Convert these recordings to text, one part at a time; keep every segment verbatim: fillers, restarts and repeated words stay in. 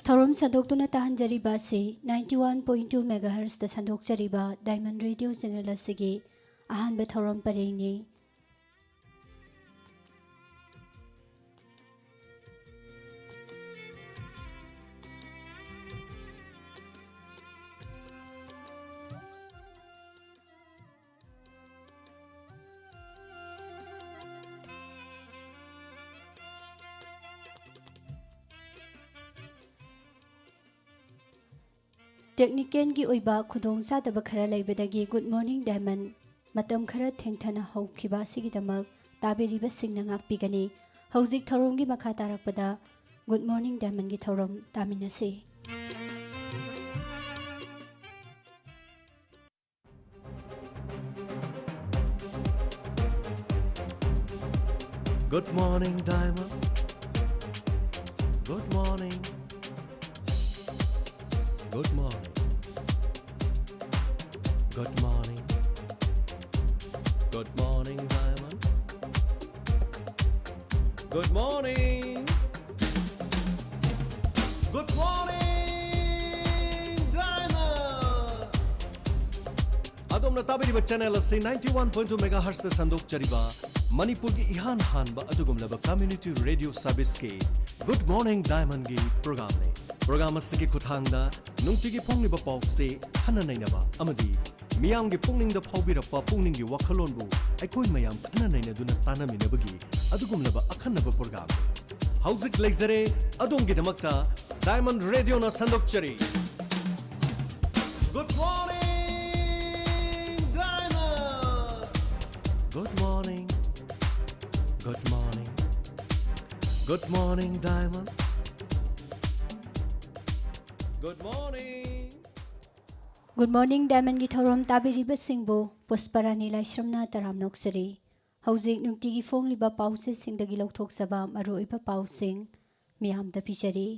ꯊꯧꯔꯝ ꯁꯟꯗꯣꯛꯇꯨꯅ ꯇꯥꯍꯟꯖꯔꯤꯕ ꯑꯁꯤ ninety one point two megahertzꯇ ꯁꯟꯗꯣꯛꯆꯔꯤꯕ Diamond Radio channel ꯑꯁꯤꯒꯤ ꯑꯍꯥꯟꯕ ꯊꯧꯔꯝ ꯄꯔꯦꯡꯅꯤ꯫ Technicalꯒꯤ ꯑꯣꯏꯕ ꯈꯨꯗꯣꯡꯆꯥꯗꯕ ꯈꯔ ꯂꯩꯕꯗꯒꯤ Good Morning Diamond ꯃꯇꯝ ꯈꯔ ꯊꯦꯡꯊꯅ ꯍꯧꯈꯤꯕ ꯑꯁꯤꯒꯤꯗꯃꯛ ꯇꯥꯕꯤꯔꯤꯕꯁꯤꯡꯅ ꯉꯥꯛꯄꯤꯒꯅꯤ꯫ ꯍꯧꯖꯤꯛ ꯊꯧꯔꯝꯒꯤ ꯃꯈꯥ ꯇꯥꯔꯛꯄꯗ Good Morning Diamondꯒꯤ ꯊꯧꯔꯝ ꯇꯥꯃꯤꯟꯅꯁꯤ꯫ Good morning, Diamond. Good morning. Good morning. Good morning. Good morning, Diamond. Good morning. Good morning, Diamond. ꯑꯗꯣꯝꯅ ꯇꯥꯕꯤꯔꯤꯕ channel ꯑꯁꯤ ninety one point two megahertzꯇ ꯁꯟꯗꯣꯛꯆꯔꯤꯕ ꯃꯅꯤꯄꯨꯔꯒꯤ ꯏꯍꯥꯟ ꯍꯥꯟꯕ ꯑꯗꯨꯒꯨꯝꯂꯕ community radio serviceꯀꯤ Good Morning Diamondꯒꯤ programꯅꯤ꯫ ꯄ꯭ꯔꯣꯒ꯭ꯔꯥꯝ ꯑꯁꯤꯒꯤ ꯈꯨꯠꯊꯥꯡꯗ ꯅꯨꯡꯇꯤꯒꯤ ꯐꯣꯡꯂꯤꯕ ꯄꯥꯎꯁꯦ ꯈꯟꯅ ꯅꯩꯅꯕ ꯑꯃꯗꯤ ꯃꯤꯌꯥꯝꯒꯤ ꯄꯨꯛꯅꯤꯡꯗ ꯐꯥꯎꯕꯤꯔꯛꯄ ꯄꯨꯛꯅꯤꯡꯒꯤ ꯋꯥꯈꯜꯂꯣꯟꯕꯨ ꯑꯩꯈꯣꯏ ꯃꯌꯥꯝ ꯈꯟꯅ ꯅꯩꯅꯗꯨꯅ ꯇꯥꯟꯅꯃꯤꯟꯅꯕꯒꯤ ꯑꯗꯨꯒꯨꯝꯂꯕ ꯑꯈꯟꯅꯕ ꯄ꯭ꯔꯣꯒ꯭ꯔꯥꯝꯅꯤ꯫ ꯍꯧꯖꯤꯛ ꯂꯩꯖꯔꯦ ꯑꯗꯣꯝꯒꯤꯗꯃꯛꯇ diamond ꯔꯦꯗꯤꯑꯣꯅ ꯁꯟꯗꯣꯛꯆꯔꯤ꯫ Good morning, Diamond! Good morning. Good morning. Good morning, Diamond. Good morning. Good morning, Diamondꯒꯤ ꯊꯧꯔꯝ ꯇꯥꯕꯤꯔꯤꯕꯁꯤꯡꯕꯨ ꯄꯨꯁꯄꯔꯥꯅꯤ ꯂꯥꯏꯁ꯭ꯔꯝꯅ ꯇꯔꯥꯝꯅ ꯑꯣꯛꯆꯔꯤ꯫ ꯍꯧꯖꯤꯛ ꯅꯨꯡꯇꯤꯒꯤ ꯐꯣꯡꯂꯤꯕ ꯄꯥꯎꯆꯦꯁꯤꯡꯗꯒꯤ ꯂꯧꯊꯣꯛꯆꯕ ꯃꯔꯨꯑꯣꯏꯕ ꯄꯥꯎꯁꯤꯡ ꯃꯤꯌꯥꯝꯗ ꯄꯤꯖꯔꯤ꯫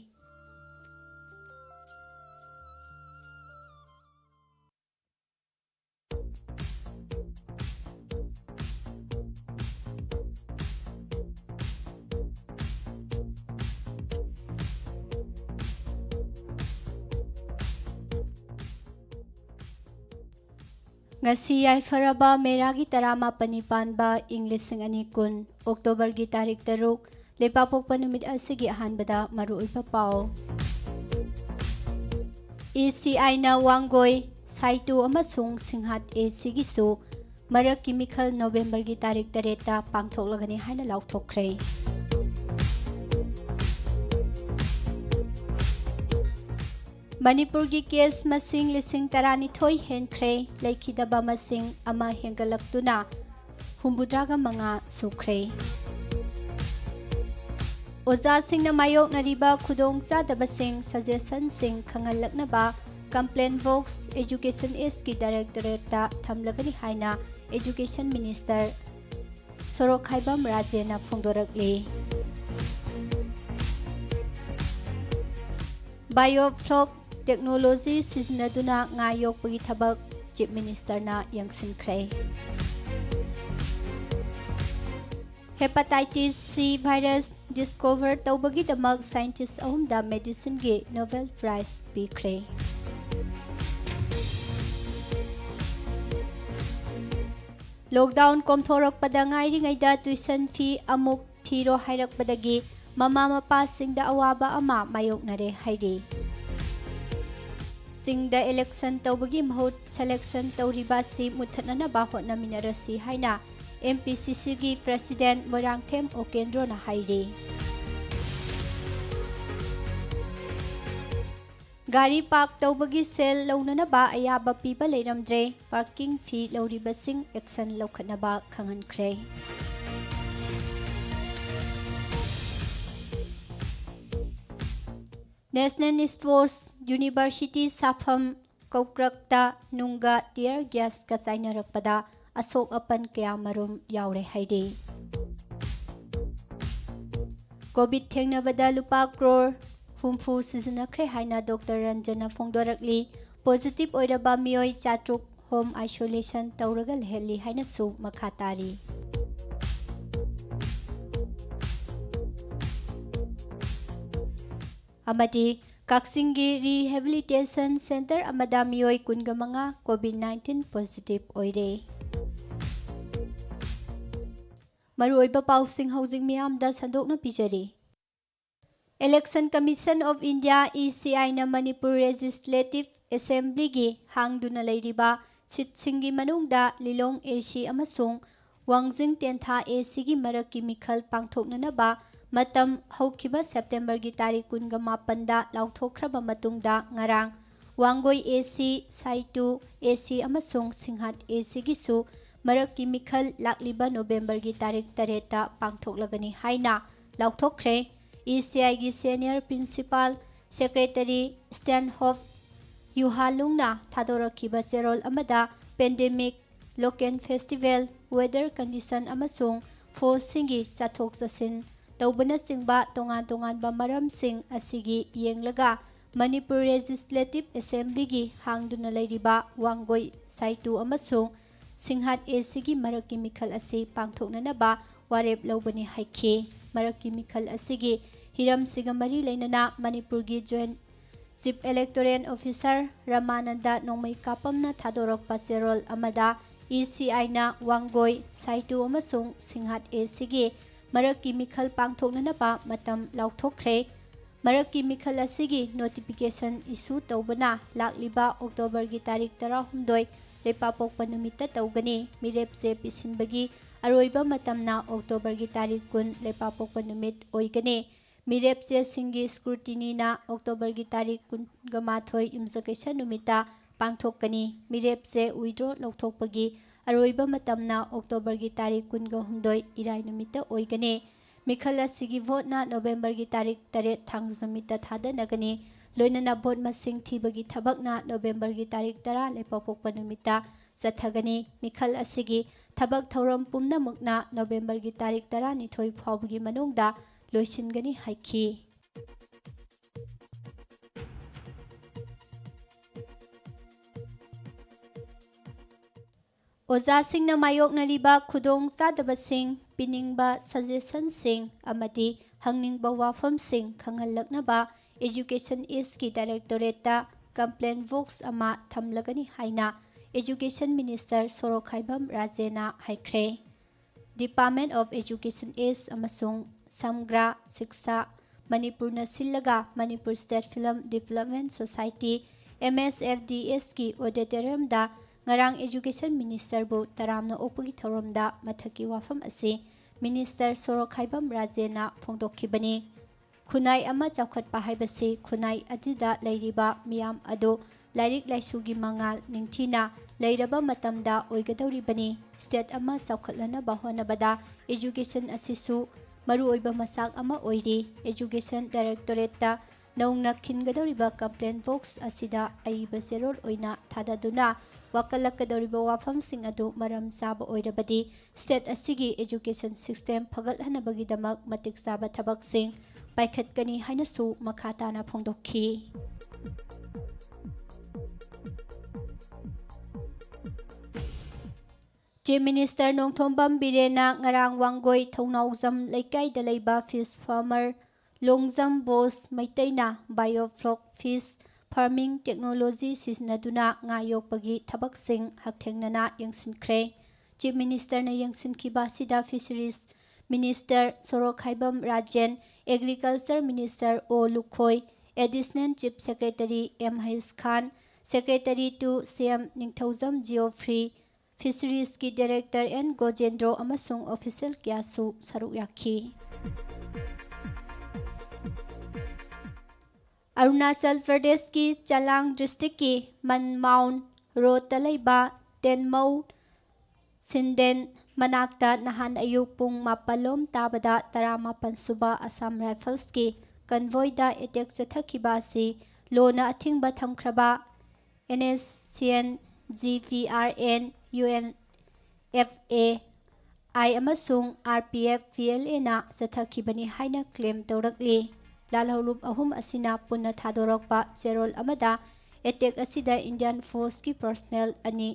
ꯉꯁꯤ ꯌꯥꯏꯐꯔꯕ ꯃꯦꯔꯥꯒꯤ ꯇꯔꯥꯃꯥꯄꯟꯅꯤ ꯄꯥꯟꯕ ꯏꯪ ꯂꯤꯁꯤꯡ ꯑꯅꯤ ꯀꯨꯟ, ꯑꯣꯛꯇꯣꯕꯔꯒꯤ ꯇꯥꯔꯤꯛ ꯇꯔꯨꯛ, ꯂꯩꯄꯥꯛꯄꯣꯛꯄ ꯅꯨꯃꯤꯠ ꯑꯁꯤꯒꯤ ꯑꯍꯥꯟꯕꯗ ꯃꯔꯨꯑꯣꯏꯕ ꯄꯥꯎ꯫ ꯏ ꯁꯤ ꯑꯥꯏꯅ ꯋꯥꯡꯒꯣꯏ, ꯁꯥꯏꯇꯨ ꯑꯃꯁꯨꯡ ꯁꯤꯡꯍꯥꯠ ꯑꯦ ꯁꯤꯒꯤꯁꯨ ꯃꯔꯛꯀꯤ ꯃꯤꯈꯜ ꯅꯣꯕꯦꯝꯕꯔꯒꯤ ꯇꯥꯔꯤꯛ ꯇꯔꯦꯠꯇ ꯄꯥꯡꯊꯣꯛꯂꯒꯅꯤ ꯍꯥꯏꯅ ꯂꯥꯎꯊꯣꯛꯈ꯭ꯔꯦ꯫ ꯃꯅꯤꯄꯨꯔꯒꯤ ꯀꯦꯁ ꯃꯁꯤꯡ ꯂꯤꯁꯤꯡ ꯇꯔꯥꯅꯤꯊꯣꯏ ꯍꯦꯟꯈ꯭ꯔꯦ, ꯂꯩꯈꯤꯗꯕ ꯃꯁꯤꯡ ꯑꯃ ꯍꯦꯟꯒꯠꯂꯛꯇꯨꯅ ꯍꯨꯝꯐꯨꯇꯔꯥꯒ ꯃꯉꯥ ꯁꯨꯈ꯭ꯔꯦ꯫ ꯑꯣꯖꯥꯁꯤꯡꯅ ꯃꯥꯌꯣꯛꯅꯔꯤꯕ ꯈꯨꯗꯣꯡꯆꯥꯗꯕꯁꯤꯡ, ꯁꯖꯦꯁꯟꯁꯤꯡ ꯈꯪꯍꯜꯂꯛꯅꯕ Complaint Box Education Eastꯀꯤ ꯗꯥꯏꯔꯦꯛꯇꯣꯔꯦꯠꯇ ꯊꯝꯂꯒꯅꯤ ꯍꯥꯏꯅ ꯑꯦꯖꯨꯀꯦꯁꯟ ꯃꯤꯅꯤꯁꯇꯔ ꯁꯣꯔꯣꯛꯈꯥꯏꯕꯝ ꯔꯥꯖꯦꯟꯅ ꯐꯣꯡꯗꯣꯔꯛꯂꯤ꯫ ꯕꯥꯏꯑꯣꯐ꯭ꯂꯣꯛ ꯇꯦꯛꯅꯣꯂꯣꯖꯤ ꯁꯤꯖꯤꯟꯅꯗꯨꯅ ꯉꯥ ꯌꯣꯛꯄꯒꯤ ꯊꯕꯛ ꯆꯤꯐ ꯃꯤꯅꯤꯁꯇꯔꯅ ꯌꯦꯡꯁꯤꯟꯈ꯭ꯔꯦ꯫ ꯍꯦꯄꯥꯇꯥꯏꯇꯤꯁ ꯁꯤ ꯚꯥꯏꯔꯁ ꯗꯤꯁꯀꯣꯚꯔ ꯇꯧꯕꯒꯤꯗꯃꯛ ꯁꯥꯏꯟꯇꯤꯁ ꯑꯍꯨꯝꯗ ꯃꯦꯗꯤꯁꯤꯟꯒꯤ ꯅꯣꯕꯦꯜ ꯄ꯭ꯔꯥꯏꯖ ꯄꯤꯈ꯭ꯔꯦ꯫ ꯂꯣꯛꯗꯥꯎꯟ ꯀꯣꯝꯊꯣꯔꯛꯄꯗ ꯉꯥꯏꯔꯤꯉꯩꯗ ꯇ꯭ꯌꯨꯁꯟ ꯐꯤ ꯑꯃꯨꯛ ꯊꯤꯔꯣ ꯍꯥꯏꯔꯛꯄꯗꯒꯤ ꯃꯃꯥ ꯃꯄꯥꯁꯤꯡꯗ ꯑꯋꯥꯕ ꯑꯃ ꯃꯥꯌꯣꯛꯅꯔꯦ ꯍꯥꯏꯔꯤ꯫ ꯁꯤꯡꯗ election ꯇꯧꯕꯒꯤ ꯃꯍꯨꯠ selection ꯇꯧꯔꯤꯕ ꯑꯁꯤ ꯃꯨꯠꯊꯠꯅꯅꯕ ꯍꯣꯠꯅꯃꯤꯟꯅꯔꯁꯤ ꯍꯥꯏꯅ M P C Cꯒꯤ president ꯃꯣꯏꯔꯥꯡꯊꯦꯝ ꯑꯣꯀꯦꯟꯗ꯭ꯔꯣꯅ ꯍꯥꯏꯔꯤ꯫ ꯒꯥꯔꯤ park ꯇꯧꯕꯒꯤ ꯁꯦꯜ ꯂꯧꯅꯅꯕ ꯑꯌꯥꯕ ꯄꯤꯕ ꯂꯩꯔꯝꯗ꯭ꯔꯦ, parking fee ꯂꯧꯔꯤꯕꯁꯤꯡ action ꯂꯧꯈꯠꯅꯕ ꯈꯪꯍꯟꯈ꯭ꯔꯦ꯫ National Sports University ꯁꯥꯐꯝ ꯀꯧꯀ꯭ꯔꯛꯇ ꯅꯨꯡꯒ tear gasꯀ ꯆꯥꯏꯅꯔꯛꯄꯗ ꯑꯁꯣꯛ ꯑꯄꯟ ꯀꯌꯥꯃꯔꯨꯝ ꯌꯥꯎꯔꯦ ꯍꯥꯏꯔꯤ꯫ Covid ꯊꯦꯡꯅꯕꯗ ꯂꯨꯄꯥ crore ꯍꯨꯝꯐꯨ ꯁꯤꯖꯤꯟꯅꯈ꯭ꯔꯦ ꯍꯥꯏꯅ Doctor ꯔꯟꯖꯟꯅ ꯐꯣꯡꯗꯣꯔꯛꯂꯤ꯫ Positive ꯑꯣꯏꯔꯕ ꯃꯤꯑꯣꯏ ꯆꯥꯇ꯭ꯔꯨꯛ home isolation ꯇꯧꯔꯒ ꯂꯩꯍꯜꯂꯤ ꯍꯥꯏꯅꯁꯨ ꯃꯈꯥ ꯇꯥꯔꯤ꯫ ꯑꯃꯗꯤ ꯀꯛꯆꯤꯡꯒꯤ rehabilitation centre ꯑꯃꯗ ꯃꯤꯑꯣꯏ ꯀꯨꯟꯒ ꯃꯉꯥ Covid nineteen positive ꯑꯣꯏꯔꯦ꯫ ꯃꯔꯨꯑꯣꯏꯕ ꯄꯥꯎꯁꯤꯡ ꯍꯧꯖꯤꯛ ꯃꯤꯌꯥꯝꯗ ꯁꯟꯗꯣꯛꯅ ꯄꯤꯖꯔꯤ꯫ Election Commission of India, E C I ꯅ ꯃꯅꯤꯄꯨꯔ Legislative Assemblyꯒꯤ ꯍꯥꯡꯗꯨꯅ ꯂꯩꯔꯤꯕ seatꯁꯤꯡꯒꯤ ꯃꯅꯨꯡꯗ ꯂꯤꯂꯣꯡ A C ꯑꯃꯁꯨꯡ ꯋꯥꯡꯖꯤꯡ ꯇꯦꯟꯊꯥ A Cꯒꯤ ꯃꯔꯛꯀꯤ ꯃꯤꯈꯜ ꯄꯥꯡꯊꯣꯛꯅꯅꯕ ꯃꯇꯝ ꯍꯧꯈꯤꯕ Septemberꯒꯤ ꯇꯥꯔꯤꯛ ꯀꯨꯟꯒ ꯃꯥꯄꯟꯗ ꯂꯥꯎꯊꯣꯛꯈ꯭ꯔꯕ ꯃꯇꯨꯡꯗ, ꯉꯔꯥꯡ Wangoi A C, ꯁꯥꯏꯇꯨ A C ꯑꯃꯁꯨꯡ ꯁꯤꯡꯍꯥꯠ A Cꯒꯤꯁꯨ ꯃꯔꯛꯀꯤ ꯃꯤꯈꯜ ꯂꯥꯛꯂꯤꯕ Novemberꯒꯤ ꯇꯥꯔꯤꯛ ꯇꯔꯦꯠꯇ ꯄꯥꯡꯊꯣꯛꯂꯒꯅꯤ ꯍꯥꯏꯅ ꯂꯥꯎꯊꯣꯛꯈ꯭ꯔꯦ꯫ E C Iꯒꯤ Senior Principal Secretary ꯁ꯭ꯇꯦꯟꯍꯣꯞ ꯌꯨꯍꯥꯂꯨꯡꯅ ꯊꯥꯗꯣꯔꯛꯈꯤꯕ ꯆꯦꯔꯣꯜ ꯑꯃꯗ, pandemic, local festival, weather condition ꯑꯃꯁꯨꯡ forceꯁꯤꯡꯒꯤ ꯆꯠꯊꯣꯛ ꯆꯠꯁꯤꯟ ꯇꯧꯕꯅꯆꯤꯡꯕ ꯇꯣꯉꯥꯟ ꯇꯣꯉꯥꯟꯕ ꯃꯔꯝꯁꯤꯡ ꯑꯁꯤꯒꯤ ꯌꯦꯡꯂꯒ ꯃꯅꯤꯄꯨꯔ Legislative Assemblyꯒꯤ ꯍꯥꯡꯗꯨꯅ ꯂꯩꯔꯤꯕ ꯋꯥꯡꯒꯣꯏ, ꯁꯥꯏꯇꯨ ꯑꯃꯁꯨꯡ ꯁꯤꯡꯍꯥꯠ A Cꯒꯤ ꯃꯔꯛꯀꯤ ꯃꯤꯈꯜ ꯑꯁꯤ ꯄꯥꯡꯊꯣꯛꯅꯅꯕ ꯋꯥꯔꯦꯞ ꯂꯧꯕꯅꯤ ꯍꯥꯏꯈꯤ꯫ ꯃꯔꯛꯀꯤ ꯃꯤꯈꯜ ꯑꯁꯤꯒꯤ ꯍꯤꯔꯝꯁꯤꯒ ꯃꯔꯤ ꯂꯩꯅꯅ ꯃꯅꯤꯄꯨꯔꯒꯤ Joint Chief Electoral Officer ꯔꯃꯥꯅꯟꯗ ꯅꯣꯡꯃꯩꯀꯥꯄꯝꯅ ꯊꯥꯗꯣꯔꯛꯄ ꯆꯦꯔꯣꯜ ꯑꯃꯗ, E C Iꯅ ꯋꯥꯡꯒꯣꯏ, ꯁꯥꯏꯇꯨ ꯑꯃꯁꯨꯡ ꯁꯤꯡꯍꯥꯠ A Cꯒꯤ ꯃꯔꯛꯀꯤ ꯃꯤꯈꯜ ꯄꯥꯡꯊꯣꯛꯅꯅꯕ ꯃꯇꯝ ꯂꯥꯎꯊꯣꯛꯈ꯭ꯔꯦ꯫ ꯃꯔꯛꯀꯤ ꯃꯤꯈꯜ ꯑꯁꯤꯒꯤ notification issue ꯇꯧꯕꯅ ꯂꯥꯛꯂꯤꯕ ꯑꯣꯛꯇꯣꯕꯔꯒꯤ ꯇꯥꯔꯤꯛ ꯇꯔꯥꯍꯨꯝꯗꯣꯏ ꯂꯩꯄꯥꯛꯄꯣꯛꯄ ꯅꯨꯃꯤꯠꯇ ꯇꯧꯒꯅꯤ꯫ ꯃꯤꯔꯦꯞ ꯆꯦ ꯄꯤꯁꯤꯟꯕꯒꯤ ꯑꯔꯣꯏꯕ ꯃꯇꯝꯅ ꯑꯣꯛꯇꯣꯕꯔꯒꯤ ꯇꯥꯔꯤꯛ ꯀꯨꯟ ꯂꯩꯄꯥꯛꯄꯣꯛꯄ ꯅꯨꯃꯤꯠ ꯑꯣꯏꯒꯅꯤ꯫ ꯃꯤꯔꯦꯞ ꯆꯦꯁꯤꯡꯒꯤ scrutinyꯅ ꯑꯣꯛꯇꯣꯕꯔꯒꯤ ꯇꯥꯔꯤꯛ ꯀꯨꯟꯒ ꯃꯥꯊꯣꯏ ꯌꯨꯝꯖꯀꯩꯁ ꯅꯨꯃꯤꯠꯇ ꯄꯥꯡꯊꯣꯛꯀꯅꯤ꯫ ꯃꯤꯔꯦꯞ ꯆꯦ withdraw ꯂꯧꯊꯣꯛꯄꯒꯤ ꯑꯔꯣꯏꯕ ꯃꯇꯝꯅ ꯑꯣꯛꯇꯣꯕꯔꯒꯤ ꯇꯥꯔꯤꯛ ꯀꯨꯟꯒ ꯍꯨꯝꯗꯣꯏ ꯏꯔꯥꯏ ꯅꯨꯃꯤꯠꯇ ꯑꯣꯏꯒꯅꯤ꯫ ꯃꯤꯈꯜ ꯑꯁꯤꯒꯤ voteꯅ ꯅꯣꯕꯦꯝꯕꯔꯒꯤ ꯇꯥꯔꯤꯛ ꯇꯔꯦꯠ ꯊꯥꯡꯖ ꯅꯨꯃꯤꯠꯇ ꯊꯥꯗꯅꯒꯅꯤ꯫ ꯂꯣꯏꯅꯅ vote ꯃꯁꯤꯡ ꯊꯤꯕꯒꯤ ꯊꯕꯛꯅ ꯅꯣꯕꯦꯝꯕꯔꯒꯤ ꯇꯥꯔꯤꯛ ꯇꯔꯥ ꯂꯩꯄꯥꯛꯄꯣꯛꯄ ꯅꯨꯃꯤꯠꯇ ꯆꯠꯊꯒꯅꯤ꯫ ꯃꯤꯈꯜ ꯑꯁꯤꯒꯤ ꯊꯕꯛ ꯊꯧꯔꯝ ꯄꯨꯝꯅꯃꯛꯅ ꯅꯣꯕꯦꯝꯕꯔꯒꯤ ꯇꯥꯔꯤꯛ ꯇꯔꯥꯅꯤꯊꯣꯏ ꯐꯥꯎꯕꯒꯤ ꯃꯅꯨꯡꯗ ꯂꯣꯏꯁꯤꯟꯒꯅꯤ ꯍꯥꯏꯈꯤ꯫ ꯑꯣꯖꯥꯁꯤꯡꯅ ꯃꯥꯌꯣꯛꯅꯔꯤꯕ ꯈꯨꯗꯣꯡꯆꯥꯗꯕꯁꯤꯡ, ꯄꯤꯅꯤꯡꯕ suggestionꯁꯤꯡ ꯑꯃꯗꯤ ꯍꯪꯅꯤꯡꯕ ꯋꯥꯐꯝꯁꯤꯡ ꯈꯪꯍꯜꯂꯛꯅꯕ Education Eastꯀꯤ directorateꯇ complaint box ꯑꯃ ꯊꯝꯂꯒꯅꯤ ꯍꯥꯏꯅ Education Minister ꯁꯣꯔꯣꯛꯈꯥꯏꯕꯝ ꯔꯥꯖꯦꯅ ꯍꯥꯏꯈ꯭ꯔꯦ꯫ Department of Education East ꯑꯃꯁꯨꯡ ꯁꯝꯒ꯭ꯔꯥ ꯁꯤꯛꯁꯥ ꯃꯅꯤꯄꯨꯔꯅ ꯁꯤꯜꯂꯒ Manipur State Film Development Society, MSFDSꯀꯤ auditoriumꯗ ꯉꯔꯥꯡ Education Ministerꯕꯨ ꯇꯔꯥꯝꯅ ꯑꯣꯛꯄꯒꯤ ꯊꯧꯔꯝꯗ ꯃꯊꯛꯀꯤ ꯋꯥꯐꯝ ꯑꯁꯤ Minister ꯁꯣꯔꯣꯛꯈꯥꯏꯕꯝ ꯔꯥꯖꯦꯅ ꯐꯣꯡꯗꯣꯛꯈꯤꯕꯅꯤ꯫ ꯈꯨꯟꯅꯥꯏ ꯑꯃ ꯆꯥꯎꯈꯠꯄ ꯍꯥꯏꯕꯁꯤ ꯈꯨꯟꯅꯥꯏ ꯑꯗꯨꯗ ꯂꯩꯔꯤꯕ ꯃꯤꯌꯥꯝ ꯑꯗꯨ ꯂꯥꯏꯔꯤꯛ ꯂꯥꯏꯁꯨꯒꯤ ꯃꯉꯥꯜ ꯅꯤꯡꯊꯤꯅ ꯂꯩꯔꯕ ꯃꯇꯝꯗ ꯑꯣꯏꯒꯗꯧꯔꯤꯕꯅꯤ꯫ State ꯑꯃ ꯆꯥꯎꯈꯠꯍꯟꯅꯕ ꯍꯣꯠꯅꯕꯗ education ꯑꯁꯤꯁꯨ ꯃꯔꯨꯑꯣꯏꯕ ꯃꯆꯥꯛ ꯑꯃ ꯑꯣꯏꯔꯤ꯫ Education directorateꯇ ꯅꯧꯅ ꯈꯤꯟꯒꯗꯧꯔꯤꯕ complaint box ꯑꯁꯤꯗ ꯑꯏꯕ ꯆꯦꯔꯣꯜ ꯑꯣꯏꯅ ꯊꯥꯗꯗꯨꯅ ꯋꯥꯀꯠꯂꯛꯀꯗꯧꯔꯤꯕ ꯋꯥꯐꯝꯁꯤꯡ ꯑꯗꯨ ꯃꯔꯝ ꯆꯥꯕ ꯑꯣꯏꯔꯕꯗꯤ state ꯑꯁꯤꯒꯤ education system ꯐꯒꯠꯍꯟꯅꯕꯒꯤꯗꯃꯛ ꯃꯇꯤꯛ ꯆꯥꯕ ꯊꯕꯛꯁꯤꯡ ꯄꯥꯏꯈꯠꯀꯅꯤ ꯍꯥꯏꯅꯁꯨ ꯃꯈꯥ ꯇꯥꯅ ꯐꯣꯡꯗꯣꯛꯈꯤ꯫ Chief Minister ꯅꯣꯡꯊꯣꯝꯕꯝ ꯕꯤꯔꯦꯟꯅ ꯉꯔꯥꯡ ꯋꯥꯡꯒꯣꯏ ꯊꯧꯅꯥꯎꯖꯝ ꯂꯩꯀꯥꯏꯗ ꯂꯩꯕ fish farmer Longjam Bose ꯃꯩꯇꯩꯅ biofloc fish farming technology ꯁꯤꯖꯤꯟꯅꯗꯨꯅ ꯉꯥ ꯌꯣꯛꯄꯒꯤ ꯊꯕꯛꯁꯤꯡ ꯍꯛꯊꯦꯡꯅꯅ ꯌꯦꯡꯁꯤꯟꯈ꯭ꯔꯦ꯫ Chief Ministerꯅ ꯌꯦꯡꯁꯤꯟꯈꯤꯕ ꯑꯁꯤꯗ Fisheries Minister ꯁꯣꯔꯣꯛꯈꯥꯏꯕꯝ ꯔꯥꯖꯦꯟ, Agriculture Minister ꯑꯣ Lukhoi, Additional Chief Secretary M H Khan, Secretary to ꯁꯤ ꯑꯦꯝ ꯅꯤꯡꯊꯧꯖꯝ ꯖꯤꯑꯣꯐ꯭ꯔꯤ, Fisheries ꯀꯤ Director ꯑꯦꯟ ꯒꯣꯖꯦꯟꯗ꯭ꯔꯣ ꯑꯃꯁꯨꯡ official ꯀꯌꯥꯁꯨ ꯁꯔꯨꯛ ꯌꯥꯈꯤ꯫ ꯑꯔꯨꯅꯥꯆꯜ ꯄ꯭ꯔꯗꯦꯁꯀꯤ ꯆꯂꯥꯡ district ꯀꯤ ꯃꯟꯃꯥꯎꯟ road ꯇ ꯂꯩꯕ ꯇꯦꯟꯃꯧ ꯁꯤꯟꯗꯦꯟ ꯃꯅꯥꯛꯇ ꯅꯍꯥꯟ ꯑꯌꯨꯛ ꯄꯨꯡ ꯃꯥꯄꯜ ꯂꯣꯝ ꯇꯥꯕꯗ ꯇꯔꯥꯃꯥꯄꯜ ꯁꯨꯕ Assam Rifles ꯀꯤ convoy ꯗ attack ꯆꯠꯊꯈꯤꯕ ꯑꯁꯤ ꯂꯣꯅ ꯑꯊꯤꯡꯕ ꯊꯝꯈ꯭ꯔꯕ N S C N G P R N, U N F A I ꯑꯃꯁꯨꯡ R P F P L A ꯅ ꯆꯠꯊꯈꯤꯕꯅꯤ ꯍꯥꯏꯅ claim ꯇꯧꯔꯛꯂꯤ꯫ ꯂꯥꯜꯍꯧꯂꯨꯞ ꯑꯍꯨꯝ ꯑꯁꯤꯅ ꯄꯨꯟꯅ ꯊꯥꯗꯣꯔꯛꯄ ꯆꯦꯔꯣꯜ ꯑꯃꯗ, attack ꯑꯁꯤꯗ Indian force ꯀꯤ personnel ꯑꯅꯤ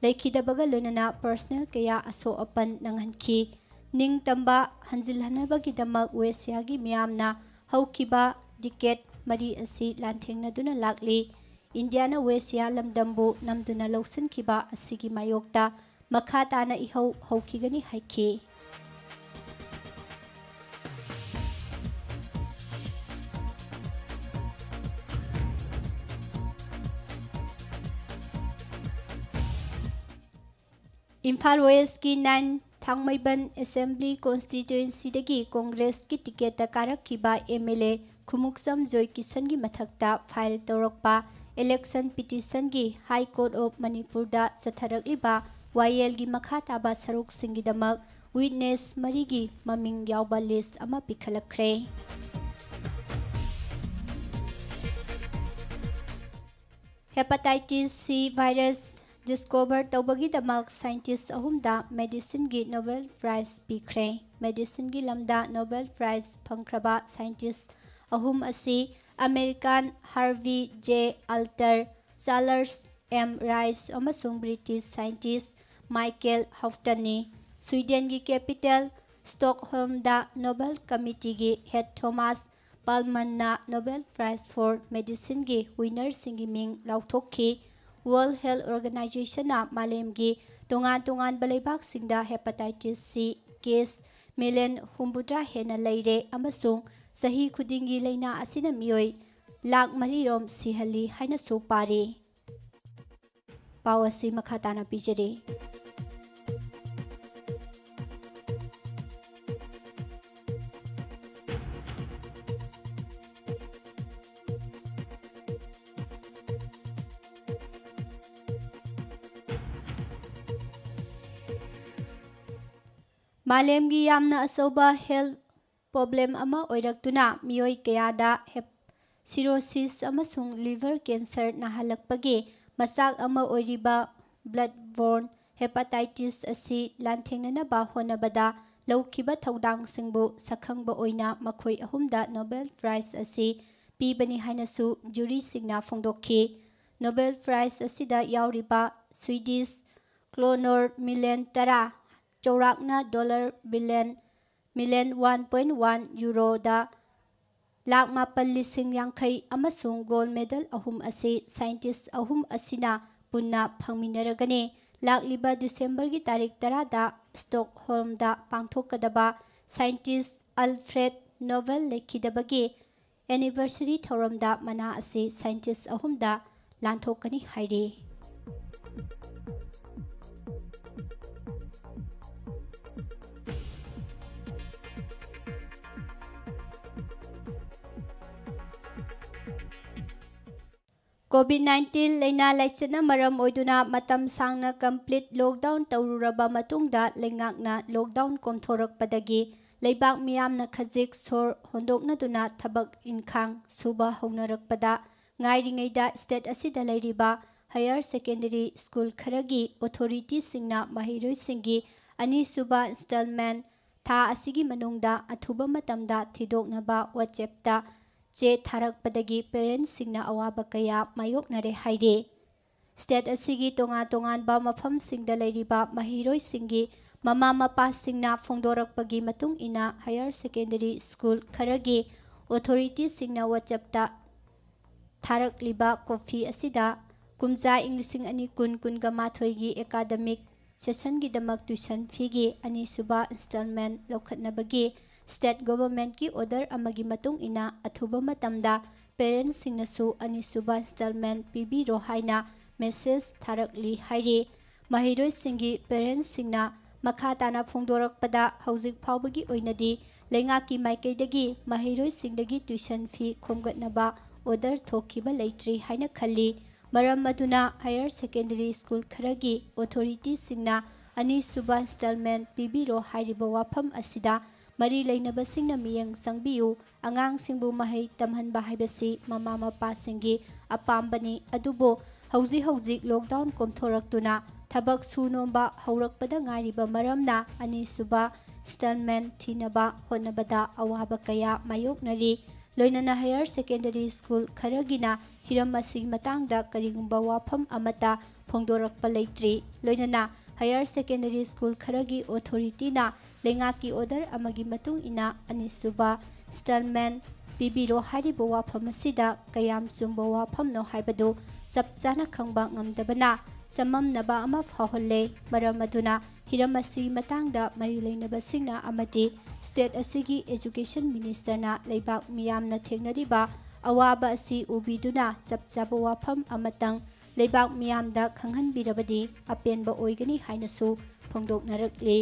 ꯂꯩꯈꯤꯗꯕꯒ ꯂꯣꯏꯅꯅ personnel ꯀꯌꯥ ꯑꯁꯣꯛ ꯑꯄꯟ ꯅꯪꯍꯟꯈꯤ꯫ ꯅꯤꯡꯇꯝꯕ ꯍꯟꯖꯤꯜꯍꯟꯅꯕꯒꯤꯗꯃꯛ ꯋꯦꯁꯤꯌꯥꯒꯤ ꯃꯤꯌꯥꯝꯅ ꯍꯧꯈꯤꯕ decade ꯃꯔꯤ ꯑꯁꯤ ꯂꯥꯟꯊꯦꯡꯅꯗꯨꯅ ꯂꯥꯛꯂꯤ꯫ ꯏꯟꯗꯤꯌꯥꯅ ꯋꯦꯁꯤꯌꯥ ꯂꯝꯗꯝꯕꯨ ꯅꯝꯗꯨꯅ ꯂꯧꯁꯤꯟꯈꯤꯕ ꯑꯁꯤꯒꯤ ꯃꯥꯌꯣꯛꯇ ꯃꯈꯥ ꯇꯥꯅ ꯏꯍꯧ ꯍꯧꯈꯤꯒꯅꯤ ꯍꯥꯏꯈꯤ꯫ ꯏꯝꯐꯥꯜ West ꯀꯤ nine ꯊꯥꯡꯃꯩꯕꯟ Assembly Constituency ꯗꯒꯤ Congress ꯀꯤ ticket ꯇ ꯀꯥꯔꯛꯈꯤꯕ M L A ꯈꯨꯃꯨꯛꯆꯝ ꯖꯣꯏꯀꯤꯁꯟꯒꯤ ꯃꯊꯛꯇ file ꯇꯧꯔꯛꯄ election petition ꯒꯤ High Court of Manipur ꯗ ꯆꯠꯊꯔꯛꯂꯤꯕ ꯋꯥꯌꯦꯜꯒꯤ ꯃꯈꯥ ꯇꯥꯕ ꯁꯔꯨꯛꯁꯤꯡꯒꯤꯗꯃꯛ witness ꯃꯔꯤꯒꯤ ꯃꯃꯤꯡ ꯌꯥꯎꯕ list ꯑꯃ ꯄꯤꯈꯠꯂꯛꯈ꯭ꯔꯦ꯫ Hepatitis C virus discover ꯇꯧꯕꯒꯤꯗꯃꯛ scientist ꯑꯍꯨꯝꯗ medicine ꯒꯤ Nobel Prize ꯄꯤꯈ꯭ꯔꯦ꯫ Medicine ꯒꯤ ꯂꯝꯗ Nobel Prize ꯐꯪꯈ꯭ꯔꯕ scientist ꯑꯍꯨꯝ ꯑꯁꯤ American Harvey J Alter, Charles M Rice ꯑꯃꯁꯨꯡ British scientist Michael Houghton ꯅꯤ꯫ Sweden ꯒꯤ capital Stockholm ꯗ Nobel Committee ꯒꯤ head Thomas Perlmann ꯅ Nobel Prize for Medicine ꯒꯤ winner ꯁꯤꯡꯒꯤ ꯃꯤꯡ ꯂꯥꯎꯊꯣꯛꯈꯤ꯫ World Health Organization ꯅ ꯃꯥꯂꯦꯝꯒꯤ ꯇꯣꯉꯥꯟ ꯇꯣꯉꯥꯟꯕ ꯂꯩꯕꯥꯛꯁꯤꯡꯗ hepatitis C case ꯃꯤꯂꯤꯌꯟ ꯍꯨꯝꯐꯨꯇꯔꯥ ꯍꯦꯟꯅ ꯂꯩꯔꯦ ꯑꯃꯁꯨꯡ ꯆꯍꯤ ꯈꯨꯗꯤꯡꯒꯤ ꯂꯥꯏꯅꯥ ꯑꯁꯤꯅ ꯃꯤꯑꯣꯏ ꯂꯥꯈ ꯃꯔꯤ ꯔꯣꯝ ꯁꯤꯍꯜꯂꯤ ꯍꯥꯏꯅꯁꯨ ꯄꯥꯔꯤ꯫ ꯄꯥꯎ ꯑꯁꯤ ꯃꯈꯥ ꯇꯥꯅ ꯄꯤꯖꯔꯤ꯫ ꯃꯥꯂꯦꯝꯒꯤ ꯌꯥꯝꯅ ꯑꯆꯧꯕ ꯍꯦꯜꯊ ꯄ꯭ꯔꯣꯕ꯭ꯂꯦꯝ ꯑꯃ ꯑꯣꯏꯔꯛꯇꯨꯅ ꯃꯤꯑꯣꯏ ꯀꯌꯥꯗ ꯍꯦꯞ-, ꯁꯤꯔꯣꯁꯤꯁ ꯑꯃꯁꯨꯡ ꯂꯤꯚꯔ ꯀꯦꯟꯁꯔ ꯅꯥꯍꯜꯂꯛꯄꯒꯤ ꯃꯆꯥꯛ ꯑꯃ ꯑꯣꯏꯔꯤꯕ ꯕ꯭ꯂꯠ ꯕꯣꯔꯟ ꯍꯦꯄꯥꯇꯥꯏꯇꯤꯁ ꯑꯁꯤ ꯂꯥꯟꯊꯦꯡꯅꯅꯕ ꯍꯣꯠꯅꯕꯗ ꯂꯧꯈꯤꯕ ꯊꯧꯗꯥꯡꯁꯤꯡꯕꯨ ꯁꯛꯈꯪꯕ ꯑꯣꯏꯅ ꯃꯈꯣꯏ ꯑꯍꯨꯝꯗ ꯅꯣꯕꯦꯜ ꯄ꯭ꯔꯥꯏꯖ ꯑꯁꯤ ꯄꯤꯕꯅꯤ ꯍꯥꯏꯅꯁꯨ ꯖꯨꯔꯤꯁꯤꯡꯅ ꯐꯣꯡꯗꯣꯛꯈꯤ꯫ ꯅꯣꯕꯦꯜ ꯄ꯭ꯔꯥꯏꯖ ꯑꯁꯤꯗ ꯌꯥꯎꯔꯤꯕ ꯁ꯭ꯋꯤꯗꯤꯁ ꯀ꯭ꯔꯣꯅꯔ ꯃꯤꯂꯤꯌꯟ ꯇꯔꯥ, ꯆꯥꯎꯔꯥꯛꯅ dollar billion, million one point one ꯌꯨꯔꯣꯗ ꯂꯥꯈ ꯃꯥꯄꯜ ꯂꯤꯁꯤꯡ ꯌꯥꯡꯈꯩ ꯑꯃꯁꯨꯡ ꯒꯣꯜꯗ ꯃꯦꯗꯜ ꯑꯍꯨꯝ ꯑꯁꯤ ꯁꯥꯏꯟꯇꯤꯁ ꯑꯍꯨꯝ ꯑꯁꯤꯅ ꯄꯨꯟꯅ ꯐꯪꯃꯤꯟꯅꯔꯒꯅꯤ꯫ ꯂꯥꯛꯂꯤꯕ ꯗꯤꯁꯦꯝꯕꯔꯒꯤ ꯇꯥꯔꯤꯛ ꯇꯔꯥꯗ ꯁ꯭ꯇꯣꯛꯍꯣꯜꯝꯗ ꯄꯥꯡꯊꯣꯛꯀꯗꯕ ꯁꯥꯏꯟꯇꯤꯁ ꯑꯜꯐ꯭ꯔꯦꯗ ꯅꯣꯕꯦꯜ ꯂꯩꯈꯤꯗꯕꯒꯤ ꯑꯦꯅꯤꯚꯔꯁꯔꯤ ꯊꯧꯔꯝꯗ ꯃꯅꯥ ꯑꯁꯤ ꯁꯥꯏꯟꯇꯤꯁ ꯑꯍꯨꯝꯗ ꯂꯥꯟꯊꯣꯛꯀꯅꯤ ꯍꯥꯏꯔꯤ꯫ ꯀꯣꯚꯤꯗ ꯅꯥꯏꯟꯇꯤꯟ ꯂꯥꯏꯅꯥ ꯂꯥꯏꯆꯠꯅ ꯃꯔꯝ ꯑꯣꯏꯗꯨꯅ ꯃꯇꯝ ꯁꯥꯡꯅ ꯀꯝꯄ꯭ꯂꯤꯠ ꯂꯣꯛꯗꯥꯎꯟ ꯇꯧꯔꯨꯔꯕ ꯃꯇꯨꯡꯗ ꯂꯩꯉꯥꯛꯅ ꯂꯣꯛꯗꯥꯎꯟ ꯀꯣꯝꯊꯣꯔꯛꯄꯗꯒꯤ ꯂꯩꯕꯥꯛ ꯃꯤꯌꯥꯝꯅ ꯈꯖꯤꯛ ꯁꯣꯔ ꯍꯣꯟꯗꯣꯛꯅꯗꯨꯅ ꯊꯕꯛ ꯏꯟꯈꯥꯡ ꯁꯨꯕ ꯍꯧꯅꯔꯛꯄꯗ ꯉꯥꯏꯔꯤꯉꯩꯗ ꯁ꯭ꯇꯦꯠ ꯑꯁꯤꯗ ꯂꯩꯔꯤꯕ ꯍꯥꯌꯔ ꯁꯦꯀꯦꯟꯗꯔꯤ ꯁ꯭ꯀꯨꯜ ꯈꯔꯒꯤ ꯑꯣꯊꯣꯔꯤꯇꯤꯁꯤꯡꯅ ꯃꯍꯩꯔꯣꯏꯁꯤꯡꯒꯤ ꯑꯅꯤꯁꯨꯕ ꯏꯟꯁꯇꯜꯃꯦꯟ ꯊꯥ ꯑꯁꯤꯒꯤ ꯃꯅꯨꯡꯗ ꯑꯊꯨꯕ ꯃꯇꯝꯗ ꯊꯤꯗꯣꯛꯅꯕ WhatsApp-ꯇ ꯆꯦ ꯊꯥꯔꯛꯄꯗꯒꯤ ꯄꯦꯔꯦꯟꯠꯁꯤꯡꯅ ꯑꯋꯥꯕ ꯀꯌꯥ ꯃꯥꯌꯣꯛꯅꯔꯦ ꯍꯥꯏꯔꯤ꯫ ꯁ꯭ꯇꯦꯠ ꯑꯁꯤꯒꯤ ꯇꯣꯉꯥꯟ ꯇꯣꯉꯥꯟꯕ ꯃꯐꯝꯁꯤꯡꯗ ꯂꯩꯔꯤꯕ ꯃꯍꯩꯔꯣꯏꯁꯤꯡꯒꯤ ꯃꯃꯥ ꯃꯄꯥꯁꯤꯡꯅ ꯐꯣꯡꯗꯣꯔꯛꯄꯒꯤ ꯃꯇꯨꯡ ꯏꯟꯅ, ꯍꯥꯌꯔ ꯁꯦꯀꯦꯟꯗꯔꯤ ꯁ꯭ꯀꯨꯜ ꯈꯔꯒꯤ ꯑꯣꯊꯣꯔꯤꯇꯤꯁꯤꯡꯅ WhatsApp-ꯇ ꯊꯥꯔꯛꯂꯤꯕ ꯀꯣꯄꯤ ꯑꯁꯤꯗ ꯀꯨꯝꯖꯥ ꯏꯪ ꯂꯤꯁꯤꯡ ꯑꯅꯤ ꯀꯨꯟ, ꯀꯨꯟꯒ ꯃꯥꯊꯣꯏꯒꯤ ꯑꯦꯀꯥꯗꯃꯤꯛ ꯁꯦꯁꯟꯒꯤꯗꯃꯛ tuition feeꯒꯤ ꯑꯅꯤꯁꯨꯕ installment ꯂꯧꯈꯠꯅꯕꯒꯤ state governmentꯀꯤ order ꯑꯃꯒꯤ ꯃꯇꯨꯡ ꯏꯟꯅ ꯑꯊꯨꯕ ꯃꯇꯝꯗ parentsꯁꯤꯡꯅꯁꯨ ꯑꯅꯤꯁꯨꯕ installment ꯄꯤꯕꯤꯔꯣ ꯍꯥꯏꯅ message ꯊꯥꯔꯛꯂꯤ ꯍꯥꯏꯔꯤ꯫ ꯃꯍꯩꯔꯣꯏꯁꯤꯡꯒꯤ parentsꯁꯤꯡꯅ ꯃꯈꯥ ꯇꯥꯅ ꯐꯣꯡꯗꯣꯔꯛꯄꯗ, ꯍꯧꯖꯤꯛ ꯐꯥꯎꯕꯒꯤ ꯑꯣꯏꯅꯗꯤ ꯂꯩꯉꯥꯛꯀꯤ ꯃꯥꯏꯀꯩꯗꯒꯤ ꯃꯍꯩꯔꯣꯏꯁꯤꯡꯗꯒꯤ tuition fee ꯈꯣꯝꯒꯠꯅꯕ order ꯊꯣꯛꯈꯤꯕ ꯂꯩꯇ꯭ꯔꯤ ꯍꯥꯏꯅ ꯈꯜꯂꯤ꯫ ꯃꯔꯝ ꯑꯗꯨꯅ higher secondary school ꯈꯔꯒꯤ authorityꯁꯤꯡꯅ ꯑꯅꯤꯁꯨꯕ installment ꯄꯤꯕꯤꯔꯣ ꯍꯥꯏꯔꯤꯕ ꯋꯥꯐꯝ ꯑꯁꯤꯗ ꯃꯔꯤ ꯂꯩꯅꯕꯁꯤꯡꯅ ꯃꯤꯠꯌꯦꯡ ꯆꯪꯕꯤꯌꯨ꯫ ꯑꯉꯥꯡꯁꯤꯡꯕꯨ ꯃꯍꯩ ꯇꯝꯍꯟꯕ ꯍꯥꯏꯕꯁꯤ ꯃꯃꯥ ꯃꯄꯥꯁꯤꯡꯒꯤ ꯑꯄꯥꯝꯕꯅꯤ꯫ ꯑꯗꯨꯕꯨ ꯍꯧꯖꯤꯛ ꯍꯧꯖꯤꯛ lockdown ꯀꯣꯝꯊꯣꯔꯛꯇꯨꯅ ꯊꯕꯛ ꯁꯨ ꯅꯣꯝꯕ ꯍꯧꯔꯛꯄꯗ ꯉꯥꯏꯔꯤꯕ ꯃꯔꯝꯅ ꯑꯅꯤꯁꯨꯕ installment ꯊꯤꯅꯕ ꯍꯣꯠꯅꯕꯗ ꯑꯋꯥꯕ ꯀꯌꯥ ꯃꯥꯌꯣꯛꯅꯔꯤ꯫ ꯂꯣꯏꯅꯅ higher secondary school ꯈꯔꯒꯤꯅ ꯍꯤꯔꯝ ꯑꯁꯤꯒꯤ ꯃꯇꯥꯡꯗ ꯀꯔꯤꯒꯨꯝꯕ ꯋꯥꯐꯝ ꯑꯃꯠꯇ ꯐꯣꯡꯗꯣꯔꯛꯄ ꯂꯩꯇ꯭ꯔꯤ꯫ ꯂꯣꯏꯅꯅ higher secondary school ꯈꯔꯒꯤ authorityꯅ ꯂꯩꯉꯥꯛꯀꯤ order ꯑꯃꯒꯤ ꯃꯇꯨꯡ ꯏꯟꯅ ꯑꯅꯤꯁꯨꯕ installment ꯄꯤꯕꯤꯔꯣ ꯍꯥꯏꯔꯤꯕ ꯋꯥꯐꯝ ꯑꯁꯤꯗ ꯀꯌꯥꯝ ꯆꯨꯝꯕ ꯋꯥꯐꯝꯅꯣ ꯍꯥꯏꯕꯗꯨ ꯆꯞ ꯆꯥꯅ ꯈꯪꯕ ꯉꯝꯗꯕꯅ ꯆꯃꯝꯅꯕ ꯑꯃ ꯐꯥꯎꯍꯜꯂꯦ꯫ ꯃꯔꯝ ꯑꯗꯨꯅ ꯍꯤꯔꯝ ꯑꯁꯤꯒꯤ ꯃꯇꯥꯡꯗ ꯃꯔꯤ ꯂꯩꯅꯕꯁꯤꯡꯅ ꯑꯃꯗꯤ state ꯑꯁꯤꯒꯤ education ministerꯅ ꯂꯩꯕꯥꯛ ꯃꯤꯌꯥꯝꯅ ꯊꯦꯡꯅꯔꯤꯕ ꯑꯋꯥꯕ ꯑꯁꯤ ꯎꯕꯤꯗꯨꯅ ꯆꯞ ꯆꯥꯕ ꯋꯥꯐꯝ ꯑꯃꯇꯪ ꯂꯩꯕꯥꯛ ꯃꯤꯌꯥꯝꯗ ꯈꯪꯍꯟꯕꯤꯔꯕꯗꯤ ꯑꯄꯦꯟꯕ ꯑꯣꯏꯒꯅꯤ ꯍꯥꯏꯅꯁꯨ ꯐꯣꯡꯗꯣꯛꯅꯔꯛꯂꯤ꯫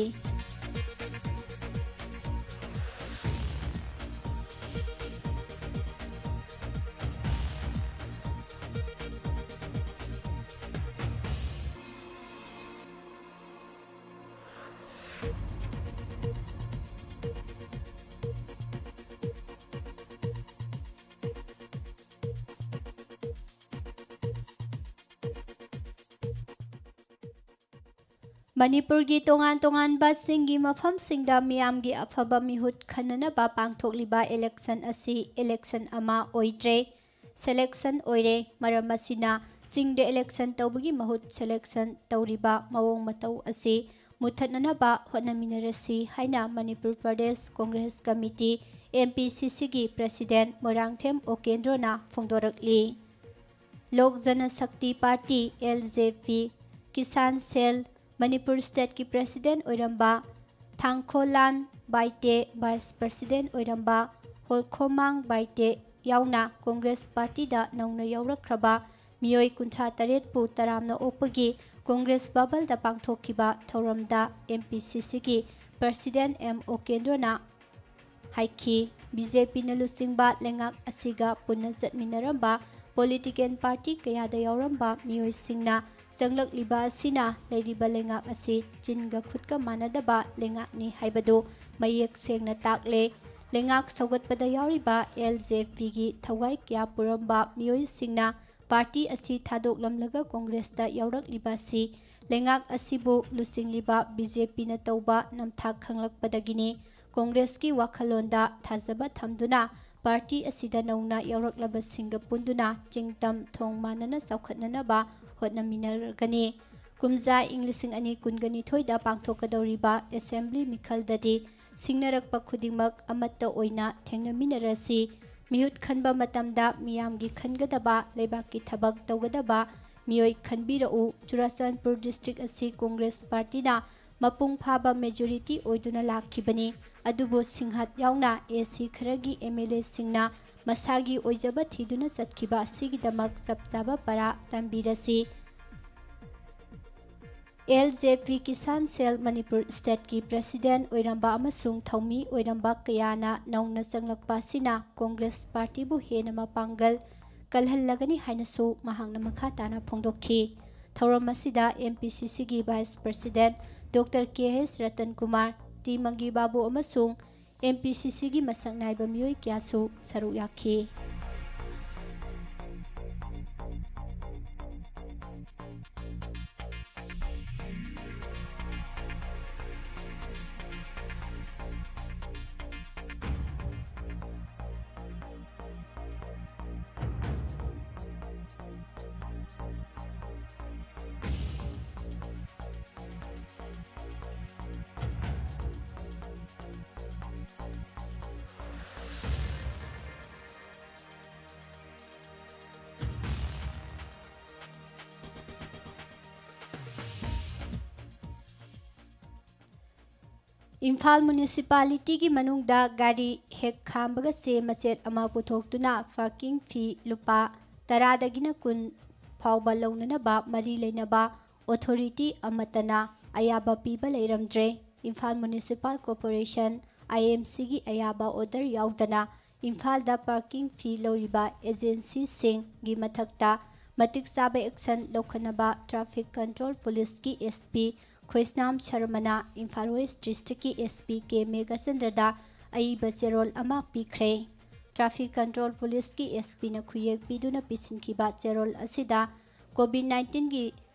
ꯃꯅꯤꯄꯨꯔꯒꯤ ꯇꯣꯉꯥꯟ ꯇꯣꯉꯥꯟꯕ ꯆꯤꯡꯒꯤ ꯃꯐꯝꯁꯤꯡꯗ ꯃꯤꯌꯥꯝꯒꯤ ꯑꯐꯕ ꯃꯤꯍꯨꯠ ꯈꯟꯅꯅꯕ ꯄꯥꯡꯊꯣꯛꯂꯤꯕ election ꯑꯁꯤ election ꯑꯃ ꯑꯣꯏꯗ꯭ꯔꯦ, selection ꯑꯣꯏꯔꯦ꯫ ꯃꯔꯝ ꯑꯁꯤꯅ ꯆꯤꯡꯗ election ꯇꯧꯕꯒꯤ ꯃꯍꯨꯠ selection ꯇꯧꯔꯤꯕ ꯃꯑꯣꯡ ꯃꯇꯧ ꯑꯁꯤ ꯃꯨꯊꯠꯅꯅꯕ ꯍꯣꯠꯅꯃꯤꯟꯅꯔꯁꯤ ꯍꯥꯏꯅ Manipur Pradesh Congress committee, M P C Cꯒꯤ president ꯃꯣꯏꯔꯥꯡꯊꯦꯝ ꯑꯣꯀꯦꯟꯗ꯭ꯔꯣꯅ ꯐꯣꯡꯗꯣꯔꯛꯂꯤ꯫ Lok Janshakti party, L J P, Kisan cell, Manipur ꯁ꯭ꯇꯦꯠꯀꯤ ꯄ꯭ꯔꯦꯁꯤꯗꯦꯟꯠ ꯑꯣꯏꯔꯝꯕ ꯊꯥꯡꯈꯣꯂꯥꯟ ꯕꯥꯏꯇꯦ, ꯚꯥꯏꯁ ꯄ꯭ꯔꯦꯁꯤꯗꯦꯟꯠ ꯑꯣꯏꯔꯝꯕ ꯍꯣꯜꯈꯣꯃꯥꯡ ꯕꯥꯏꯇꯦ ꯌꯥꯎꯅ ꯀꯣꯡꯒ꯭ꯔꯦꯁ ꯄꯥꯔꯇꯤꯗ ꯅꯧꯅ ꯌꯥꯎꯔꯛꯈ꯭ꯔꯕ ꯃꯤꯑꯣꯏ ꯀꯨꯟꯊ꯭ꯔꯥ ꯇꯔꯦꯠꯄꯨ ꯇꯔꯥꯝꯅ ꯑꯣꯛꯄꯒꯤ ꯀꯣꯡꯒ꯭ꯔꯦꯁ ꯚꯕꯟꯗ ꯄꯥꯡꯊꯣꯛꯈꯤꯕ ꯊꯧꯔꯝꯗ ꯑꯦꯝ ꯄꯤ ꯁꯤ ꯁꯤꯒꯤ ꯄ꯭ꯔꯦꯁꯤꯗꯦꯟꯠ ꯑꯦꯝ ꯑꯣꯀꯦꯟꯗ꯭ꯔꯣꯅ ꯍꯥꯏꯈꯤ꯫ ꯕꯤ ꯖꯦ ꯄꯤꯅ ꯂꯨꯆꯤꯡꯕ ꯂꯩꯉꯥꯛ ꯑꯁꯤꯒ ꯄꯨꯟꯅ ꯆꯠꯃꯤꯟꯅꯔꯝꯕ ꯄꯣꯂꯤꯇꯤꯀꯦꯜ ꯄꯥꯔꯇꯤ ꯀꯌꯥꯗ ꯌꯥꯎꯔꯝꯕ ꯃꯤꯑꯣꯏꯁꯤꯡꯅ ꯆꯪꯂꯛꯂꯤꯕ ꯑꯁꯤꯅ ꯂꯩꯔꯤꯕ ꯂꯩꯉꯥꯛ ꯑꯁꯤ ꯆꯤꯟꯒ ꯈꯨꯠꯀ ꯃꯥꯟꯅꯗꯕ ꯂꯩꯉꯥꯛꯅꯤ ꯍꯥꯏꯕꯗꯨ ꯃꯌꯦꯛ ꯁꯦꯡꯅ ꯇꯥꯛꯂꯦ꯫ ꯂꯩꯉꯥꯛ ꯁꯧꯒꯠꯄꯗ ꯌꯥꯎꯔꯤꯕ ꯑꯦꯜ ꯖꯦ ꯄꯤꯒꯤ ꯊꯋꯥꯏ ꯀꯌꯥ ꯄꯨꯔꯝꯕ ꯃꯤꯑꯣꯏꯁꯤꯡꯅ ꯄꯥꯔꯇꯤ ꯑꯁꯤ ꯊꯥꯗꯣꯛꯂꯝꯂꯒ ꯀꯣꯡꯒ꯭ꯔꯦꯁꯇ ꯌꯥꯎꯔꯛꯂꯤꯕ ꯑꯁꯤ ꯂꯩꯉꯥꯛ ꯑꯁꯤꯕꯨ ꯂꯨꯆꯤꯡꯂꯤꯕ ꯕꯤ ꯖꯦ ꯄꯤꯅ ꯇꯧꯕ ꯅꯝꯊꯥꯛ ꯈꯪꯂꯛꯄꯗꯒꯤꯅꯤ꯫ ꯀꯣꯡꯒ꯭ꯔꯦꯁꯀꯤ ꯋꯥꯈꯜꯂꯣꯟꯗ ꯊꯥꯖꯕ ꯊꯝꯗꯨꯅ ꯄꯥꯔꯇꯤ ꯑꯁꯤꯗ ꯅꯧꯅ ꯌꯥꯎꯔꯛꯂꯕꯁꯤꯡꯒ ꯄꯨꯟꯗꯨꯅ ꯆꯤꯡꯇꯝ ꯊꯣꯡ ꯃꯥꯟꯅꯅ ꯆꯥꯎꯈꯠꯅꯅꯕ ꯍꯣꯠꯅꯃꯤꯟꯅꯔꯒꯅꯤ꯫ ꯀꯨꯝꯖꯥ ꯏꯪ ꯂꯤꯁꯤꯡ ꯑꯅꯤ ꯀꯨꯟꯒ ꯅꯤꯊꯣꯏꯗ ꯄꯥꯡꯊꯣꯛꯀꯗꯧꯔꯤꯕ ꯑꯦꯁꯦꯝꯕ꯭ꯂꯤ ꯃꯤꯈꯜꯗꯗꯤ ꯁꯤꯡꯅꯔꯛꯄ ꯈꯨꯗꯤꯡꯃꯛ ꯑꯃꯠꯇ ꯑꯣꯏꯅ ꯊꯦꯡꯅꯃꯤꯟꯅꯔꯁꯤ꯫ ꯃꯤꯍꯨꯠ ꯈꯟꯕ ꯃꯇꯝꯗ ꯃꯤꯌꯥꯝꯒꯤ ꯈꯟꯒꯗꯕ, ꯂꯩꯕꯥꯛꯀꯤ ꯊꯕꯛ ꯇꯧꯒꯗꯕ ꯃꯤꯑꯣꯏ ꯈꯟꯕꯤꯔꯛꯎ꯫ ꯆꯨꯔꯥꯆꯥꯟꯄꯨꯔ ꯗꯤꯁꯇ꯭ꯔꯤꯛ ꯑꯁꯤ ꯀꯣꯡꯒ꯭ꯔꯦꯁ ꯄꯥꯔꯇꯤꯅ ꯃꯄꯨꯡ ꯐꯥꯕ ꯃꯦꯖꯣꯔꯤꯇꯤ ꯑꯣꯏꯗꯨꯅ ꯂꯥꯛꯈꯤꯕꯅꯤ꯫ ꯑꯗꯨꯕꯨ ꯁꯤꯡꯍꯠ ꯌꯥꯎꯅ ꯑꯦ ꯁꯤ ꯈꯔꯒꯤ ꯑꯦꯝ ꯑꯦꯜ ꯑꯦꯁꯤꯡꯅ ꯃꯁꯥꯒꯤ ꯑꯣꯏꯖꯕ ꯊꯤꯗꯨꯅ ꯆꯠꯈꯤꯕ ꯑꯁꯤꯒꯤꯗꯃꯛ ꯆꯞ ꯆꯥꯕ ꯄꯔꯥ ꯇꯝꯕꯤꯔꯁꯤ꯫ ꯑꯦꯜ ꯖꯦ ꯄꯤ ꯀꯤꯁꯥꯟ ꯁꯦꯜ ꯃꯅꯤꯄꯨꯔ ꯁ꯭ꯇꯦꯠꯀꯤ ꯄ꯭ꯔꯦꯁꯤꯗꯦꯟꯠ ꯑꯣꯏꯔꯝꯕ ꯑꯃꯁꯨꯡ ꯊꯧꯃꯤ ꯑꯣꯏꯔꯝꯕ ꯀꯌꯥꯅ ꯅꯧꯅ ꯆꯪꯂꯛꯄ ꯑꯁꯤꯅ ꯀꯣꯡꯒ꯭ꯔꯦꯁ ꯄꯥꯔꯇꯤꯕꯨ ꯍꯦꯟꯅ ꯃꯄꯥꯡꯒꯜ ꯀꯜꯍꯜꯂꯒꯅꯤ ꯍꯥꯏꯅꯁꯨ ꯃꯍꯥꯛꯅ ꯃꯈꯥ ꯇꯥꯅ ꯐꯣꯡꯗꯣꯛꯈꯤ꯫ ꯊꯧꯔꯝ ꯑꯁꯤꯗ ꯑꯦꯝ ꯄꯤ ꯁꯤ ꯁꯤꯒꯤ ꯚꯥꯏꯁ ꯄ꯭ꯔꯦꯁꯤꯗꯦꯟꯠ ꯗꯣꯛꯇꯔ ꯀꯦ ꯑꯦꯁ ꯔꯇꯟ ꯀꯨꯃꯥꯔ, ꯇꯤ ꯃꯪꯒꯤ ꯕꯥꯕꯨ ꯑꯃꯁꯨꯡ ꯑꯦꯝ ꯄꯤ ꯁꯤ ꯁꯤꯒꯤ ꯃꯁꯛ ꯅꯥꯏꯕ ꯃꯤꯑꯣꯏ ꯀꯌꯥꯁꯨ ꯁꯔꯨꯛ ꯌꯥꯈꯤ꯫ ꯏꯝꯐꯥꯜ ꯃ꯭ꯌꯨꯅꯤꯁꯤꯄꯥꯂꯤꯇꯤꯒꯤ ꯃꯅꯨꯡꯗ ꯒꯥꯔꯤ ꯍꯦꯛ ꯈꯥꯝꯕꯒ ꯆꯦ ꯃꯆꯦꯠ ꯑꯃ ꯄꯨꯊꯣꯛꯇꯨꯅ ꯄꯥꯔꯀꯤꯡ ꯐꯤ ꯂꯨꯄꯥ ꯇꯔꯥꯗꯒꯤꯅ ꯀꯨꯟ ꯐꯥꯎꯕ ꯂꯧꯅꯅꯕ ꯃꯔꯤ ꯂꯩꯅꯕ ꯑꯣꯊꯣꯔꯤꯇꯤ ꯑꯃꯠꯇꯅ ꯑꯌꯥꯕ ꯄꯤꯕ ꯂꯩꯔꯝꯗ꯭ꯔꯦ꯫ ꯏꯝꯐꯥꯜ ꯃ꯭ꯌꯨꯅꯤꯁꯤꯄꯥꯜ ꯀꯣꯔꯄꯣꯔꯦꯁꯟ, ꯑꯥꯏ ꯑꯦꯝ ꯁꯤꯒꯤ ꯑꯌꯥꯕ ꯑꯣꯔꯗꯔ ꯌꯥꯎꯗꯅ ꯏꯝꯐꯥꯜꯗ ꯄꯥꯔꯀꯤꯡ ꯐꯤ ꯂꯧꯔꯤꯕ ꯑꯦꯖꯦꯟꯁꯤꯁꯤꯡꯒꯤ ꯃꯊꯛꯇ ꯃꯇꯤꯛ ꯆꯥꯕ ꯑꯦꯛꯁꯟ ꯂꯧꯈꯠꯅꯕ ꯇ꯭ꯔꯥꯐꯤꯛ ꯀꯟꯇ꯭ꯔꯣꯜ ꯄꯨꯂꯤꯁꯀꯤ ꯑꯦꯁ ꯄꯤ ꯈꯣꯏꯁꯅꯥꯝ ꯁꯔꯃꯅ ꯏꯝꯐꯥꯜ ꯋꯦꯁ ꯗꯤꯁꯇ꯭ꯔꯤꯛꯀꯤ ꯑꯦꯁ ꯄꯤ ꯀꯦ ꯃꯦꯘꯆꯟꯗ꯭ꯔꯗ ꯑꯏꯕ ꯆꯦꯔꯣꯜ ꯑꯃ ꯄꯤꯈ꯭ꯔꯦ꯫ ꯇ꯭ꯔꯥꯐꯤꯛ ꯀꯟꯇ꯭ꯔꯣꯜ ꯄꯨꯂꯤꯁꯀꯤ ꯑꯦꯁ ꯄꯤꯅ ꯈꯨꯌꯦꯛ ꯄꯤꯗꯨꯅ ꯄꯤꯁꯤꯟꯈꯤꯕ ꯆꯦꯔꯣꯜ ꯑꯁꯤꯗ ꯀꯣꯚꯤꯗ ꯅꯥꯏꯟꯇꯤꯟꯒꯤ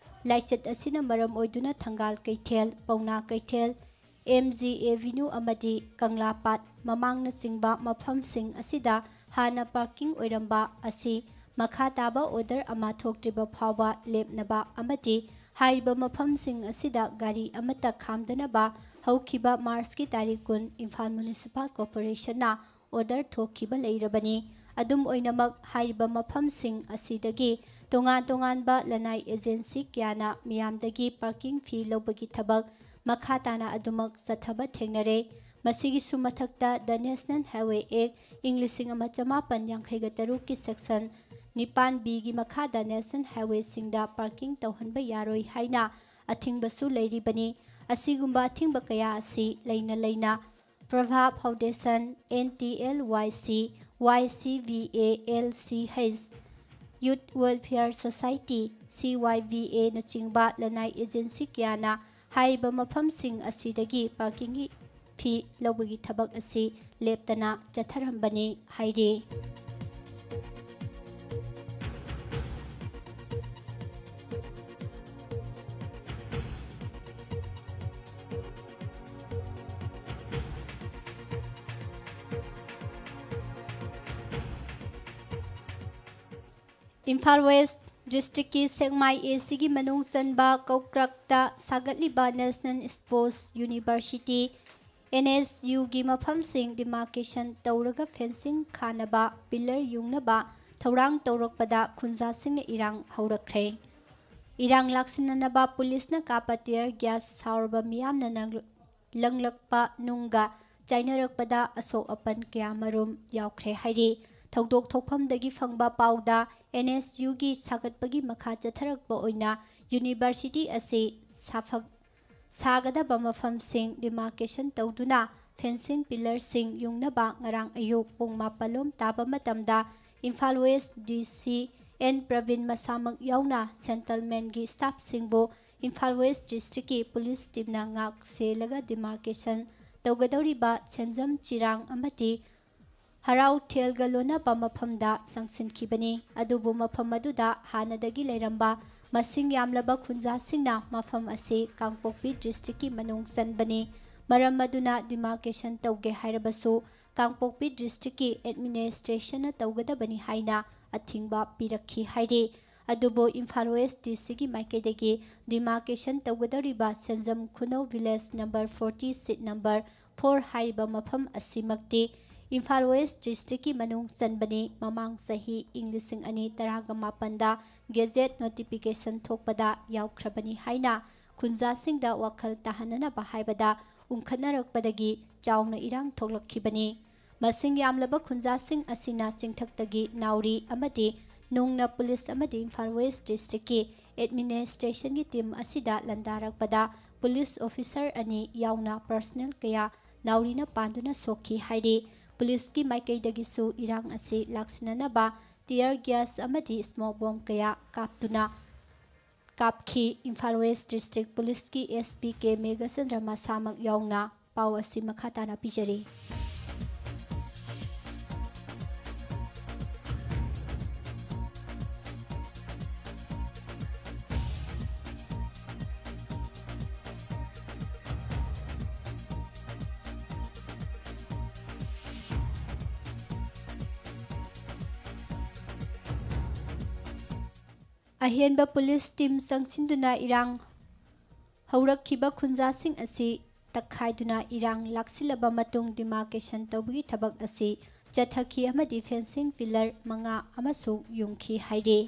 ꯂꯥꯏꯆꯠ ꯑꯁꯤꯅ ꯃꯔꯝ ꯑꯣꯏꯗꯨꯅ ꯊꯪꯒꯥꯜ ꯀꯩꯊꯦꯜ, ꯄꯥꯎꯅꯥ ꯀꯩꯊꯦꯜ, ꯑꯦꯝ ꯖꯤ ꯑꯦꯚꯤꯅ꯭ꯌꯨ ꯑꯃꯗꯤ ꯀꯪꯂꯥꯄꯥꯠ ꯃꯃꯥꯡꯅꯆꯤꯡꯕ ꯃꯐꯝꯁꯤꯡ ꯑꯁꯤꯗ ꯍꯥꯟꯅ ꯄꯥꯔꯀꯤꯡ ꯑꯣꯏꯔꯝꯕ ꯑꯁꯤ ꯃꯈꯥ ꯇꯥꯕ ꯑꯣꯔꯗꯔ ꯑꯃ ꯊꯣꯛꯇ꯭ꯔꯤꯕ ꯐꯥꯎꯕ ꯂꯦꯞꯅꯕ ꯑꯃꯗꯤ ꯍꯥꯏꯔꯤꯕ ꯃꯐꯝꯁꯤꯡ ꯑꯁꯤꯗ ꯒꯥꯔꯤ ꯑꯃꯠꯇ ꯈꯥꯝꯗꯅꯕ ꯍꯧꯈꯤꯕ ꯃꯥꯔꯆꯀꯤ ꯇꯥꯔꯤꯛ ꯀꯨꯟ ꯏꯝꯐꯥꯜ ꯃ꯭ꯌꯨꯅꯤꯁꯤꯄꯥꯜ ꯀꯣꯔꯄꯣꯔꯦꯁꯟꯅ ꯑꯣꯔꯗꯔ ꯊꯣꯛꯈꯤꯕ ꯂꯩꯔꯕꯅꯤ꯫ ꯑꯗꯨꯝ ꯑꯣꯏꯅꯃꯛ, ꯍꯥꯏꯔꯤꯕ ꯃꯐꯝꯁꯤꯡ ꯑꯁꯤꯗꯒꯤ ꯇꯣꯉꯥꯟ ꯇꯣꯉꯥꯟꯕ ꯂꯅꯥꯏ ꯑꯦꯖꯦꯟꯁꯤ ꯀꯌꯥꯅ ꯃꯤꯌꯥꯝꯗꯒꯤ ꯄꯥꯔꯀꯤꯡ ꯐꯤ ꯂꯧꯕꯒꯤ ꯊꯕꯛ ꯃꯈꯥ ꯇꯥꯅ ꯑꯗꯨꯃꯛ ꯆꯠꯊꯕ ꯊꯦꯡꯅꯔꯦ꯫ ꯃꯁꯤꯒꯤꯁꯨ ꯃꯊꯛꯇ, The National Highway Act, ꯏꯪ ꯂꯤꯁꯤꯡ ꯑꯃ ꯆꯃꯥꯄꯟ ꯌꯥꯡꯈꯩꯒ ꯇꯔꯨꯛꯀꯤ section ꯅꯤꯄꯥꯟ B ꯒꯤ ꯃꯈꯥꯗ ꯅꯦꯁꯅꯦꯜ ꯍꯥꯏꯋꯦꯁꯤꯡꯗ ꯄꯥꯔꯀꯤꯡ ꯇꯧꯍꯟꯕ ꯌꯥꯔꯣꯏ ꯍꯥꯏꯅ ꯑꯊꯤꯡꯕꯁꯨ ꯂꯩꯔꯤꯕꯅꯤ꯫ ꯑꯁꯤꯒꯨꯝꯕ ꯑꯊꯤꯡꯕ ꯀꯌꯥ ꯑꯁꯤ ꯂꯩꯅ ꯂꯩꯅ Prabha foundation, N T L Y C, Y C V A L C H, Youth Welfare Society, C Y V A ꯅꯆꯤꯡꯕ ꯂꯅꯥꯏ ꯑꯦꯖꯦꯟꯁꯤ ꯀꯌꯥꯅ ꯍꯥꯏꯔꯤꯕ ꯃꯐꯝꯁꯤꯡ ꯑꯁꯤꯗꯒꯤ ꯄꯥꯔꯀꯤꯡꯒꯤ ꯐꯤ ꯂꯧꯕꯒꯤ ꯊꯕꯛ ꯑꯁꯤ ꯂꯦꯞꯇꯅ ꯆꯠꯊꯔꯝꯕꯅꯤ ꯍꯥꯏꯔꯤ꯫ ꯏꯝꯐꯥꯜ ꯋꯦꯁ ꯗꯤꯁꯇ꯭ꯔꯤꯛꯀꯤ ꯁꯦꯛꯃꯥꯏ A Cꯒꯤ ꯃꯅꯨꯡ ꯆꯟꯕ ꯀꯧꯀ꯭ꯔꯛꯇ ꯁꯥꯒꯠꯂꯤꯕ National Sports University, N S U ꯒꯤ ꯃꯐꯝꯁꯤꯡ demarcation ꯇꯧꯔꯒ fencing ꯈꯥꯅꯕ pillar ꯌꯨꯡꯅꯕ ꯊꯧꯔꯥꯡ ꯇꯧꯔꯛꯄꯗ ꯈꯨꯟꯖꯥꯁꯤꯡꯅ ꯏꯔꯥꯡ ꯍꯧꯔꯛꯈ꯭ꯔꯦ꯫ ꯏꯔꯥꯡ ꯂꯥꯛꯁꯤꯟꯅꯅꯕ ꯄꯨꯂꯤꯁꯅ ꯀꯥꯞꯄ tear gas ꯁꯥꯎꯔꯕ ꯃꯤꯌꯥꯝꯅ ꯅꯪ-, ꯂꯪꯂꯛꯄ ꯅꯨꯡꯒ ꯆꯥꯏꯅꯔꯛꯄꯗ ꯑꯁꯣꯛ ꯑꯄꯟ ꯀꯌꯥ ꯃꯔꯨꯝ ꯌꯥꯎꯈ꯭ꯔꯦ ꯍꯥꯏꯔꯤ꯫ ꯊꯧꯗꯣꯛ ꯊꯣꯛꯐꯝꯗꯒꯤ ꯐꯪꯕ ꯄꯥꯎꯗ, ꯑꯦꯟ ꯑꯦꯁ ꯌꯨꯒꯤ ꯁꯥꯒꯠꯄꯒꯤ ꯃꯈꯥ ꯆꯠꯊꯔꯛꯄ ꯑꯣꯏꯅ ꯌꯨꯅꯤꯚꯔꯁꯤꯇꯤ ꯑꯁꯤ ꯁꯥꯐꯛ-, ꯁꯥꯒꯗꯕ ꯃꯐꯝꯁꯤꯡ ꯗꯤꯃꯥꯔꯀꯦꯁꯟ ꯇꯧꯗꯨꯅ ꯐꯦꯟꯁꯤꯡ ꯄꯤꯂꯔꯁꯤꯡ ꯌꯨꯡꯅꯕ ꯉꯔꯥꯡ ꯑꯌꯨꯛ ꯄꯨꯡ ꯃꯥꯄꯜ ꯂꯣꯝ ꯇꯥꯕ ꯃꯇꯝꯗ ꯏꯝꯐꯥꯜ ꯋꯦꯁ ꯗꯤ ꯁꯤ ꯑꯦꯟ ꯄ꯭ꯔꯕꯤꯟ ꯃꯁꯥꯃꯛ ꯌꯥꯎꯅ ꯁꯦꯟꯇꯜꯃꯦꯟꯒꯤ ꯁ꯭ꯇꯥꯐꯁꯤꯡꯕꯨ ꯏꯝꯐꯥꯜ ꯋꯦꯁ ꯗꯤꯁꯇ꯭ꯔꯤꯛꯀꯤ ꯄꯨꯂꯤꯁ ꯇꯤꯝꯅ ꯉꯥꯛ ꯁꯦꯜꯂꯒ ꯗꯤꯃꯥꯔꯀꯦꯁꯟ ꯇꯧꯒꯗꯧꯔꯤꯕ ꯁꯦꯟꯖꯝ ꯆꯤꯔꯥꯡ ꯑꯃꯗꯤ ꯍꯔꯥꯎ ꯊꯦꯜꯒ ꯂꯣꯟꯅꯕ ꯃꯐꯝꯗ ꯆꯪꯁꯤꯟꯈꯤꯕꯅꯤ꯫ ꯑꯗꯨꯕꯨ ꯃꯐꯝ ꯑꯗꯨꯗ ꯍꯥꯟꯅꯗꯒꯤ ꯂꯩꯔꯝꯕ ꯃꯁꯤꯡ ꯌꯥꯝꯂꯕ ꯈꯨꯟꯖꯥꯁꯤꯡꯅ ꯃꯐꯝ ꯑꯁꯤ ꯀꯥꯡꯄꯣꯛꯄꯤ ꯗꯤꯁꯇ꯭ꯔꯤꯛꯀꯤ ꯃꯅꯨꯡ ꯆꯟꯕꯅꯤ꯫ ꯃꯔꯝ ꯑꯗꯨꯅ ꯗꯤꯃꯥꯔꯀꯦꯁꯟ ꯇꯧꯒꯦ ꯍꯥꯏꯔꯕꯁꯨ ꯀꯥꯡꯄꯣꯛꯄꯤ ꯗꯤꯁꯇ꯭ꯔꯤꯛꯀꯤ ꯑꯦꯗꯃꯤꯅꯤꯁꯇ꯭ꯔꯦꯁꯟꯅ ꯇꯧꯒꯗꯕꯅꯤ ꯍꯥꯏꯅ ꯑꯊꯤꯡꯕ ꯄꯤꯔꯛꯈꯤ ꯍꯥꯏꯔꯤ꯫ ꯑꯗꯨꯕꯨ ꯏꯝꯐꯥꯜ ꯋꯦꯁ ꯗꯤ ꯁꯤꯒꯤ ꯃꯥꯏꯀꯩꯗꯒꯤ ꯗꯤꯃꯥꯔꯀꯦꯁꯟ ꯇꯧꯒꯗꯧꯔꯤꯕ Senjam Khunou village number forty, seat number four ꯍꯥꯏꯔꯤꯕ ꯃꯐꯝ ꯑꯁꯤꯃꯛꯇꯤ ꯏꯝꯐꯥꯜ ꯋꯦꯁ ꯗꯤꯁꯇ꯭ꯔꯤꯛꯀꯤ ꯃꯅꯨꯡ ꯆꯟꯕꯅꯤ꯫ ꯃꯃꯥꯡ ꯆꯍꯤ ꯏꯪ ꯂꯤꯁꯤꯡ ꯑꯅꯤ ꯇꯔꯥꯒ ꯃꯥꯄꯟꯗ ꯒꯦꯖꯦꯠ ꯅꯣꯇꯤꯐꯤꯀꯦꯁꯟ ꯊꯣꯛꯄꯗ ꯌꯥꯎꯈ꯭ꯔꯕꯅꯤ ꯍꯥꯏꯅ ꯈꯨꯟꯖꯥꯁꯤꯡꯗ ꯋꯥꯈꯜ ꯇꯥꯍꯟꯅꯅꯕ ꯍꯥꯏꯕꯗ ꯎꯪꯈꯠꯅꯔꯛꯄꯗꯒꯤ ꯆꯥꯎꯅ ꯏꯔꯥꯡ ꯊꯣꯛꯂꯛꯈꯤꯕꯅꯤ꯫ ꯃꯁꯤꯡ ꯌꯥꯝꯂꯕ ꯈꯨꯟꯖꯥꯁꯤꯡ ꯑꯁꯤꯅ ꯆꯤꯡꯊꯛꯇꯒꯤ ꯅꯥꯎꯔꯤ ꯑꯃꯗꯤ ꯅꯨꯡꯅ ꯄꯨꯂꯤꯁ ꯑꯃꯗꯤ ꯏꯝꯐꯥꯜ ꯋꯦꯁ ꯗꯤꯁꯇ꯭ꯔꯤꯛꯀꯤ ꯑꯦꯗꯃꯤꯅꯤꯁꯇ꯭ꯔꯦꯁꯟꯒꯤ ꯇꯤꯝ ꯑꯁꯤꯗ ꯂꯥꯟꯗꯥꯔꯛꯄꯗ ꯄꯨꯂꯤꯁ ꯑꯣꯐꯤꯁꯔ ꯑꯅꯤ ꯌꯥꯎꯅ ꯄꯔꯁꯅꯦꯜ ꯀꯌꯥ ꯅꯥꯎꯔꯤꯅ ꯄꯥꯟꯗꯨꯅ ꯁꯣꯛꯈꯤ ꯍꯥꯏꯔꯤ꯫ ꯄꯨꯂꯤꯁꯀꯤ ꯃꯥꯏꯀꯩꯗꯒꯤꯁꯨ ꯏꯔꯥꯡ ꯑꯁꯤ ꯂꯥꯛꯁꯤꯟꯅꯅꯕ ꯇꯤꯌꯔ ꯒ꯭ꯌꯥꯁ ꯑꯃꯗꯤ ꯁ꯭ꯃꯣꯛ ꯕꯣꯝ ꯀꯌꯥ ꯀꯥꯞꯇꯨꯅ ꯀꯥꯞꯈꯤ꯫ ꯏꯝꯐꯥꯜ ꯋꯦꯁ ꯗꯤꯁꯇ꯭ꯔꯤꯛ ꯄꯨꯂꯤꯁꯀꯤ ꯑꯦꯁ ꯄꯤ ꯀꯦ ꯃꯦꯘꯆꯟꯗ꯭ꯔ ꯃꯁꯥꯃꯛ ꯌꯥꯎꯅ ꯄꯥꯎ ꯑꯁꯤ ꯃꯈꯥ ꯇꯥꯅ ꯄꯤꯖꯔꯤ꯫ ꯑꯍꯦꯟꯕ ꯄꯨꯂꯤꯁ ꯇꯤꯝ ꯆꯪꯁꯤꯟꯗꯨꯅ ꯏꯔꯥꯡ ꯍꯧꯔꯛꯈꯤꯕ ꯈꯨꯟꯖꯥꯁꯤꯡ ꯑꯁꯤ ꯇꯛꯈꯥꯏꯗꯨꯅ ꯏꯔꯥꯡ ꯂꯥꯛꯁꯤꯜꯂꯕ ꯃꯇꯨꯡ ꯗꯤꯃꯥꯔꯀꯦꯁꯟ ꯇꯧꯕꯒꯤ ꯊꯕꯛ ꯑꯁꯤ ꯆꯠꯊꯈꯤ ꯑꯃꯗꯤ ꯐꯦꯟꯁꯤꯡ ꯄꯤꯂꯔ ꯃꯉꯥ ꯑꯃꯁꯨ ꯌꯨꯡꯈꯤ ꯍꯥꯏꯔꯤ꯫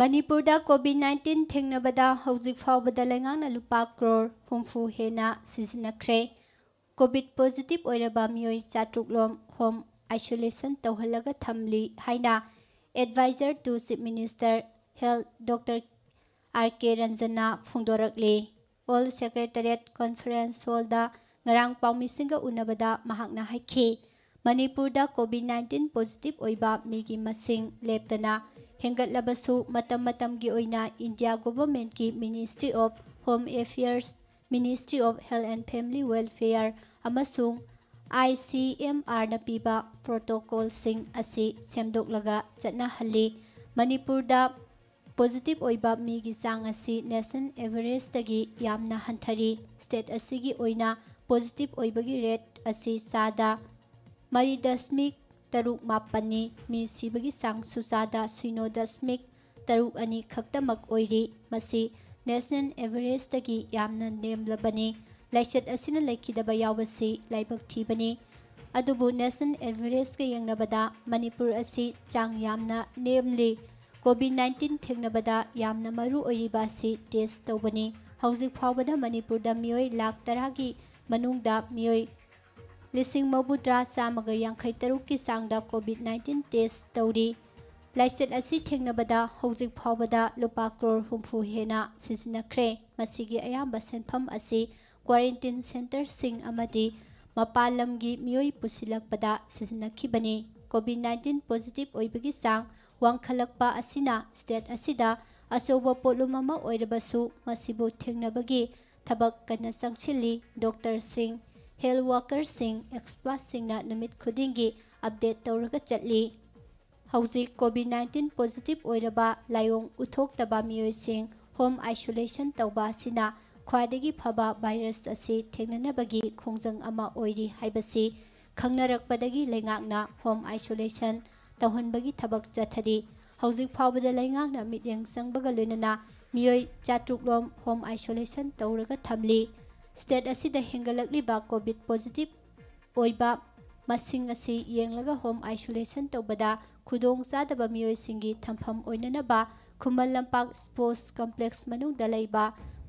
ꯃꯅꯤꯄꯨꯔꯗ ꯀꯣꯚꯤꯗ ꯅꯥꯏꯟꯇꯤꯟ ꯊꯦꯡꯅꯕꯗ ꯍꯧꯖꯤꯛ ꯐꯥꯎꯕꯗ ꯂꯩꯉꯥꯛꯅ ꯂꯨꯄꯥ ꯀ꯭ꯔꯣꯔ ꯍꯨꯝꯐꯨ ꯍꯦꯟꯅ ꯁꯤꯖꯤꯟꯅꯈ꯭ꯔꯦ꯫ ꯀꯣꯚꯤꯗ ꯄꯣꯖꯤꯇꯤꯚ ꯑꯣꯏꯔꯕ ꯃꯤꯑꯣꯏ ꯆꯥꯇ꯭ꯔꯨꯛ ꯂꯣꯝ ꯍꯣꯝ ꯑꯥꯏꯁꯣꯂꯦꯁꯟ ꯇꯧꯍꯜꯂꯒ ꯊꯝꯂꯤ ꯍꯥꯏꯅ Advisor to Chief Minister Health Doctor R K Ranjana ꯐꯣꯡꯗꯣꯔꯛꯂꯤ꯫ ꯑꯣꯜ ꯁꯦꯀ꯭ꯔꯦꯇꯔꯤꯌꯦꯠ ꯀꯣꯟꯐꯔꯦꯟꯁ ꯍꯣꯜꯗ ꯉꯔꯥꯡ ꯄꯥꯎꯃꯤꯁꯤꯡꯒ ꯎꯅꯕꯗ ꯃꯍꯥꯛꯅ ꯍꯥꯏꯈꯤ, ꯃꯅꯤꯄꯨꯔꯗ ꯀꯣꯚꯤꯗ ꯅꯥꯏꯟꯇꯤꯟ ꯄꯣꯖꯤꯇꯤꯚ ꯑꯣꯏꯕ ꯃꯤꯒꯤ ꯃꯁꯤꯡ ꯂꯦꯞꯇꯅ ꯍꯦꯟꯒꯠꯂꯕꯁꯨ, ꯃꯇꯝ ꯃꯇꯝꯒꯤ ꯑꯣꯏꯅ India ꯒꯣꯚꯔꯟꯃꯦꯟꯠꯀꯤ Ministry of Home Affairs, Ministry of Health and Family Welfare ꯑꯃꯁꯨꯡ I C M R ꯅ ꯄꯤꯕ ꯄ꯭ꯔꯣꯇꯣꯀꯣꯜꯁꯤꯡ ꯑꯁꯤ ꯁꯦꯝꯗꯣꯛꯂꯒ ꯆꯠꯅꯍꯜꯂꯤ꯫ ꯃꯅꯤꯄꯨꯔꯗ ꯄꯣꯖꯤꯇꯤꯚ ꯑꯣꯏꯕ ꯃꯤꯒꯤ ꯆꯥꯡ ꯑꯁꯤ ꯅꯦꯁꯅꯦꯜ ꯑꯦꯚꯔꯦꯖꯇꯒꯤ ꯌꯥꯝꯅ ꯍꯟꯊꯔꯤ꯫ ꯁ꯭ꯇꯦꯠ ꯑꯁꯤꯒꯤ ꯑꯣꯏꯅ ꯄꯣꯖꯤꯇꯤꯚ ꯑꯣꯏꯕꯒꯤ ꯔꯦꯠ ꯑꯁꯤ ꯆꯥꯗ ꯃꯔꯤ ꯗꯁꯃꯤꯛ ꯇꯔꯨꯛ ꯃꯥꯄꯟꯅꯤ꯫ ꯃꯤ ꯁꯤꯕꯒꯤ ꯆꯥꯡꯁꯨ ꯆꯥꯗ ꯁꯤꯅꯣ ꯗꯁꯃꯤꯛ ꯇꯔꯨꯛ ꯑꯅꯤ ꯈꯛꯇꯃꯛ ꯑꯣꯏꯔꯤ꯫ ꯃꯁꯤ ꯅꯦꯁꯅꯦꯜ ꯑꯦꯚꯔꯦꯖꯇꯒꯤ ꯌꯥꯝꯅ ꯅꯦꯝꯂꯕꯅꯤ꯫ ꯂꯥꯏꯆꯠ ꯑꯁꯤꯅ ꯂꯩꯈꯤꯗꯕ ꯌꯥꯎꯕꯁꯤ ꯂꯥꯏꯕꯛ ꯊꯤꯕꯅꯤ꯫ ꯑꯗꯨꯕꯨ ꯅꯦꯁꯅꯦꯜ ꯑꯦꯚꯔꯦꯖꯀ ꯌꯦꯡꯅꯕꯗ ꯃꯅꯤꯄꯨꯔ ꯑꯁꯤ ꯆꯥꯡ ꯌꯥꯝꯅ ꯅꯦꯝꯂꯤ꯫ ꯀꯣꯚꯤꯗ ꯅꯥꯏꯟꯇꯤꯟ ꯊꯦꯡꯅꯕꯗ ꯌꯥꯝꯅ ꯃꯔꯨ ꯑꯣꯏꯔꯤꯕ ꯑꯁꯤ ꯇꯦꯁ ꯇꯧꯕꯅꯤ꯫ ꯍꯧꯖꯤꯛ ꯐꯥꯎꯕꯗ ꯃꯅꯤꯄꯨꯔꯗ ꯃꯤꯑꯣꯏ ꯂꯥꯈ ꯇꯔꯥꯒꯤ ꯃꯅꯨꯡꯗ ꯃꯤꯑꯣꯏ ꯂꯤꯁꯤꯡ ꯃꯧꯗ꯭ꯔꯥ ꯆꯥꯝꯃꯒ ꯌꯥꯡꯈꯩ ꯇꯔꯨꯛꯀꯤ ꯆꯥꯡꯗ ꯀꯣꯚꯤꯗ ꯅꯥꯏꯟꯇꯤꯟ ꯇꯦꯁ ꯇꯧꯔꯤ꯫ ꯂꯥꯏꯆꯠ ꯑꯁꯤ ꯊꯦꯡꯅꯕꯗ ꯍꯧꯖꯤꯛ ꯐꯥꯎꯕꯗ ꯂꯨꯄꯥ ꯀ꯭ꯔꯣꯔ ꯍꯨꯝꯐꯨ ꯍꯦꯟꯅ ꯁꯤꯖꯤꯟꯅꯈ꯭ꯔꯦ꯫ ꯃꯁꯤꯒꯤ ꯑꯌꯥꯝꯕ ꯁꯦꯟꯐꯝ ꯑꯁꯤ ꯀ꯭ꯋꯥꯔꯦꯟꯇꯤꯟ ꯁꯦꯟꯇꯔꯁꯤꯡ ꯑꯃꯗꯤ ꯃꯄꯥꯟ ꯂꯝꯒꯤ ꯃꯤꯑꯣꯏ ꯄꯨꯁꯤꯜꯂꯛꯄꯗ ꯁꯤꯖꯤꯟꯅꯈꯤꯕꯅꯤ꯫ ꯀꯣꯚꯤꯗ ꯅꯥꯏꯟꯇꯤꯟ ꯄꯣꯖꯤꯇꯤꯚ ꯑꯣꯏꯕꯒꯤ ꯆꯥꯡ ꯋꯥꯡꯈꯠꯂꯛꯄ ꯑꯁꯤꯅ ꯁ꯭ꯇꯦꯠ ꯑꯁꯤꯗ ꯑꯆꯧꯕ ꯄꯣꯠꯂꯨꯝ ꯑꯃ ꯑꯣꯏꯔꯕꯁꯨ, ꯃꯁꯤꯕꯨ ꯊꯦꯡꯅꯕꯒꯤ ꯊꯕꯛ ꯀꯟꯅ ꯆꯪꯁꯤꯜꯂꯤ꯫ ꯗꯣꯛꯇꯔꯁꯤꯡ, ꯍꯦꯜꯊ ꯋꯥꯔꯀꯔꯁꯤꯡ, ꯑꯦꯛꯁꯄꯔꯠꯁꯤꯡꯅ ꯅꯨꯃꯤꯠ ꯈꯨꯗꯤꯡꯒꯤ ꯑꯞꯗꯦꯠ ꯇꯧꯔꯒ ꯆꯠꯂꯤ꯫ ꯍꯧꯖꯤꯛ ꯀꯣꯚꯤꯗ ꯅꯥꯏꯟꯇꯤꯟ ꯄꯣꯖꯤꯇꯤꯚ ꯑꯣꯏꯔꯕ ꯂꯥꯏꯑꯣꯡ ꯎꯠꯊꯣꯛꯇꯕ ꯃꯤꯑꯣꯏꯁꯤꯡ ꯍꯣꯝ ꯑꯥꯏꯁꯣꯂꯦꯁꯟ ꯇꯧꯕ ꯑꯁꯤꯅ ꯈ꯭ꯋꯥꯏꯗꯒꯤ ꯐꯕ ꯚꯥꯏꯔꯁ ꯑꯁꯤ ꯊꯦꯡꯅꯅꯕꯒꯤ ꯈꯣꯡꯖꯪ ꯑꯃ ꯑꯣꯏꯔꯤ ꯍꯥꯏꯕꯁꯤ ꯈꯪꯅꯔꯛꯄꯗꯒꯤ ꯂꯩꯉꯥꯛꯅ ꯍꯣꯝ ꯑꯥꯏꯁꯣꯂꯦꯁꯟ ꯇꯧꯍꯟꯕꯒꯤ ꯊꯕꯛ ꯆꯠꯊꯔꯤ꯫ ꯍꯧꯖꯤꯛ ꯐꯥꯎꯕꯗ ꯂꯩꯉꯥꯛꯅ ꯃꯤꯠꯌꯦꯡ ꯆꯪꯕꯒ ꯂꯣꯏꯅꯅ ꯃꯤꯑꯣꯏ ꯆꯥꯇ꯭ꯔꯨꯛ ꯂꯣꯝ ꯍꯣꯝ ꯑꯥꯏꯁꯣꯂꯦꯁꯟ ꯇꯧꯔꯒ ꯊꯝꯂꯤ꯫ ꯁ꯭ꯇꯦꯠ ꯑꯁꯤꯗ ꯍꯦꯟꯒꯠꯂꯛꯂꯤꯕ ꯀꯣꯚꯤꯗ ꯄꯣꯖꯤꯇꯤꯚ ꯑꯣꯏꯕ ꯃꯁꯤꯡ ꯑꯁꯤ ꯌꯦꯡꯂꯒ ꯍꯣꯝ ꯑꯥꯏꯁꯣꯂꯦꯁꯟ ꯇꯧꯕꯗ ꯈꯨꯗꯣꯡ ꯆꯥꯗꯕ ꯃꯤꯑꯣꯏꯁꯤꯡꯒꯤ ꯊꯝꯐꯝ ꯑꯣꯏꯅꯅꯕ ꯈꯨꯃꯟ ꯂꯝꯄꯥꯛ ꯁ꯭ꯄꯣꯔꯠꯁ ꯀꯝꯄ꯭ꯂꯦꯛꯁ ꯃꯅꯨꯡꯗ ꯂꯩꯕ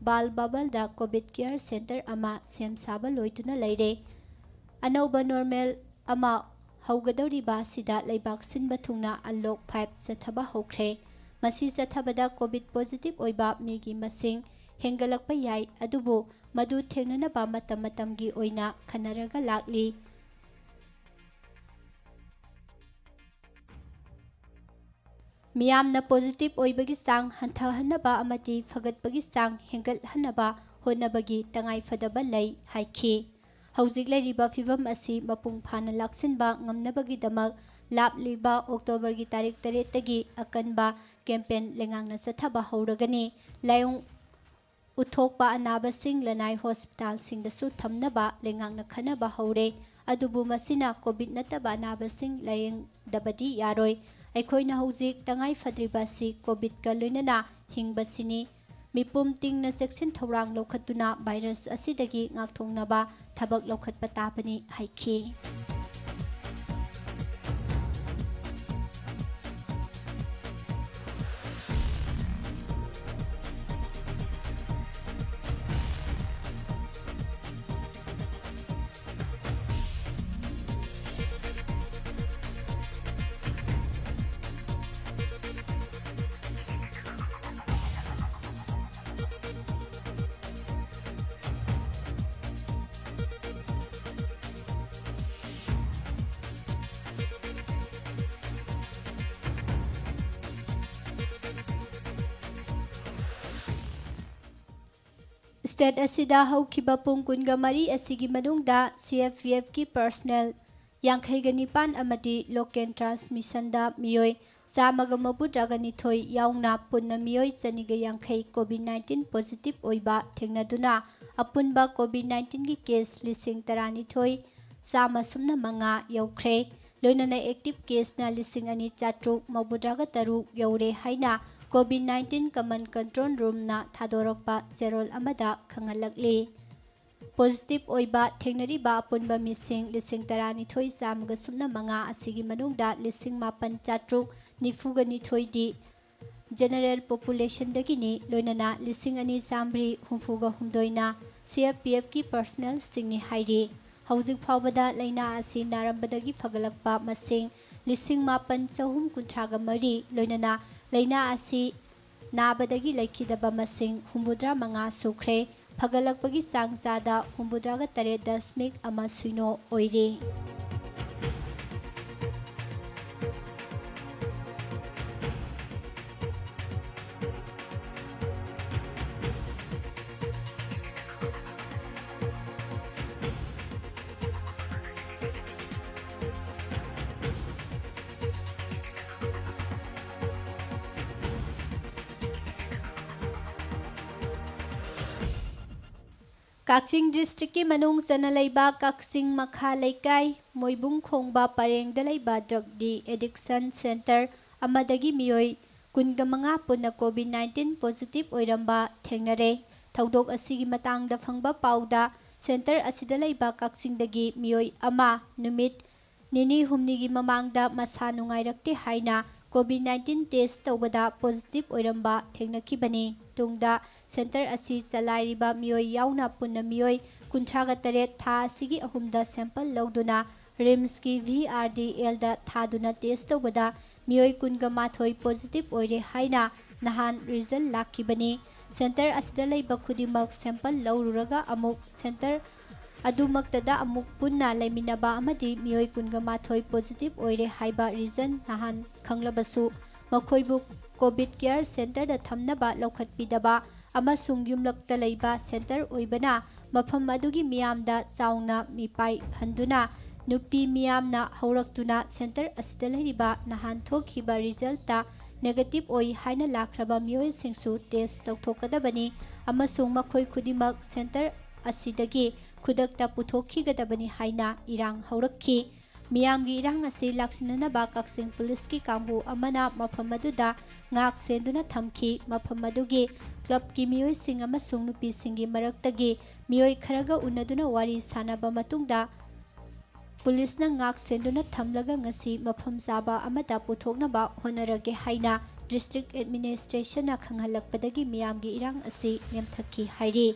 ꯕꯥꯜ ꯕꯕꯜꯗ ꯀꯣꯚꯤꯗ ꯀꯤꯌꯔ ꯁꯦꯟꯇꯔ ꯑꯃ ꯁꯦꯝ ꯁꯥꯕ ꯂꯣꯏꯗꯨꯅ ꯂꯩꯔꯦ꯫ ꯑꯅꯧꯕ ꯅꯣꯔꯃꯦꯜ ꯑꯃ ꯍꯧꯒꯗꯧꯔꯤꯕ ꯑꯁꯤꯗ ꯂꯩꯕꯥꯛ ꯁꯤꯟꯕ ꯊꯨꯡꯅ ꯑꯟꯂꯣꯛ ꯐꯥꯏꯚ ꯆꯠꯊꯕ ꯍꯧꯈ꯭ꯔꯦ꯫ ꯃꯁꯤ ꯆꯠꯊꯕꯗ ꯀꯣꯚꯤꯗ ꯄꯣꯖꯤꯇꯤꯚ ꯑꯣꯏꯕ ꯃꯤꯒꯤ ꯃꯁꯤꯡ ꯍꯦꯟꯒꯠꯂꯛꯄ ꯌꯥꯏ, ꯑꯗꯨꯕꯨ ꯃꯗꯨ ꯊꯦꯡꯅꯅꯕ ꯃꯇꯝ ꯃꯇꯝꯒꯤ ꯑꯣꯏꯅ ꯈꯟꯅꯔꯒ ꯂꯥꯛꯂꯤ꯫ ꯃꯤꯌꯥꯝꯅ ꯄꯣꯖꯤꯇꯤꯚ ꯑꯣꯏꯕꯒꯤ ꯆꯥꯡ ꯍꯟꯊꯍꯟꯅꯕ ꯑꯃꯗꯤ ꯐꯒꯠꯄꯒꯤ ꯆꯥꯡ ꯍꯦꯟꯒꯠꯍꯟꯅꯕ ꯍꯣꯠꯅꯕꯒꯤ ꯇꯉꯥꯏꯐꯗꯕ ꯂꯩ ꯍꯥꯏꯈꯤ꯫ ꯍꯧꯖꯤꯛ ꯂꯩꯔꯤꯕ ꯐꯤꯚꯝ ꯑꯁꯤ ꯃꯄꯨꯡ ꯐꯥꯅ ꯂꯥꯛꯁꯤꯟꯕ ꯉꯝꯅꯕꯒꯤꯗꯃꯛ ꯂꯥꯛꯂꯤꯕ ꯑꯣꯛꯇꯣꯕꯔꯒꯤ ꯇꯥꯔꯤꯛ ꯇꯔꯦꯠꯇꯒꯤ ꯑꯀꯟꯕ ꯀꯦꯝꯄꯦꯟ ꯂꯩꯉꯥꯛꯅ ꯆꯠꯊꯕ ꯍꯧꯔꯒꯅꯤ꯫ ꯂꯥꯏꯑꯣꯡ ꯎꯠꯊꯣꯛꯄ ꯑꯅꯥꯕꯁꯤꯡ ꯂꯅꯥꯏ ꯍꯣꯁꯄꯤꯇꯥꯜꯁꯤꯡꯗꯁꯨ ꯊꯝꯅꯕ ꯂꯩꯉꯥꯛꯅ ꯈꯟꯅꯕ ꯍꯧꯔꯦ꯫ ꯑꯗꯨꯕꯨ ꯃꯁꯤꯅ ꯀꯣꯚꯤꯗ ꯅꯠꯇꯕ ꯑꯅꯥꯕꯁꯤꯡ ꯂꯥꯌꯦꯡꯗꯕꯗꯤ ꯌꯥꯔꯣꯏ꯫ ꯑꯩꯈꯣꯏꯅ ꯍꯧꯖꯤꯛ ꯇꯉꯥꯏ ꯐꯗ꯭ꯔꯤꯕ ꯑꯁꯤ ꯀꯣꯚꯤꯗꯀ ꯂꯣꯏꯅꯅ ꯍꯤꯡꯕꯁꯤꯅꯤ꯫ ꯃꯤꯄꯨꯝ ꯇꯤꯡꯅ ꯆꯦꯛꯁꯤꯟ ꯊꯧꯔꯥꯡ ꯂꯧꯈꯠꯇꯨꯅ ꯚꯥꯏꯔꯁ ꯑꯁꯤꯗꯒꯤ ꯉꯥꯛꯊꯣꯛꯅꯕ ꯊꯕꯛ ꯂꯧꯈꯠꯄ ꯇꯥꯕꯅꯤ ꯍꯥꯏꯈꯤ꯫ ꯁ꯭ꯇꯦꯠ ꯑꯁꯤꯗ ꯍꯧꯈꯤꯕ ꯄꯨꯡ ꯀꯨꯟꯒ ꯃꯔꯤ ꯑꯁꯤꯒꯤ ꯃꯅꯨꯡꯗ ꯁꯤ ꯑꯦꯐ ꯄꯤ ꯑꯦꯐꯀꯤ ꯄꯔꯁꯅꯦꯜ ꯌꯥꯡꯈꯩꯒ ꯅꯤꯄꯥꯟ ꯑꯃꯗꯤ ꯂꯣꯀꯦꯜ ꯇ꯭ꯔꯥꯟꯁꯃꯤꯁꯟꯗ ꯃꯤꯑꯣꯏ ꯆꯥꯝꯃꯒ ꯃꯧꯗ꯭ꯔꯥꯒ ꯅꯤꯊꯣꯏ ꯌꯥꯎꯅ ꯄꯨꯟꯅ ꯃꯤꯑꯣꯏ ꯆꯅꯤꯒ ꯌꯥꯡꯈꯩ ꯀꯣꯚꯤꯗ ꯅꯥꯏꯟꯇꯤꯟ ꯄꯣꯖꯤꯇꯤꯚ ꯑꯣꯏꯕ ꯊꯦꯡꯅꯗꯨꯅ ꯑꯄꯨꯟꯕ ꯀꯣꯚꯤꯗ ꯅꯥꯏꯟꯇꯤꯟꯒꯤ ꯀꯦꯁ ꯂꯤꯁꯤꯡ ꯇꯔꯥꯅꯤꯊꯣꯏ ꯆꯥꯝꯃ ꯁꯨꯞꯅ ꯃꯉꯥ ꯌꯧꯈ꯭ꯔꯦ꯫ ꯂꯣꯏꯅꯅ ꯑꯦꯛꯇꯤꯚ ꯀꯦꯁꯅ ꯂꯤꯁꯤꯡ ꯑꯅꯤ ꯆꯥꯇ꯭ꯔꯨꯛ ꯃꯧꯗ꯭ꯔꯥꯒ ꯇꯔꯨꯛ ꯌꯧꯔꯦ ꯍꯥꯏꯅ ꯀꯣꯚꯤꯗ ꯅꯥꯏꯟꯇꯤꯟ ꯀꯃꯟ ꯀꯟꯇ꯭ꯔꯣꯜ ꯔꯨꯝꯅ ꯊꯥꯗꯣꯔꯛꯄ ꯆꯦꯔꯣꯜ ꯑꯃꯗ ꯈꯪꯍꯜꯂꯛꯂꯤ꯫ ꯄꯣꯖꯤꯇꯤꯚ ꯑꯣꯏꯕ ꯊꯦꯡꯅꯔꯤꯕ ꯑꯄꯨꯟꯕ ꯃꯤꯁꯤꯡ ꯂꯤꯁꯤꯡ ꯇꯔꯥꯅꯤꯊꯣꯏ ꯆꯥꯝꯃꯒ ꯁꯨꯞꯅ ꯃꯉꯥ ꯑꯁꯤꯒꯤ ꯃꯅꯨꯡꯗ ꯂꯤꯁꯤꯡ ꯃꯥꯄꯟ ꯆꯥꯇ꯭ꯔꯨꯛ ꯅꯤꯐꯨꯒ ꯅꯤꯊꯣꯏꯗꯤ ꯖꯦꯅꯔꯦꯜ ꯄꯣꯄꯨꯂꯦꯁꯟꯗꯒꯤꯅꯤ, ꯂꯣꯏꯅꯅ ꯂꯤꯁꯤꯡ ꯑꯅꯤ ꯆꯥꯃꯔꯤ ꯍꯨꯝꯐꯨꯒ ꯍꯨꯝꯗꯣꯏꯅ ꯁꯤ ꯑꯦꯐ ꯄꯤ ꯑꯦꯐꯀꯤ ꯄꯔꯁꯅꯦꯜꯁꯤꯡꯅꯤ ꯍꯥꯏꯔꯤ꯫ ꯍꯧꯖꯤꯛ ꯐꯥꯎꯕꯗ ꯂꯥꯏꯅꯥ ꯑꯁꯤ ꯅꯥꯔꯝꯕꯗꯒꯤ ꯐꯒꯠꯂꯛꯄ ꯃꯁꯤꯡ ꯂꯤꯁꯤꯡ ꯃꯥꯄꯟ ꯆꯍꯨꯝ ꯀꯨꯟꯊ꯭ꯔꯥꯒ ꯃꯔꯤ, ꯂꯣꯏꯅꯅ ꯂꯥꯏꯅꯥ ꯑꯁꯤ ꯅꯥꯕꯗꯒꯤ ꯂꯩꯈꯤꯗꯕ ꯃꯁꯤꯡ ꯍꯨꯝꯐꯨꯇꯔꯥ ꯃꯉꯥ ꯁꯨꯈ꯭ꯔꯦ꯫ ꯐꯒꯠꯂꯛꯄꯒꯤ ꯆꯥꯡ ꯆꯥꯗ ꯍꯨꯝꯐꯨꯇꯔꯥꯒ ꯇꯔꯦꯠ ꯗꯁꯃꯤꯛ ꯑꯃ ꯁꯤꯅꯣ ꯑꯣꯏꯔꯤ꯫ ꯀꯛꯆꯤꯡ ꯗꯤꯁꯇ꯭ꯔꯤꯛꯀꯤ ꯃꯅꯨꯡ ꯆꯟꯅ ꯂꯩꯕ ꯀꯛꯆꯤꯡ ꯃꯈꯥ ꯂꯩꯀꯥꯏ ꯃꯣꯏꯕꯨꯡ ꯈꯣꯡꯕ ꯄꯔꯦꯡꯗ ꯂꯩꯕ ꯗ꯭ꯔꯒ ꯗꯤ ꯑꯦꯗꯤꯛꯁꯟ ꯁꯦꯟꯇꯔ ꯑꯃꯗꯒꯤ ꯃꯤꯑꯣꯏ ꯀꯨꯟꯒ ꯃꯉꯥ ꯄꯨꯟꯅ ꯀꯣꯚꯤꯗ ꯅꯥꯏꯟꯇꯤꯟ ꯄꯣꯖꯤꯇꯤꯚ ꯑꯣꯏꯔꯝꯕ ꯊꯦꯡꯅꯔꯦ꯫ ꯊꯧꯗꯣꯛ ꯑꯁꯤꯒꯤ ꯃꯇꯥꯡꯗ ꯐꯪꯕ ꯄꯥꯎꯗ ꯁꯦꯟꯇꯔ ꯑꯁꯤꯗ ꯂꯩꯕ ꯀꯛꯆꯤꯡꯗꯒꯤ ꯃꯤꯑꯣꯏ ꯑꯃ ꯅꯨꯃꯤꯠ ꯅꯤꯅꯤ ꯍꯨꯝꯅꯤꯒꯤ ꯃꯃꯥꯡꯗ ꯃꯁꯥ ꯅꯨꯡꯉꯥꯏꯔꯛꯇꯦ ꯍꯥꯏꯅ ꯀꯣꯚꯤꯗ ꯅꯥꯏꯟꯇꯤꯟ ꯇꯦꯁ ꯇꯧꯕꯗ ꯄꯣꯖꯤꯇꯤꯚ ꯑꯣꯏꯔꯝꯕ ꯊꯦꯡꯅꯈꯤꯕꯅꯤ꯫ ꯇꯨꯡꯗ ꯁꯦꯟꯇꯔ ꯑꯁꯤ ꯆꯂꯥꯏꯔꯤꯕ ꯃꯤꯑꯣꯏ ꯌꯥꯎꯅ ꯄꯨꯟꯅ ꯃꯤꯑꯣꯏ ꯀꯨꯟꯊ꯭ꯔꯥꯒ ꯇꯔꯦꯠ ꯊꯥ ꯑꯁꯤꯒꯤ ꯑꯍꯨꯝꯗ ꯁꯦꯝꯄꯜ ꯂꯧꯗꯨꯅ ꯔꯤꯝꯁꯀꯤ ꯚꯤ ꯑꯥꯔ ꯗꯤ ꯑꯦꯜꯗ ꯊꯥꯗꯨꯅ ꯇꯦꯁ ꯇꯧꯕꯗ ꯃꯤꯑꯣꯏ ꯀꯨꯟꯒ ꯃꯥꯊꯣꯏ ꯄꯣꯖꯤꯇꯤꯚ ꯑꯣꯏꯔꯦ ꯍꯥꯏꯅ ꯅꯍꯥꯟ ꯔꯤꯖꯜ ꯂꯥꯛꯈꯤꯕꯅꯤ꯫ ꯁꯦꯟꯇꯔ ꯑꯁꯤꯗ ꯂꯩꯕ ꯈꯨꯗꯤꯡꯃꯛ ꯁꯦꯝꯄꯜ ꯂꯧꯔꯨꯔꯒ ꯑꯃꯨꯛ ꯁꯦꯟꯇꯔ ꯑꯗꯨꯃꯛꯇꯗ ꯑꯃꯨꯛ ꯄꯨꯟꯅ ꯂꯩꯃꯤꯟꯅꯕ ꯑꯃꯗꯤ ꯃꯤꯑꯣꯏ ꯀꯨꯟꯒ ꯃꯥꯊꯣꯏ ꯄꯣꯖꯤꯇꯤꯚ ꯑꯣꯏꯔꯦ ꯍꯥꯏꯕ ꯔꯤꯖꯟ ꯅꯍꯥꯟ ꯈꯪꯂꯕꯁꯨ, ꯃꯈꯣꯏꯕꯨ ꯀꯣꯚꯤꯗ ꯀꯦꯌꯔ ꯁꯦꯟꯇꯔꯗ ꯊꯝꯅꯕ ꯂꯧꯈꯠꯄꯤꯗꯕ ꯑꯃꯁꯨꯡ ꯌꯨꯝꯂꯛꯇ ꯂꯩꯕ ꯁꯦꯟꯇꯔ ꯑꯣꯏꯕꯅ ꯃꯐꯝ ꯑꯗꯨꯒꯤ ꯃꯤꯌꯥꯝꯗ ꯆꯥꯎꯅ ꯃꯤꯄꯥꯏꯍꯟꯗꯨꯅ ꯅꯨꯄꯤ ꯃꯤꯌꯥꯝꯅ ꯍꯧꯔꯛꯇꯨꯅ ꯁꯦꯟꯇꯔ ꯑꯁꯤꯗ ꯂꯩꯔꯤꯕ ꯅꯍꯥꯟ ꯊꯣꯛꯈꯤꯕ ꯔꯤꯖꯜꯇ ꯅꯦꯒꯦꯇꯤꯚ ꯑꯣꯏ ꯍꯥꯏꯅ ꯂꯥꯛꯈ꯭ꯔꯕ ꯃꯤꯑꯣꯏꯁꯤꯡꯁꯨ ꯇꯦꯁ ꯇꯧꯊꯣꯛꯀꯗꯕꯅꯤ ꯑꯃꯁꯨꯡ ꯃꯈꯣꯏ ꯈꯨꯗꯤꯡꯃꯛ ꯁꯦꯟꯇꯔ ꯑꯁꯤꯗꯒꯤ ꯈꯨꯗꯛꯇ ꯄꯨꯊꯣꯛꯈꯤꯒꯗꯕꯅꯤ ꯍꯥꯏꯅ ꯏꯔꯥꯡ ꯍꯧꯔꯛꯈꯤ꯫ ꯃꯤꯌꯥꯝꯒꯤ ꯏꯔꯥꯡ ꯑꯁꯤ ꯂꯥꯛꯁꯤꯟꯅꯅꯕ ꯀꯛꯆꯤꯡ ꯄꯨꯂꯤꯁꯀꯤ ꯀꯥꯡꯕꯨ ꯑꯃꯅ ꯃꯐꯝ ꯑꯗꯨꯗ ꯉꯥꯛ ꯁꯦꯟꯗꯨꯅ ꯊꯝꯈꯤ꯫ ꯃꯐꯝ ꯑꯗꯨꯒꯤ ꯀ꯭ꯂꯕꯀꯤ ꯃꯤꯑꯣꯏꯁꯤꯡ ꯑꯃꯁꯨꯡ ꯅꯨꯄꯤꯁꯤꯡꯒꯤ ꯃꯔꯛꯇꯒꯤ ꯃꯤꯑꯣꯏ ꯈꯔꯒ ꯎꯅꯗꯨꯅ ꯋꯥꯔꯤ ꯁꯥꯟꯅꯕ ꯃꯇꯨꯡꯗ ꯄꯨꯂꯤꯁꯅ ꯉꯥꯛ ꯁꯦꯟꯗꯨꯅ ꯊꯝꯂꯒ ꯉꯁꯤ ꯃꯐꯝ ꯆꯥꯕ ꯑꯃꯗ ꯄꯨꯊꯣꯛꯅꯕ ꯍꯣꯠꯅꯔꯒꯦ ꯍꯥꯏꯅ ꯗꯤꯁꯇ꯭ꯔꯤꯛ ꯑꯦꯗꯃꯤꯅꯤꯁꯇ꯭ꯔꯦꯁꯟꯅ ꯈꯪꯍꯜꯂꯛꯄꯗꯒꯤ ꯃꯤꯌꯥꯝꯒꯤ ꯏꯔꯥꯡ ꯑꯁꯤ ꯅꯦꯝꯊꯈꯤ ꯍꯥꯏꯔꯤ꯫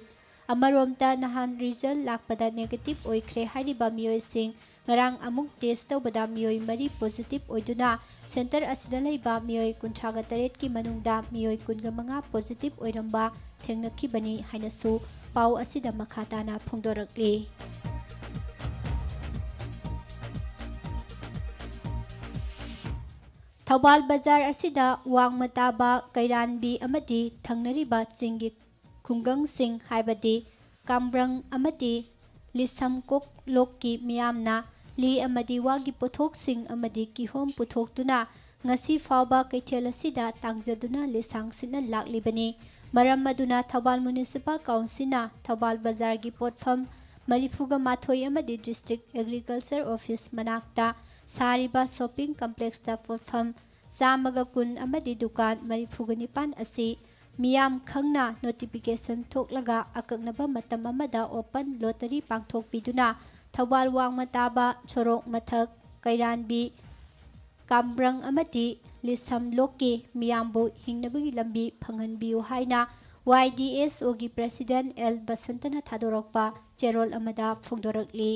ꯑꯃꯔꯣꯝꯗ, ꯅꯍꯥꯟ ꯔꯤꯖꯜ ꯂꯥꯛꯄꯗ ꯅꯦꯒꯦꯇꯤꯚ ꯑꯣꯏꯈ꯭ꯔꯦ ꯍꯥꯏꯔꯤꯕ ꯃꯤꯑꯣꯏꯁꯤꯡ ꯉꯔꯥꯡ ꯑꯃꯨꯛ ꯇꯦꯁ ꯇꯧꯕꯗ ꯃꯤꯑꯣꯏ ꯃꯔꯤ ꯄꯣꯖꯤꯇꯤꯚ ꯑꯣꯏꯗꯨꯅ ꯁꯦꯟꯇꯔ ꯑꯁꯤꯗ ꯂꯩꯕ ꯃꯤꯑꯣꯏ ꯀꯨꯟꯊ꯭ꯔꯥꯒ ꯇꯔꯦꯠꯀꯤ ꯃꯅꯨꯡꯗ ꯃꯤꯑꯣꯏ ꯀꯨꯟꯒ ꯃꯉꯥ ꯄꯣꯖꯤꯇꯤꯚ ꯑꯣꯏꯔꯝꯕ ꯊꯦꯡꯅꯈꯤꯕꯅꯤ ꯍꯥꯏꯅꯁꯨ ꯄꯥꯎ ꯑꯁꯤꯗ ꯃꯈꯥ ꯇꯥꯅ ꯐꯣꯡꯗꯣꯔꯛꯂꯤ꯫ ꯊꯧꯕꯥꯜ ꯕꯖꯥꯔ ꯑꯁꯤꯗ ꯋꯥꯡꯃ ꯇꯥꯕ ꯀꯩꯔꯥꯟꯕꯤ ꯑꯃꯗꯤ ꯊꯪꯅꯔꯤꯕ ꯆꯤꯡꯒꯤ ꯈꯨꯡꯒꯪꯁꯤꯡ, ꯍꯥꯏꯕꯗꯤ ꯀꯥꯝꯕ꯭ꯔꯪ ꯑꯃꯗꯤ ꯂꯤꯁꯝꯀꯣꯛ ꯂꯣꯛꯀꯤ ꯃꯤꯌꯥꯝꯅ ꯂꯤ ꯑꯃꯗꯤ ꯋꯥꯒꯤ ꯄꯣꯠꯊꯣꯛꯁꯤꯡ ꯑꯃꯗꯤ ꯀꯤꯍꯣꯝ ꯄꯨꯊꯣꯛꯇꯨꯅ ꯉꯁꯤ ꯐꯥꯎꯕ ꯀꯩꯊꯦꯜ ꯑꯁꯤꯗ ꯇꯥꯡꯖꯗꯨꯅ ꯂꯤꯁꯥꯡ ꯁꯤꯠꯅ ꯂꯥꯛꯂꯤꯕꯅꯤ꯫ ꯃꯔꯝ ꯑꯗꯨꯅ ꯊꯧꯕꯥꯜ ꯃ꯭ꯌꯨꯅꯤꯁꯤꯄꯥꯜ ꯀꯥꯎꯟꯁꯤꯜꯅ ꯊꯧꯕꯥꯜ ꯕꯖꯥꯔꯒꯤ ꯄꯣꯠꯐꯝ ꯃꯔꯤꯐꯨꯒ ꯃꯥꯊꯣꯏ ꯑꯃꯗꯤ ꯗꯤꯁꯇ꯭ꯔꯤꯛ ꯑꯦꯒ꯭ꯔꯤꯀꯜꯆꯔ ꯑꯣꯐꯤꯁ ꯃꯅꯥꯛꯇ ꯁꯥꯔꯤꯕ ꯁꯣꯞꯄꯤꯡ ꯀꯝꯄ꯭ꯂꯦꯛꯁꯇ ꯄꯣꯠꯐꯝ ꯆꯥꯝꯃꯒ ꯀꯨꯟ ꯑꯃꯗꯤ ꯗꯨꯀꯥꯟ ꯃꯔꯤꯐꯨꯒ ꯅꯤꯄꯥꯟ ꯑꯁꯤ ꯃꯤꯌꯥꯝ ꯈꯪꯅ ꯅꯣꯇꯤꯐꯤꯀꯦꯁꯟ ꯊꯣꯛꯂꯒ ꯑꯀꯛꯅꯕ ꯃꯇꯝ ꯑꯃꯗ ꯑꯣꯄꯟ ꯂꯣꯇꯔꯤ ꯄꯥꯡꯊꯣꯛꯄꯤꯗꯨꯅ ꯊꯧꯕꯥꯜ ꯋꯥꯡꯃ ꯇꯥꯕ ꯁꯣꯔꯣꯛ ꯃꯊꯛ ꯀꯩꯔꯥꯟꯕꯤ ꯀꯥꯝꯕ꯭ꯔꯪ ꯑꯃꯗꯤ ꯂꯤꯁꯝ ꯂꯣꯛꯀꯤ ꯃꯤꯌꯥꯝꯕꯨ ꯍꯤꯡꯅꯕꯒꯤ ꯂꯝꯕꯤ ꯐꯪꯍꯟꯕꯤꯌꯨ ꯍꯥꯏꯅ ꯋꯥꯏ ꯗꯤ ꯑꯦꯁ ꯑꯣꯒꯤ ꯄ꯭ꯔꯦꯁꯤꯗꯦꯟꯠ ꯑꯦꯜ ꯕꯁꯟꯇꯅ ꯊꯥꯗꯣꯔꯛꯄ ꯆꯦꯔꯣꯜ ꯑꯃꯗ ꯐꯣꯡꯗꯣꯔꯛꯂꯤ꯫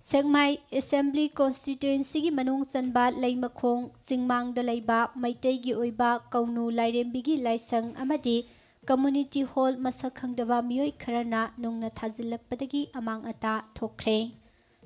ꯁꯦꯛꯃꯥꯏ ꯑꯦꯁꯦꯝꯕ꯭ꯂꯤ ꯀꯣꯟꯁꯇꯤꯇ꯭ꯋꯦꯟꯁꯤꯒꯤ ꯃꯅꯨꯡ ꯆꯟꯕ ꯂꯩꯃꯈꯣꯡ ꯆꯤꯡꯃꯥꯡꯗ ꯂꯩꯕ ꯃꯩꯇꯩꯒꯤ ꯑꯣꯏꯕ ꯀꯧꯅꯨ ꯂꯥꯏꯔꯦꯝꯕꯤꯒꯤ ꯂꯥꯏꯁꯪ ꯑꯃꯗꯤ ꯀꯝꯃ꯭ꯌꯨꯅꯤꯇꯤ ꯍꯣꯜ ꯃꯁꯛ ꯈꯪꯗꯕ ꯃꯤꯑꯣꯏ ꯈꯔꯅ ꯅꯨꯡꯅ ꯊꯥꯖꯤꯜꯂꯛꯄꯗꯒꯤ ꯑꯃꯥꯡ ꯑꯇꯥ ꯊꯣꯛꯈ꯭ꯔꯦ꯫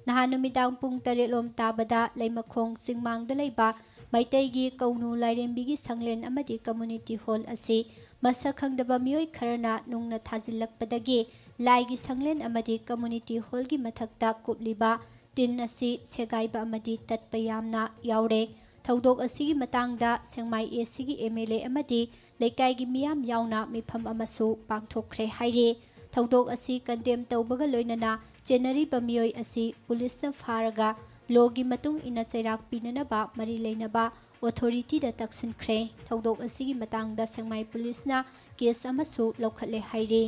ꯅꯍꯥꯟ ꯅꯨꯃꯤꯗꯥꯡ ꯄꯨꯡ ꯇꯔꯦꯠ ꯂꯣꯝ ꯇꯥꯕꯗ ꯂꯩꯃꯈꯣꯡ ꯆꯤꯡꯃꯥꯡꯗ ꯂꯩꯕ ꯃꯩꯇꯩꯒꯤ ꯀꯧꯅꯨ ꯂꯥꯏꯔꯦꯝꯕꯤꯒꯤ ꯁꯪꯂꯦꯟ ꯑꯃꯗꯤ ꯀꯝꯃ꯭ꯌꯨꯅꯤꯇꯤ ꯍꯣꯜ ꯑꯁꯤ ꯃꯁꯛ ꯈꯪꯗꯕ ꯃꯤꯑꯣꯏ ꯈꯔꯅ ꯅꯨꯡꯅ ꯊꯥꯖꯤꯜꯂꯛꯄꯗꯒꯤ ꯂꯥꯏꯒꯤ ꯁꯪꯂꯦꯟ ꯑꯃꯗꯤ ꯀꯝꯃ꯭ꯌꯨꯅꯤꯇꯤ ꯍꯣꯜꯒꯤ ꯃꯊꯛꯇ ꯀꯨꯞꯂꯤꯕ ꯇꯤꯟ ꯑꯁꯤ ꯁꯦꯒꯥꯏꯕ ꯑꯃꯗꯤ ꯇꯠꯄ ꯌꯥꯝꯅ ꯌꯥꯎꯔꯦ꯫ ꯊꯧꯗꯣꯛ ꯑꯁꯤꯒꯤ ꯃꯇꯥꯡꯗ ꯁꯦꯛꯃꯥꯏ ꯑꯦ ꯁꯤꯒꯤ ꯑꯦꯝ ꯑꯦꯜ ꯑꯦ ꯑꯃꯗꯤ ꯂꯩꯀꯥꯏꯒꯤ ꯃꯤꯌꯥꯝ ꯌꯥꯎꯅ ꯃꯤꯐꯝ ꯑꯃꯁꯨ ꯄꯥꯡꯊꯣꯛꯈ꯭ꯔꯦ ꯍꯥꯏꯔꯤ꯫ ꯊꯧꯗꯣꯛ ꯑꯁꯤ ꯀꯟꯗꯦꯝ ꯇꯧꯕꯒ ꯂꯣꯏꯅꯅ ꯆꯦꯟꯅꯔꯤꯕ ꯃꯤꯑꯣꯏ ꯑꯁꯤ ꯄꯨꯂꯤꯁꯅ ꯐꯥꯔꯒ ꯂꯣꯒꯤ ꯃꯇꯨꯡ ꯏꯟꯅ ꯆꯩꯔꯥꯛ ꯄꯤꯅꯅꯕ ꯃꯔꯤ ꯂꯩꯅꯕ ꯑꯣꯊꯣꯔꯤꯇꯤꯗ ꯇꯛꯁꯤꯟꯈ꯭ꯔꯦ꯫ ꯊꯧꯗꯣꯛ ꯑꯁꯤꯒꯤ ꯃꯇꯥꯡꯗ ꯁꯦꯛꯃꯥꯏ ꯄꯨꯂꯤꯁꯅ ꯀꯦꯁ ꯑꯃꯁꯨ ꯂꯧꯈꯠꯂꯦ ꯍꯥꯏꯔꯤ꯫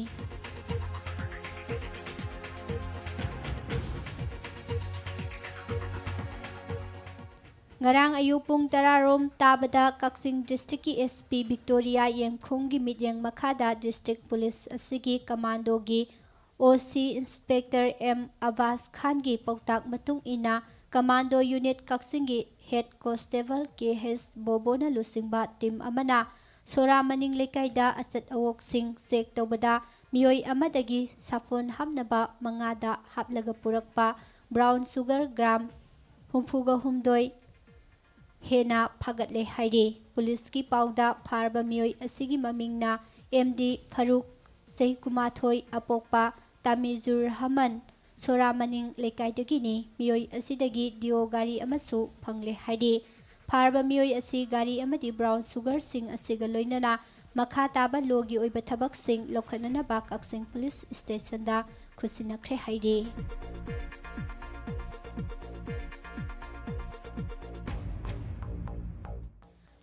ꯉꯔꯥꯡ ꯑꯌꯨꯛ ꯄꯨꯡ ꯇꯔꯥ ꯔꯣꯝ ꯇꯥꯕꯗ ꯀꯛꯆꯤꯡ ꯗꯤꯁꯇ꯭ꯔꯤꯛꯀꯤ ꯑꯦꯁ ꯄꯤ ꯚꯤꯛꯇꯣꯔꯤꯌꯥ ꯌꯦꯡꯈꯨꯝꯒꯤ ꯃꯤꯠꯌꯦꯡ ꯃꯈꯥꯗ ꯗꯤꯁꯇ꯭ꯔꯤꯛ ꯄꯨꯂꯤꯁ ꯑꯁꯤꯒꯤ ꯀꯃꯥꯟꯗꯣꯒꯤ ꯑꯣ ꯁꯤ ꯏꯟꯁꯄꯦꯛꯇꯔ ꯑꯦꯝ ꯑꯕꯥꯁ ꯈꯥꯟꯒꯤ ꯄꯥꯎꯇꯥꯛ ꯃꯇꯨꯡ ꯏꯟꯅ ꯀꯃꯥꯟꯗꯣ ꯌꯨꯅꯤꯠ ꯀꯛꯆꯤꯡꯒꯤ ꯍꯦꯗ ꯀꯣꯟꯁꯇꯦꯕꯜ ꯀꯦ ꯍꯩꯁ ꯕꯣꯕꯣꯅ ꯂꯨꯆꯤꯡꯕ ꯇꯤꯝ ꯑꯃꯅ ꯁꯣꯔꯥ ꯃꯅꯤꯡ ꯂꯩꯀꯥꯏꯗ ꯑꯆꯠ ꯑꯋꯣꯛꯁꯤꯡ ꯆꯦꯛ ꯇꯧꯕꯗ ꯃꯤꯑꯣꯏ ꯑꯃꯗꯒꯤ ꯁꯥꯐꯣꯟ ꯍꯥꯞꯅꯕ ꯃꯉꯥꯗ ꯍꯥꯞꯂꯒ ꯄꯨꯔꯛꯄ ꯕ꯭ꯔꯥꯎꯟ ꯁꯨꯒꯔ ꯒ꯭ꯔꯥꯝ ꯍꯨꯝꯐꯨꯒ ꯍꯨꯝꯗꯣꯏ ꯍꯦꯟꯅ ꯐꯥꯒꯠꯂꯦ ꯍꯥꯏꯔꯤ꯫ ꯄꯨꯂꯤꯁꯀꯤ ꯄꯥꯎꯗ ꯐꯥꯔꯕ ꯃꯤꯑꯣꯏ ꯑꯁꯤꯒꯤ ꯃꯃꯤꯡꯅ ꯑꯦꯝ ꯗꯤ ꯐꯔꯨꯛ, ꯆꯍꯤ ꯀꯨꯟꯃꯥꯊꯣꯏ, ꯑꯄꯣꯛꯄ ꯇꯥꯃꯤꯖꯨꯔ ꯔꯍꯃꯟ, ꯁꯣꯔꯥ ꯃꯅꯤꯡ ꯂꯩꯀꯥꯏꯗꯒꯤꯅꯤ꯫ ꯃꯤꯑꯣꯏ ꯑꯁꯤꯗꯒꯤ ꯗꯤꯑꯣ ꯒꯥꯔꯤ ꯑꯃꯁꯨ ꯐꯪꯂꯦ ꯍꯥꯏꯔꯤ꯫ ꯐꯥꯔꯕ ꯃꯤꯑꯣꯏ ꯑꯁꯤ ꯒꯥꯔꯤ ꯑꯃꯗꯤ ꯕ꯭ꯔꯥꯎꯟ ꯁꯨꯒꯔꯁꯤꯡ ꯑꯁꯤꯒ ꯂꯣꯏꯅꯅ ꯃꯈꯥ ꯇꯥꯕ ꯂꯣꯒꯤ ꯑꯣꯏꯕ ꯊꯕꯛꯁꯤꯡ ꯂꯧꯈꯠꯅꯅꯕ ꯀꯛꯆꯤꯡ ꯄꯨꯂꯤꯁ ꯁ꯭ꯇꯦꯁꯟꯗ ꯈꯨꯠꯁꯤꯟꯅꯈ꯭ꯔꯦ ꯍꯥꯏꯔꯤ꯫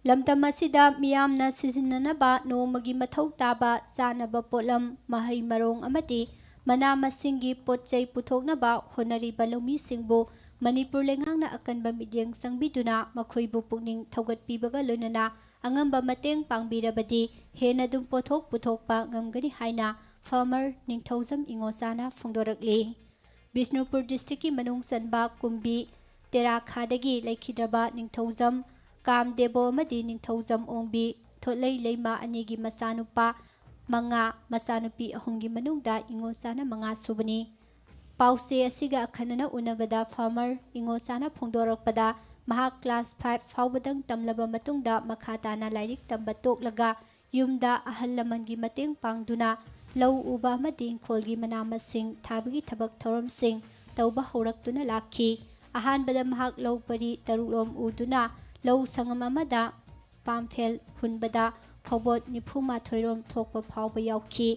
ꯂꯝꯗꯝ ꯑꯁꯤꯗ ꯃꯤꯌꯥꯝꯅ ꯁꯤꯖꯤꯟꯅꯅꯕ ꯅꯣꯡꯃꯒꯤ ꯃꯊꯧ ꯇꯥꯕ ꯆꯥꯅꯕ ꯄꯣꯠꯂꯝ, ꯃꯍꯩ ꯃꯔꯣꯡ ꯑꯃꯗꯤ ꯃꯅꯥ ꯃꯁꯤꯡꯒꯤ ꯄꯣꯠ ꯆꯩ ꯄꯨꯊꯣꯛꯅꯕ ꯍꯣꯠꯅꯔꯤꯕ ꯂꯧꯃꯤꯁꯤꯡꯕꯨ ꯃꯅꯤꯄꯨꯔ ꯂꯩꯉꯥꯛꯅ ꯑꯀꯟꯕ ꯃꯤꯠꯌꯦꯡ ꯆꯪꯕꯤꯗꯨꯅ ꯃꯈꯣꯏꯕꯨ ꯄꯨꯛꯅꯤꯡ ꯊꯧꯒꯠꯄꯤꯕꯒ ꯂꯣꯏꯅꯅ ꯑꯉꯝꯕ ꯃꯇꯦꯡ ꯄꯥꯡꯕꯤꯔꯕꯗꯤ ꯍꯦꯟꯅ ꯑꯗꯨꯝ ꯄꯣꯠꯊꯣꯛ ꯄꯨꯊꯣꯛꯄ ꯉꯝꯒꯅꯤ ꯍꯥꯏꯅ ꯐꯥꯔꯃꯔ ꯅꯤꯡꯊꯧꯖꯝ ꯏꯉꯣꯆꯥꯅ ꯐꯣꯡꯗꯣꯔꯛꯂꯤ꯫ ꯕꯤꯁꯅꯨꯄꯨꯔ ꯗꯤꯁꯇ꯭ꯔꯤꯛꯀꯤ ꯃꯅꯨꯡ ꯆꯟꯕ ꯀꯨꯝꯕꯤ ꯇꯦꯔꯥꯈꯥꯗꯒꯤ ꯂꯩꯈꯤꯗ꯭ꯔꯕ ꯅꯤꯡꯊꯧꯖꯝ ꯀꯥꯝꯗꯦꯕꯣ ꯑꯃꯗꯤ ꯅꯤꯡꯊꯧꯖꯝ ꯑꯣꯡꯕꯤ ꯊꯣꯠꯂꯩ ꯂꯩꯃ ꯑꯅꯤꯒꯤ ꯃꯆꯥꯅꯨꯄꯥ ꯃꯉꯥ, ꯃꯆꯥꯅꯨꯄꯤ ꯑꯍꯨꯝꯒꯤ ꯃꯅꯨꯡꯗ ꯏꯉꯣꯆꯥꯅ ꯃꯉꯥ ꯁꯨꯕꯅꯤ꯫ ꯄꯥꯎꯆꯦ ꯑꯁꯤꯒ ꯑꯈꯟꯅꯅ ꯎꯅꯕꯗ ꯐꯥꯔꯃꯔ ꯏꯉꯣꯆꯥꯅ ꯐꯣꯡꯗꯣꯔꯛꯄꯗ, ꯃꯍꯥꯛ ꯀ꯭ꯂꯥꯁ ꯐꯥꯏꯚ ꯐꯥꯎꯕꯗꯪ ꯇꯝꯂꯕ ꯃꯇꯨꯡꯗ ꯃꯈꯥ ꯇꯥꯅ ꯂꯥꯏꯔꯤꯛ ꯇꯝꯕ ꯇꯣꯛꯂꯒ ꯌꯨꯝꯗ ꯑꯍꯜ ꯂꯃꯟꯒꯤ ꯃꯇꯦꯡ ꯄꯥꯡꯗꯨꯅ ꯂꯧ ꯎꯕ ꯑꯃꯗꯤ ꯏꯪꯈꯣꯜꯒꯤ ꯃꯅꯥ ꯃꯁꯤꯡ ꯊꯥꯕꯒꯤ ꯊꯕꯛ ꯊꯧꯔꯝꯁꯤꯡ ꯇꯧꯕ ꯍꯧꯔꯛꯇꯨꯅ ꯂꯥꯛꯈꯤ꯫ ꯑꯍꯥꯟꯕꯗ ꯃꯍꯥꯛ ꯂꯧ ꯄꯔꯤ ꯇꯔꯨꯛꯂꯣꯝ ꯎꯗꯨꯅ ꯂꯧ ꯁꯪꯉꯝ ꯑꯃꯗ ꯄꯥꯝꯐꯦꯜ ꯍꯨꯟꯕꯗ ꯐꯧꯕꯣꯠ ꯅꯤꯐꯨ ꯃꯥꯊꯣꯏꯔꯣꯝ ꯊꯣꯛꯄ ꯐꯥꯎꯕ ꯌꯥꯎꯈꯤ꯫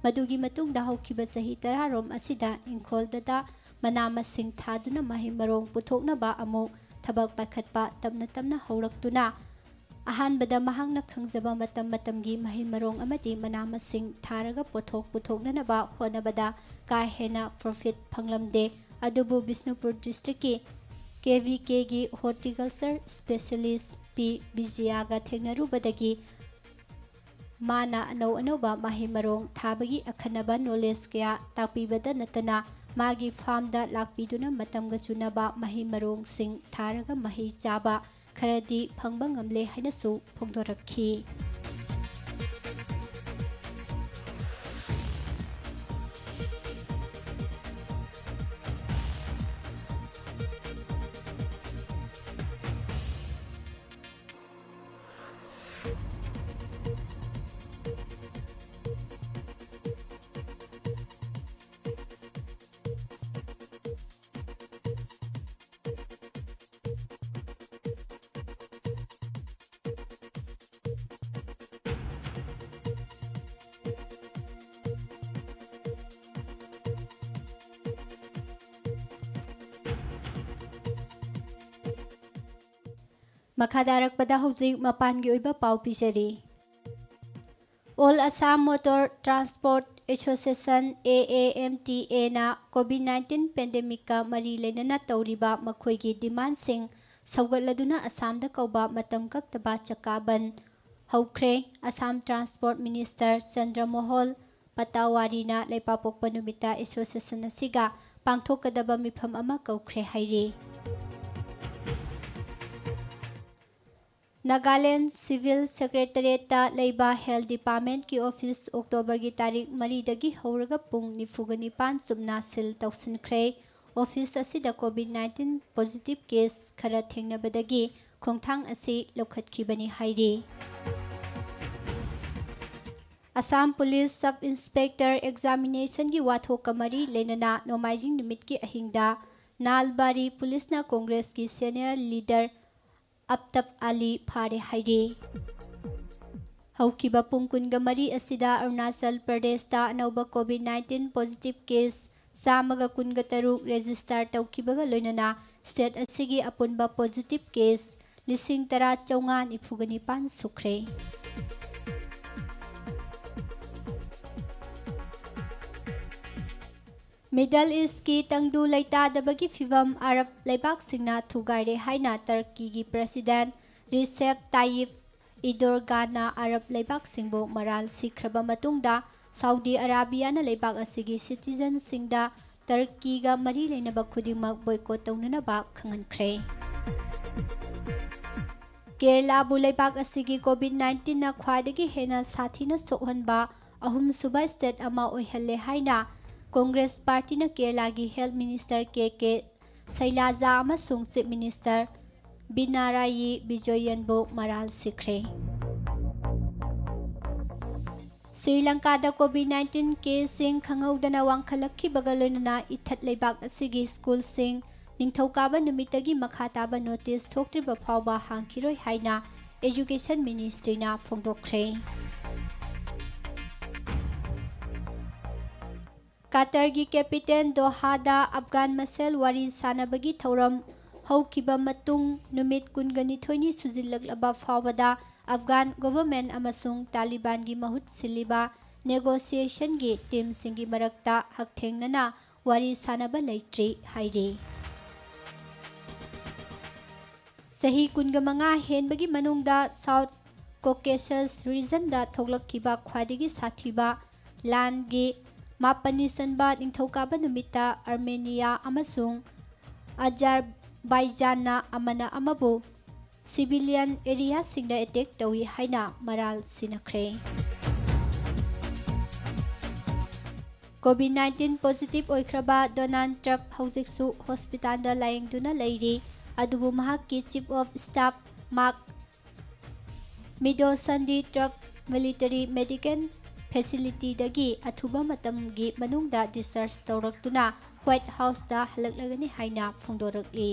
ꯃꯗꯨꯒꯤ ꯃꯇꯨꯡꯗ ꯍꯧꯈꯤꯕ ꯆꯍꯤ ꯇꯔꯥꯔꯣꯝ ꯑꯁꯤꯗ ꯏꯪꯈꯣꯜꯗꯇ ꯃꯅꯥ ꯃꯁꯤꯡ ꯊꯥꯗꯨꯅ ꯃꯍꯩ ꯃꯔꯣꯡ ꯄꯨꯊꯣꯛꯅꯕ ꯑꯃꯨꯛ ꯊꯕꯛ ꯄꯥꯏꯈꯠꯄ ꯇꯞꯅ ꯇꯞꯅ ꯍꯧꯔꯛꯇꯨꯅ, ꯑꯍꯥꯟꯕꯗ ꯃꯍꯥꯛꯅ ꯈꯪꯖꯕ ꯃꯇꯝ ꯃꯇꯝꯒꯤ ꯃꯍꯩ ꯃꯔꯣꯡ ꯑꯃꯗꯤ ꯃꯅꯥ ꯃꯁꯤꯡ ꯊꯥꯔꯒ ꯄꯣꯠꯊꯣꯛ ꯄꯨꯊꯣꯛꯅꯅꯕ ꯍꯣꯠꯅꯕꯗ ꯀꯥ ꯍꯦꯟꯅ profit ꯐꯪꯂꯝꯗꯦ꯫ ꯑꯗꯨꯕꯨ ꯕꯤꯁꯅꯨꯄꯨꯔ districtꯀꯤ KVKꯒꯤ horticulture specialist P ꯕꯤꯖꯤꯌꯥꯒ ꯊꯦꯡꯅꯔꯨꯕꯗꯒꯤ ꯃꯥꯅ ꯑꯅꯧ ꯑꯅꯧꯕ ꯃꯍꯩ ꯃꯔꯣꯡ ꯊꯥꯕꯒꯤ ꯑꯈꯟꯅꯕ knowledge ꯀꯌꯥ ꯇꯥꯛꯄꯤꯕꯗ ꯅꯠꯇꯅ, ꯃꯥꯒꯤ farmꯗ ꯂꯥꯛꯄꯤꯗꯨꯅ ꯃꯇꯝꯒ ꯆꯨꯅꯕ ꯃꯍꯩ ꯃꯔꯣꯡꯁꯤꯡ ꯊꯥꯔꯒ ꯃꯍꯩ ꯆꯥꯕ ꯈꯔꯗꯤ ꯐꯪꯕ ꯉꯝꯂꯦ ꯍꯥꯏꯅꯁꯨ ꯐꯣꯡꯗꯣꯔꯛꯈꯤ꯫ ꯃꯈꯥ ꯇꯥꯔꯛꯄꯗ ꯍꯧꯖꯤꯛ ꯃꯄꯥꯟꯒꯤ ꯑꯣꯏꯕ ꯄꯥꯎ ꯄꯤꯖꯔꯤ꯫ All Assam Motor Transport Association, AAMTAꯅ COVID nineteen pandemicꯀ ꯃꯔꯤ ꯂꯩꯅꯅ ꯇꯧꯔꯤꯕ ꯃꯈꯣꯏꯒꯤ demandꯁꯤꯡ ꯁꯧꯒꯠꯂꯗꯨꯅ ꯑꯁꯥꯝꯗ ꯀꯧꯕ ꯃꯇꯝ ꯀꯛꯇꯕ ꯆꯀꯥ ꯕꯟ ꯍꯧꯈ꯭ꯔꯦ꯫ ꯑꯁꯥꯝ Transport Minister ꯆꯟꯗ꯭ꯔꯃꯣꯍꯣꯜ ꯄꯇꯥꯋꯥꯔꯤꯅ ꯂꯩꯄꯥꯛꯄꯣꯛꯄ ꯅꯨꯃꯤꯠꯇ association ꯑꯁꯤꯒ ꯄꯥꯡꯊꯣꯛꯀꯗꯕ ꯃꯤꯐꯝ ꯑꯃ ꯀꯧꯈ꯭ꯔꯦ ꯍꯥꯏꯔꯤ꯫ ꯅꯥꯒꯥꯂꯦꯟ Civil Secretariatꯇ ꯂꯩꯕ Health Departmentꯀꯤ office Octoberꯒꯤ ꯇꯥꯔꯤꯛ ꯃꯔꯤꯗꯒꯤ ꯍꯧꯔꯒ ꯄꯨꯡ ꯅꯤꯐꯨꯒ ꯅꯤꯄꯥꯟ ꯆꯨꯞꯅ seal ꯇꯧꯁꯤꯟꯈ꯭ꯔꯦ꯫ Office ꯑꯁꯤꯗ COVID nineteen positive case ꯈꯔ ꯊꯦꯡꯅꯕꯗꯒꯤ ꯈꯣꯡꯊꯥꯡ ꯑꯁꯤ ꯂꯧꯈꯠꯈꯤꯕꯅꯤ ꯍꯥꯏꯔꯤ꯫ ꯑꯁꯥꯝ Police Sub Inspector examinationꯒꯤ ꯋꯥꯊꯣꯛꯀ ꯃꯔꯤ ꯂꯩꯅꯅ ꯅꯣꯡꯃꯥꯏꯖꯤꯡ ꯅꯨꯃꯤꯠꯀꯤ ꯑꯍꯤꯡꯗ ꯅꯥꯜꯕꯥꯔꯤ Policeꯅ Congressꯀꯤ senior leader ꯑꯞꯇꯞ ꯑꯂꯤ ꯐꯥꯔꯦ ꯍꯥꯏꯔꯤ꯫ ꯍꯧꯈꯤꯕ ꯄꯨꯡ ꯀꯨꯟꯒ ꯃꯔꯤ ꯑꯁꯤꯗ ꯑꯔꯨꯅꯥꯆꯜ ꯄ꯭ꯔꯗꯦꯁꯇ ꯑꯅꯧꯕ COVID nineteen positive case ꯆꯥꯝꯃꯒ ꯀꯨꯟꯒ ꯇꯔꯨꯛ register ꯇꯧꯈꯤꯕꯒ ꯂꯣꯏꯅꯅ State ꯑꯁꯤꯒꯤ ꯑꯄꯨꯟꯕ positive case ꯂꯤꯁꯤꯡ ꯇꯔꯥ ꯆꯥꯝꯃꯉꯥ ꯅꯤꯐꯨꯒ ꯅꯤꯄꯥꯟ ꯁꯨꯈ꯭ꯔꯦ꯫ Middle Eastꯀꯤ ꯇꯪꯗꯨ ꯂꯩꯇꯥꯗꯕꯒꯤ ꯐꯤꯚꯝ ꯑꯔꯕ ꯂꯩꯕꯥꯛꯁꯤꯡꯅ ꯊꯨꯒꯥꯏꯔꯦ ꯍꯥꯏꯅ ꯇꯔꯀꯤꯒꯤ President Recep Tayyip Erdoganꯅ ꯑꯔꯕ ꯂꯩꯕꯥꯛꯁꯤꯡꯕꯨ ꯃꯔꯥꯜ ꯁꯤꯈ꯭ꯔꯕ ꯃꯇꯨꯡꯗ, ꯁꯥꯎꯗꯤ ꯑꯔꯥꯕꯤꯌꯥꯅ ꯂꯩꯕꯥꯛ ꯑꯁꯤꯒꯤ citizenꯁꯤꯡꯗ ꯇꯔꯀꯤꯒ ꯃꯔꯤ ꯂꯩꯅꯕ ꯈꯨꯗꯤꯡꯃꯛ boycott ꯇꯧꯅꯅꯕ ꯈꯪꯍꯟꯈ꯭ꯔꯦ꯫ ꯀꯦꯔꯂꯥꯕꯨ ꯂꯩꯕꯥꯛ ꯑꯁꯤꯒꯤ COVID nineteenꯅ ꯈ꯭ꯋꯥꯏꯗꯒꯤ ꯍꯦꯟꯅ ꯁꯥꯊꯤꯅ ꯁꯣꯛꯍꯟꯕ ꯑꯍꯨꯝꯁꯨꯕ state ꯑꯃ ꯑꯣꯏꯍꯜꯂꯦ ꯍꯥꯏꯅ Congress partyꯅ ꯀꯦꯔꯂꯥꯒꯤ Health Minister ꯀꯦ ꯀꯦ ꯁꯩꯂꯥꯖꯥ ꯑꯃꯁꯨꯡ Chief Minister ꯕꯤꯅꯥꯔꯥꯌꯤ ꯕꯤꯖꯣꯌꯟꯕꯨ ꯃꯔꯥꯜ ꯁꯤꯈ꯭ꯔꯦ꯫ ꯁ꯭ꯔꯤ ꯂꯪꯀꯥꯗ COVID nineteen caseꯁꯤꯡ ꯈꯪꯍꯧꯗꯅ ꯋꯥꯡꯈꯠꯂꯛꯈꯤꯕꯒ ꯂꯣꯏꯅꯅ ꯏꯊꯠ ꯂꯩꯕꯥꯛ ꯑꯁꯤꯒꯤ ꯁ꯭ꯀꯨꯜꯁꯤꯡ ꯅꯤꯡꯊꯧꯀꯥꯕ ꯅꯨꯃꯤꯠꯇꯒꯤ ꯃꯈꯥ ꯇꯥꯕ notice ꯊꯣꯛꯇ꯭ꯔꯤꯕ ꯐꯥꯎꯕ ꯍꯥꯡꯈꯤꯔꯣꯏ ꯍꯥꯏꯅ Education Ministryꯅ ꯐꯣꯡꯗꯣꯛꯈ꯭ꯔꯦ꯫ ꯀꯇꯔꯒꯤ capital ꯗꯣꯍꯥꯗ ꯑꯐꯒꯥꯟ ꯃꯁꯦꯜ ꯋꯥꯔꯤ ꯁꯥꯅꯕꯒꯤ ꯊꯧꯔꯝ ꯍꯧꯈꯤꯕ ꯃꯇꯨꯡ ꯅꯨꯃꯤꯠ ꯀꯨꯟꯒ ꯅꯤꯊꯣꯏꯅꯤ ꯁꯨꯖꯤꯜꯂꯛꯂꯕ ꯐꯥꯎꯕꯗ ꯑꯐꯒꯥꯟ government ꯑꯃꯁꯨꯡ ꯇꯥꯂꯤꯕꯥꯟꯒꯤ ꯃꯍꯨꯠ ꯁꯤꯜꯂꯤꯕ negotiationꯒꯤ teamꯁꯤꯡꯒꯤ ꯃꯔꯛꯇ ꯍꯛꯊꯦꯡꯅꯅ ꯋꯥꯔꯤ ꯁꯥꯅꯕ ꯂꯩꯇ꯭ꯔꯤ ꯍꯥꯏꯔꯤ꯫ ꯆꯍꯤ ꯀꯨꯟꯒ ꯃꯉꯥ ꯍꯦꯟꯕꯒꯤ ꯃꯅꯨꯡꯗ South Caucasus regionꯗ ꯊꯣꯛꯂꯛꯈꯤꯕ ꯈ꯭ꯋꯥꯏꯗꯒꯤ ꯁꯥꯊꯤꯕ ꯂꯥꯟꯒꯤ ꯃꯥꯄꯟꯅꯤ ꯆꯟꯕ ꯅꯤꯡꯊꯧꯀꯥꯕ ꯅꯨꯃꯤꯠꯇ Armenia ꯑꯃꯁꯨꯡ Azerbaijanꯅ ꯑꯃꯅ ꯑꯃꯕꯨ civilian areaꯁꯤꯡꯗ attack ꯇꯧꯏ ꯍꯥꯏꯅ ꯃꯔꯥꯜ ꯁꯤꯅꯈ꯭ꯔꯦ꯫ COVID nineteen positive ꯑꯣꯏꯈ꯭ꯔꯕ Donald Trump ꯍꯧꯖꯤꯛꯁꯨ hospitalꯗ ꯂꯥꯌꯦꯡꯗꯨꯅ ꯂꯩꯔꯤ, ꯑꯗꯨꯕꯨ ꯃꯍꯥꯛꯀꯤ Chief of Staff Mark Meadowsonꯗꯤ Trump military medical facilityꯗꯒꯤ ꯑꯊꯨꯕ ꯃꯇꯝꯒꯤ ꯃꯅꯨꯡꯗ discharge ꯇꯧꯔꯛꯇꯨꯅ White Houseꯇ ꯍꯜꯂꯛꯂꯒꯅꯤ ꯍꯥꯏꯅ ꯐꯣꯡꯗꯣꯔꯛꯂꯤ꯫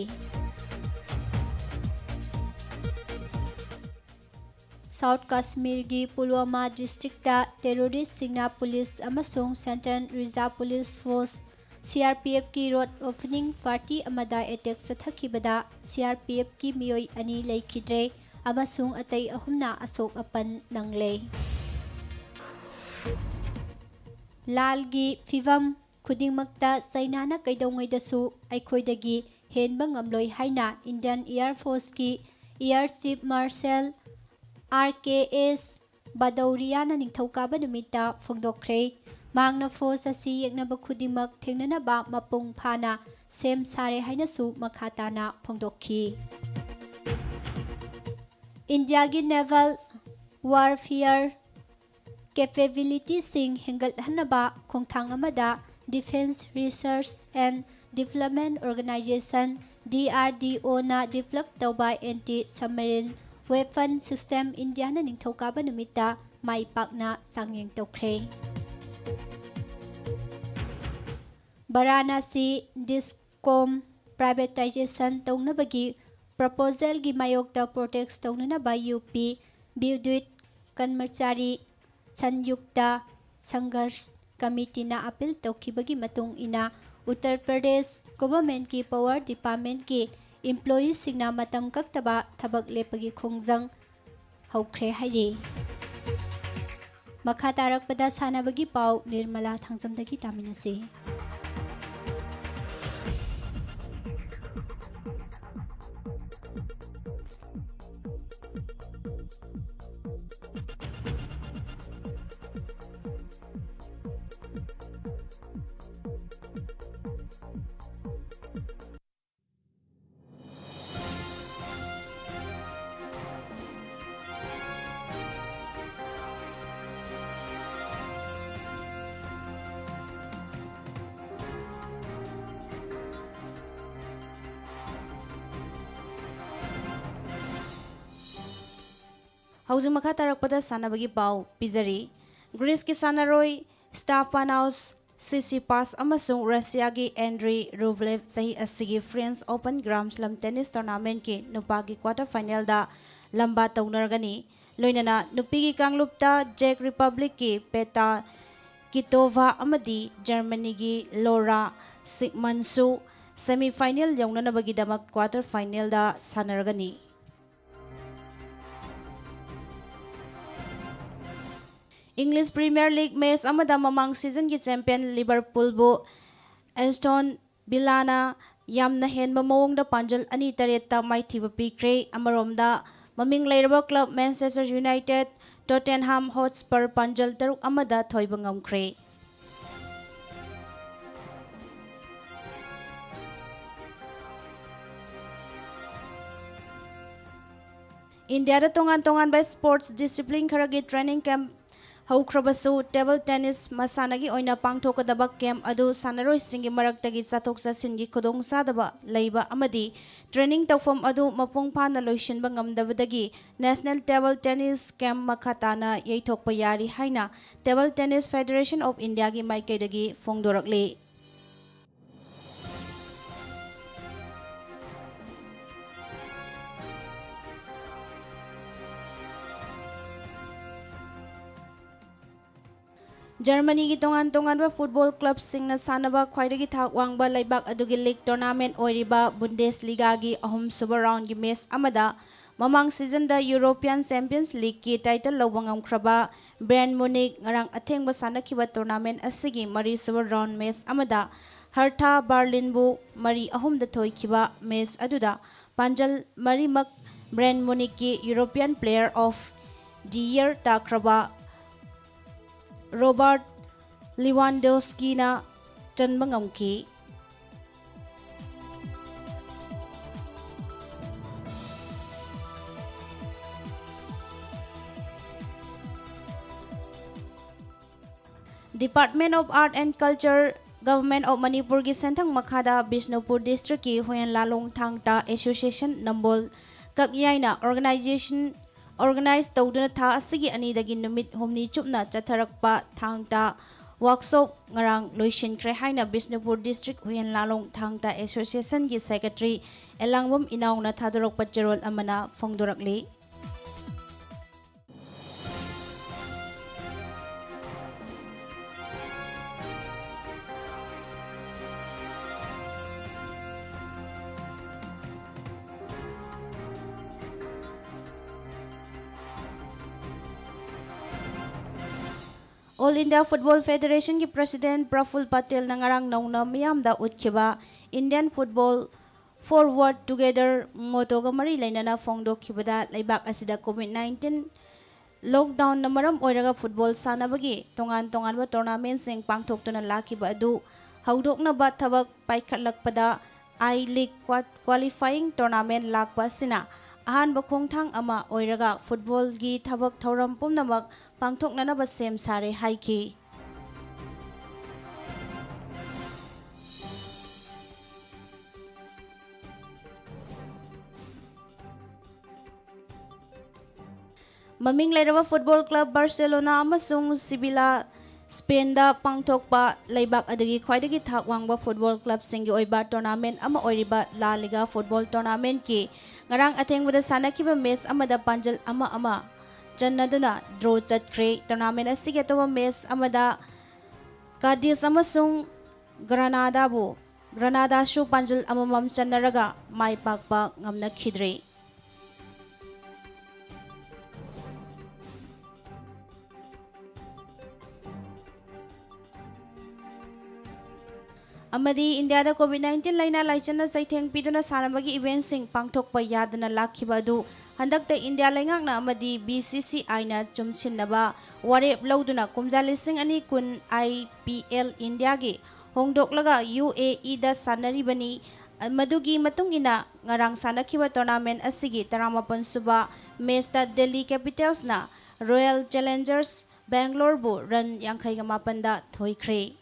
South Kashmirꯒꯤ ꯄꯨꯜꯋꯥꯃꯥ districtꯇ terroristꯁꯤꯡꯅ police ꯑꯃꯁꯨꯡ Central Reserve Police Force C R P ꯑꯦꯐꯀꯤ ꯔꯣꯗ ꯑꯣꯄꯅꯤꯡ ꯄꯥꯔꯇꯤ ꯑꯃꯗ ꯑꯦꯇꯦꯛ ꯆꯠꯊꯈꯤꯕꯗ ꯁꯤ ꯑꯥꯔ ꯄꯤ ꯑꯦꯐꯀꯤ ꯃꯤꯑꯣꯏ ꯑꯅꯤ ꯂꯩꯈꯤꯗ꯭ꯔꯦ ꯑꯃꯁꯨꯡ ꯑꯇꯩ ꯑꯍꯨꯝꯅ ꯑꯁꯣꯛ ꯑꯄꯟ ꯅꯪꯂꯦ꯫ ꯂꯥꯜꯒꯤ ꯐꯤꯚꯝ ꯈꯨꯗꯤꯡꯃꯛꯇ ꯆꯩꯅꯥꯅ ꯀꯩꯗꯧꯉꯩꯗꯁꯨ ꯑꯩꯈꯣꯏꯗꯒꯤ ꯍꯦꯟꯕ ꯉꯝꯂꯣꯏ ꯍꯥꯏꯅ ꯏꯟꯗꯤꯌꯟ ꯑꯦꯌꯔ ꯐꯣꯔꯁꯀꯤ air chief marshal R K S ꯕꯗꯧꯔꯤꯌꯥꯅ ꯅꯤꯡꯊꯧꯀꯥꯕ ꯅꯨꯃꯤꯠꯇ ꯐꯣꯡꯗꯣꯛꯈ꯭ꯔꯦ꯫ ꯃꯍꯥꯛꯅ ꯐꯣꯔꯁ ꯑꯁꯤ ꯌꯦꯛꯅꯕ ꯈꯨꯗꯤꯡꯃꯛ ꯊꯦꯡꯅꯅꯕ ꯃꯄꯨꯡ ꯐꯥꯅ ꯁꯦꯝ ꯁꯥꯔꯦ ꯍꯥꯏꯅꯁꯨ ꯃꯈꯥ ꯇꯥꯅ ꯐꯣꯡꯗꯣꯛꯈꯤ꯫ ꯏꯟꯗꯤꯌꯥꯒꯤ ꯅꯦꯚꯜ ꯋꯥꯔꯐꯤꯌꯔ ꯀꯦꯄꯦꯕꯤꯂꯤꯇꯤꯁꯤꯡ ꯍꯦꯟꯒꯠꯍꯟꯅꯕ ꯈꯣꯡꯊꯥꯡ ꯑꯃꯗ Defence Research and Development Organisation, D R D O develop ꯇꯧꯕ ꯑꯦꯟꯇꯤ ꯁꯕꯃꯔꯤꯟ ꯋꯦꯄꯟ ꯁꯤꯁꯇꯦꯝ ꯏꯟꯗꯤꯌꯥꯅ ꯅꯤꯡꯊꯧꯀꯥꯕ ꯅꯨꯃꯤꯠꯇ ꯃꯥꯏ ꯄꯥꯛꯅ ꯆꯥꯡꯌꯦꯡ ꯇꯧꯈ꯭ꯔꯦ꯫ ꯕꯔꯥꯅꯥꯁꯤ ꯗꯤꯁꯀꯣꯝ ꯄ꯭ꯔꯥꯏꯚꯦꯇꯥꯏꯖꯦꯁꯟ ꯇꯧꯅꯕꯒꯤ ꯄ꯭ꯔꯄꯣꯖꯦꯜꯒꯤ ꯃꯥꯌꯣꯛꯇ ꯄ꯭ꯔꯣꯇꯦꯁ ꯇꯧꯅꯅꯕ ꯌꯨ ꯄꯤ ꯕꯤꯗ꯭ꯌꯨꯠ ꯀꯔꯃꯆꯥꯔꯤ ꯁꯟꯌꯨꯛꯇ ꯁꯪꯘꯔꯁ ꯀꯃꯤꯇꯤꯅ ꯑꯄꯤꯜ ꯇꯧꯈꯤꯕꯒꯤ ꯃꯇꯨꯡ ꯏꯟꯅ ꯎꯠꯇꯔ ꯄ꯭ꯔꯗꯦꯁ ꯒꯣꯚꯔꯟꯃꯦꯟꯠꯀꯤ ꯄꯥꯋꯔ ꯗꯤꯄꯥꯔꯠꯃꯦꯟꯠꯀꯤ ꯏꯝꯄ꯭ꯂꯣꯌꯤꯁꯤꯡꯅ ꯃꯇꯝ ꯀꯛꯇꯕ ꯊꯕꯛ ꯂꯦꯞꯄꯒꯤ ꯈꯣꯡꯖꯪ ꯍꯧꯈ꯭ꯔꯦ ꯍꯥꯏꯔꯤ꯫ ꯃꯈꯥ ꯇꯥꯔꯛꯄꯗ ꯁꯥꯟꯅꯕꯒꯤ ꯄꯥꯎ ꯅꯤꯔꯃꯂꯥ ꯊꯥꯡꯖꯝꯗꯒꯤ ꯇꯥꯃꯤꯟꯅꯁꯤ꯫ ꯍꯧꯖꯤꯛ ꯃꯈꯥ ꯇꯥꯔꯛꯄꯗ ꯁꯥꯟꯅꯕꯒꯤ ꯄꯥꯎ ꯄꯤꯖꯔꯤ꯫ ꯒ꯭ꯔꯤꯁꯀꯤ ꯁꯥꯟꯅꯔꯣꯏ ꯁ꯭ꯇꯥꯐꯥꯅꯥꯎꯁ ꯁꯤꯁꯤꯄꯥꯁ ꯑꯃꯁꯨꯡ ꯔꯁꯤꯌꯥꯒꯤ ꯑꯦꯟꯗ꯭ꯔꯤ ꯔꯨꯕ꯭ꯂꯦꯚ ꯆꯍꯤ ꯑꯁꯤꯒꯤ friends open grand slam tennis ꯇꯣꯔꯅꯥꯃꯦꯟꯠꯀꯤ ꯅꯨꯄꯥꯒꯤ ꯀ꯭ꯋꯥꯇꯔ ꯐꯥꯏꯅꯦꯜꯗ ꯂꯝꯕꯥ ꯇꯧꯅꯔꯒꯅꯤ꯫ ꯂꯣꯏꯅꯅ ꯅꯨꯄꯤꯒꯤ ꯀꯥꯡꯂꯨꯞꯇ ꯖꯦꯛ ꯔꯤꯄꯕ꯭ꯂꯤꯛꯀꯤ ꯄꯦꯇꯥ ꯀꯤꯇꯣꯚꯥ ꯑꯃꯗꯤ ꯖꯔꯃꯅꯤꯒꯤ ꯂꯣꯔꯥ ꯁꯤꯛꯃꯟꯁꯨ semi final ꯌꯧꯅꯅꯕꯒꯤꯗꯃꯛ quarter final ꯗ ꯁꯥꯟꯅꯔꯒꯅꯤ꯫ English Premier League match ꯑꯃꯗ ꯃꯃꯥꯡ season ꯒꯤ champion Liverpool ꯕꯨ Aston Villa ꯅ ꯌꯥꯝꯅ ꯍꯦꯟꯕ ꯃꯑꯣꯡꯗ ꯄꯥꯟꯖꯜ ꯑꯅꯤ ꯇꯔꯦꯠꯇ ꯃꯥꯏꯊꯤꯕ ꯄꯤꯈ꯭ꯔꯦ꯫ ꯑꯃꯔꯣꯝꯗ, ꯃꯃꯤꯡ ꯂꯩꯔꯕ club Manchester United Tottenham Hotspur ꯄꯥꯟꯖꯜ ꯇꯔꯨꯛ ꯑꯃꯗ ꯊꯣꯏꯕ ꯉꯝꯈ꯭ꯔꯦ꯫ ꯏꯟꯗꯤꯌꯥꯗ ꯇꯣꯉꯥꯟ ꯇꯣꯉꯥꯟꯕ sports discipline ꯈꯔꯒꯤ training camp ꯍꯧꯈ꯭ꯔꯕꯁꯨ, table tennis ꯃꯁꯥꯟꯅꯒꯤ ꯑꯣꯏꯅ ꯄꯥꯡꯊꯣꯛꯀꯗꯕ camp ꯑꯗꯨ ꯁꯥꯟꯅꯔꯣꯏꯁꯤꯡꯒꯤ ꯃꯔꯛꯇꯒꯤ ꯆꯠꯊꯣꯛ ꯆꯠꯁꯤꯟꯒꯤ ꯈꯨꯗꯣꯡꯆꯥꯗꯕ ꯂꯩꯕ ꯑꯃꯗꯤ training ꯇꯧꯐꯝ ꯑꯗꯨ ꯃꯄꯨꯡ ꯐꯥꯅ ꯂꯣꯏꯁꯤꯟꯕ ꯉꯝꯗꯕꯗꯒꯤ National Table Tennis Camp ꯃꯈꯥ ꯇꯥꯅ ꯌꯩꯊꯣꯛꯄ ꯌꯥꯔꯤ ꯍꯥꯏꯅ Table Tennis Federation of India ꯒꯤ ꯃꯥꯏꯀꯩꯗꯒꯤ ꯐꯣꯡꯗꯣꯔꯛꯂꯤ꯫ ꯖꯔꯃꯅꯤꯒꯤ ꯇꯣꯉꯥꯟ ꯇꯣꯉꯥꯟꯕ football club ꯁꯤꯡꯅ ꯁꯥꯟꯅꯕ ꯈ꯭ꯋꯥꯏꯗꯒꯤ ꯊꯥꯛ ꯋꯥꯡꯕ ꯂꯩꯕꯥꯛ ꯑꯗꯨꯒꯤ league tournament ꯑꯣꯏꯔꯤꯕ Bundesliga ꯒꯤ ꯑꯍꯨꯝꯁꯨꯕ round ꯒꯤ match ꯑꯃꯗ ꯃꯃꯥꯡ season ꯗ European Champions League ꯀꯤ title ꯂꯧꯕ ꯉꯝꯈ꯭ꯔꯕ Bayern Munich ꯉꯔꯥꯡ ꯑꯊꯦꯡꯕ ꯁꯥꯟꯅꯈꯤꯕ tournament ꯑꯁꯤꯒꯤ ꯃꯔꯤꯁꯨꯕ round match ꯑꯃꯗ Hertha Berlin ꯕꯨ ꯃꯔꯤ ꯑꯍꯨꯝꯗ ꯊꯣꯏꯈꯤꯕ match ꯑꯗꯨꯗ ꯄꯥꯟꯖꯜ ꯃꯔꯤꯃꯛ Bayern Munich ꯀꯤ European Player of the Year ꯇꯥꯈ꯭ꯔꯕ Robert Lewandowski ꯅ ꯆꯟꯕ ꯉꯝꯈꯤ꯫ Department of Art and Culture, Government of Manipur ꯒꯤ ꯁꯦꯟꯊꯪ ꯃꯈꯥꯗ ꯕꯤꯁꯅꯨꯄꯨꯔ district ꯀꯤ ꯍꯨꯌꯦꯟ ꯂꯥꯂꯣꯡ ꯊꯥꯡ ꯇꯥ Association ꯅꯝꯕꯣꯜ ꯀꯛꯌꯥꯏꯅ organization, organize ꯇꯧꯗꯨꯅ ꯊꯥ ꯑꯁꯤꯒꯤ ꯑꯅꯤꯗꯒꯤ ꯅꯨꯃꯤꯠ ꯍꯨꯝꯅꯤ ꯆꯨꯞꯅ ꯆꯠꯊꯔꯛꯄ ꯊꯥꯡ ꯇꯥ workshop ꯉꯔꯥꯡ ꯂꯣꯏꯁꯤꯟꯈ꯭ꯔꯦ ꯍꯥꯏꯅ ꯕꯤꯁꯅꯨꯄꯨꯔ district ꯍꯨꯌꯦꯟ ꯂꯥꯂꯣꯡ ꯊꯥꯡ ꯇꯥ Association ꯒꯤ secretary ꯑꯦꯂꯥꯡꯕꯝ ꯏꯅꯥꯎꯅ ꯊꯥꯗꯣꯔꯛꯄ ꯆꯦꯔꯣꯜ ꯑꯃꯅ ꯐꯣꯡꯗꯣꯔꯛꯂꯤ꯫ All India Football Federationꯒꯤ President ꯄ꯭ꯔꯐꯨꯜ ꯄꯇꯦꯜꯅ ꯉꯔꯥꯡ ꯅꯧꯅ ꯃꯤꯌꯥꯝꯗ ꯎꯠꯈꯤꯕ Indian Football Forward Together mottoꯒ ꯃꯔꯤ ꯂꯩꯅꯅ ꯐꯣꯡꯗꯣꯛꯈꯤꯕꯗ, ꯂꯩꯕꯥꯛ ꯑꯁꯤꯗ COVID nineteen lockdownꯅ ꯃꯔꯝ ꯑꯣꯏꯔꯒ football ꯁꯥꯟꯅꯕꯒꯤ ꯇꯣꯉꯥꯟ ꯇꯣꯉꯥꯟꯕ tournamentꯁꯤꯡ ꯄꯥꯡꯊꯣꯛꯇꯨꯅ ꯂꯥꯛꯈꯤꯕ ꯑꯗꯨ ꯍꯧꯗꯣꯛꯅꯕ ꯊꯕꯛ ꯄꯥꯏꯈꯠꯂꯛꯄꯗ, I League qua-, qualifying tournament ꯂꯥꯛꯄ ꯑꯁꯤꯅ ꯑꯍꯥꯟꯕ ꯈꯣꯡꯊꯥꯡ ꯑꯃ ꯑꯣꯏꯔꯒ footballꯒꯤ ꯊꯕꯛ ꯊꯧꯔꯝ ꯄꯨꯝꯅꯃꯛ ꯄꯥꯡꯊꯣꯛꯅꯅꯕ ꯁꯦꯝ ꯁꯥꯔꯦ ꯍꯥꯏꯈꯤ꯫ ꯃꯃꯤꯡ ꯂꯩꯔꯕ football club Barcelona ꯑꯃꯁꯨꯡ Sevilla, Spainꯗ ꯄꯥꯡꯊꯣꯛꯄ ꯂꯩꯕꯥꯛ ꯑꯗꯨꯒꯤ ꯈ꯭ꯋꯥꯏꯗꯒꯤ ꯊꯥꯛ ꯋꯥꯡꯕ football clubꯁꯤꯡꯒꯤ ꯑꯣꯏꯕ tournament ꯑꯃ ꯑꯣꯏꯔꯤꯕ La Liga football tournamentꯀꯤ ꯉꯔꯥꯡ ꯑꯊꯦꯡꯕꯗ ꯁꯥꯟꯅꯈꯤꯕ match ꯑꯃꯗ ꯄꯥꯟꯖꯜ ꯑꯃ ꯑꯃ ꯆꯟꯅꯗꯨꯅ draw ꯆꯠꯈ꯭ꯔꯦ꯫ Tournament ꯑꯁꯤꯒꯤ ꯑꯇꯣꯞꯄ match ꯑꯃꯗ Cadiz ꯑꯃꯁꯨꯡ Granadaꯕꯨ, Granadaꯁꯨ ꯄꯥꯟꯖꯜ ꯑꯃꯃꯝ ꯆꯟꯅꯔꯒ ꯃꯥꯏ ꯄꯥꯛꯄ ꯉꯝꯅꯈꯤꯗ꯭ꯔꯦ꯫ ꯑꯃꯗꯤ ꯏꯟꯗꯤꯌꯥꯗ COVID nineteen ꯂꯥꯏꯅꯥ ꯂꯥꯏꯆꯠꯅ ꯆꯩꯊꯦꯡ ꯄꯤꯗꯨꯅ ꯁꯥꯟꯅꯕꯒꯤ eventꯁꯤꯡ ꯄꯥꯡꯊꯣꯛꯄ ꯌꯥꯗꯅ ꯂꯥꯛꯈꯤꯕ ꯑꯗꯨ ꯍꯟꯗꯛꯇ ꯏꯟꯗꯤꯌꯥ ꯂꯩꯉꯥꯛꯅ ꯑꯃꯗꯤ BCCIꯅ ꯆꯨꯝꯁꯤꯟꯅꯕ ꯋꯥꯔꯦꯞ ꯂꯧꯗꯨꯅ ꯀꯨꯝꯖꯥ ꯂꯤꯁꯤꯡ ꯑꯅꯤ ꯀꯨꯟ IPL ꯏꯟꯗꯤꯌꯥꯒꯤ ꯍꯣꯡꯗꯣꯛꯂꯒ UAEꯗ ꯁꯥꯟꯅꯔꯤꯕꯅꯤ꯫ ꯃꯗꯨꯒꯤ ꯃꯇꯨꯡ ꯏꯟꯅ ꯉꯔꯥꯡ ꯁꯥꯟꯅꯈꯤꯕ tournament ꯑꯁꯤꯒꯤ ꯇꯔꯥꯃꯥꯄꯟ ꯁꯨꯕ matchꯇ Delhi Capitalsꯅ Royal Challengers Bangaloreꯕꯨ run ꯌꯥꯡꯈꯩꯒ ꯃꯥꯄꯟꯗ ꯊꯣꯏꯈ꯭ꯔꯦ꯫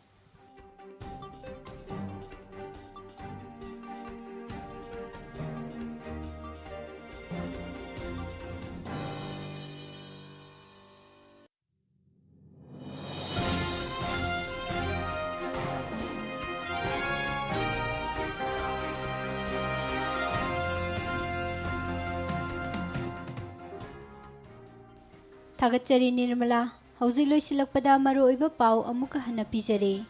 ꯊꯥꯒꯠꯆꯔꯤ ꯅꯤꯔꯃꯂꯥ꯫ ꯍꯧꯖꯤꯛ ꯂꯣꯏꯁꯤꯜꯂꯛꯄꯗ ꯃꯔꯨꯑꯣꯏꯕ ꯄꯥꯎ ꯑꯃꯨꯛꯀ ꯍꯟꯅ ꯄꯤꯖꯔꯤ꯫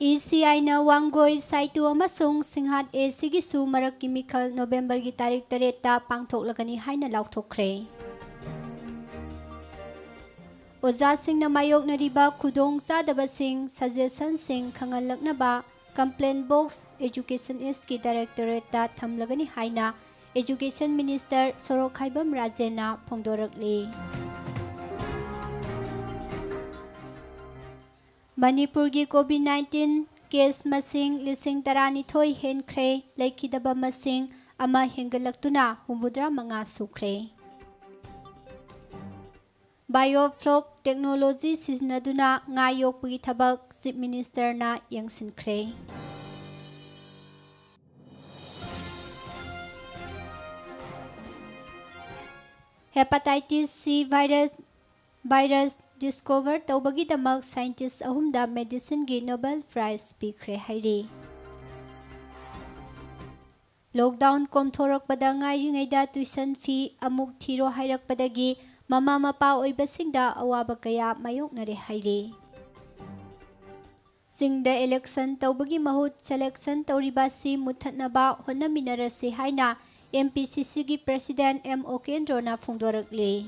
ECIꯅ ꯋꯥꯡꯒꯣꯏ, ꯁꯥꯏꯇꯨ ꯑꯃꯁꯨꯡ ꯁꯤꯡꯍꯥꯠ ACꯒꯤꯁꯨ ꯃꯔꯛꯀꯤ ꯃꯤꯈꯜ Novemberꯒꯤ ꯇꯥꯔꯤꯛ ꯇꯔꯦꯠꯇ ꯄꯥꯡꯊꯣꯛꯂꯒꯅꯤ ꯍꯥꯏꯅ ꯂꯥꯎꯊꯣꯛꯈ꯭ꯔꯦ꯫ ꯑꯣꯖꯥꯁꯤꯡꯅ ꯃꯥꯌꯣꯛꯅꯔꯤꯕ ꯈꯨꯗꯣꯡ ꯆꯥꯗꯕꯁꯤꯡ, ꯁꯖꯦꯁꯟꯁꯤꯡ ꯈꯪꯍꯜꯂꯛꯅꯕ Complaint Box Educationistꯀꯤ Directorateꯇ ꯊꯝꯂꯒꯅꯤ ꯍꯥꯏꯅ Education Minister ꯁꯣꯔꯣꯛꯈꯥꯏꯕꯝ ꯔꯥꯖꯦꯟꯅ ꯐꯣꯡꯗꯣꯔꯛꯂꯤ꯫ ꯃꯅꯤꯄꯨꯔꯒꯤ COVID nineteen case ꯃꯁꯤꯡ ꯂꯤꯁꯤꯡ ꯇꯔꯥꯅꯤꯊꯣꯏ ꯍꯦꯟꯈ꯭ꯔꯦ, ꯂꯩꯈꯤꯗꯕ ꯃꯁꯤꯡ ꯑꯃ ꯍꯦꯟꯒꯠꯂꯛꯇꯨꯅ ꯍꯨꯝꯐꯨꯇꯔꯥ ꯃꯉꯥ ꯁꯨꯈ꯭ꯔꯦ꯫ Biofloc technology ꯁꯤꯖꯤꯟꯅꯗꯨꯅ ꯉꯥ ꯌꯣꯛꯄꯒꯤ ꯊꯕꯛ Chief Ministerꯅ ꯌꯦꯡꯁꯤꯟꯈ꯭ꯔꯦ꯫ Hepatitis C virus, virus discover ꯇꯧꯕꯒꯤꯗꯃꯛ scientist ꯑꯍꯨꯝꯗ medicineꯒꯤ Nobel Prize ꯄꯤꯈ꯭ꯔꯦ ꯍꯥꯏꯔꯤ꯫ Lockdown ꯀꯣꯝꯊꯣꯔꯛꯄꯗ ꯉꯥꯏꯔꯤꯉꯩꯗ tuition fee ꯑꯃꯨꯛ ꯊꯤꯔꯣ ꯍꯥꯏꯔꯛꯄꯗꯒꯤ ꯃꯃꯥ ꯃꯄꯥ ꯑꯣꯏꯕꯁꯤꯡꯗ ꯑꯋꯥꯕ ꯀꯌꯥ ꯃꯥꯌꯣꯛꯅꯔꯦ ꯍꯥꯏꯔꯤ꯫ ꯆꯤꯡꯗ election ꯇꯧꯕꯒꯤ ꯃꯍꯨꯠ selection ꯇꯧꯔꯤꯕ ꯑꯁꯤ ꯃꯨꯠꯊꯠꯅꯕ ꯍꯣꯠꯅꯃꯤꯟꯅꯔꯁꯤ ꯍꯥꯏꯅ MPCCꯒꯤ President M ꯎꯀꯦꯟꯗ꯭ꯔꯣꯅ ꯐꯣꯡꯗꯣꯔꯛꯂꯤ꯫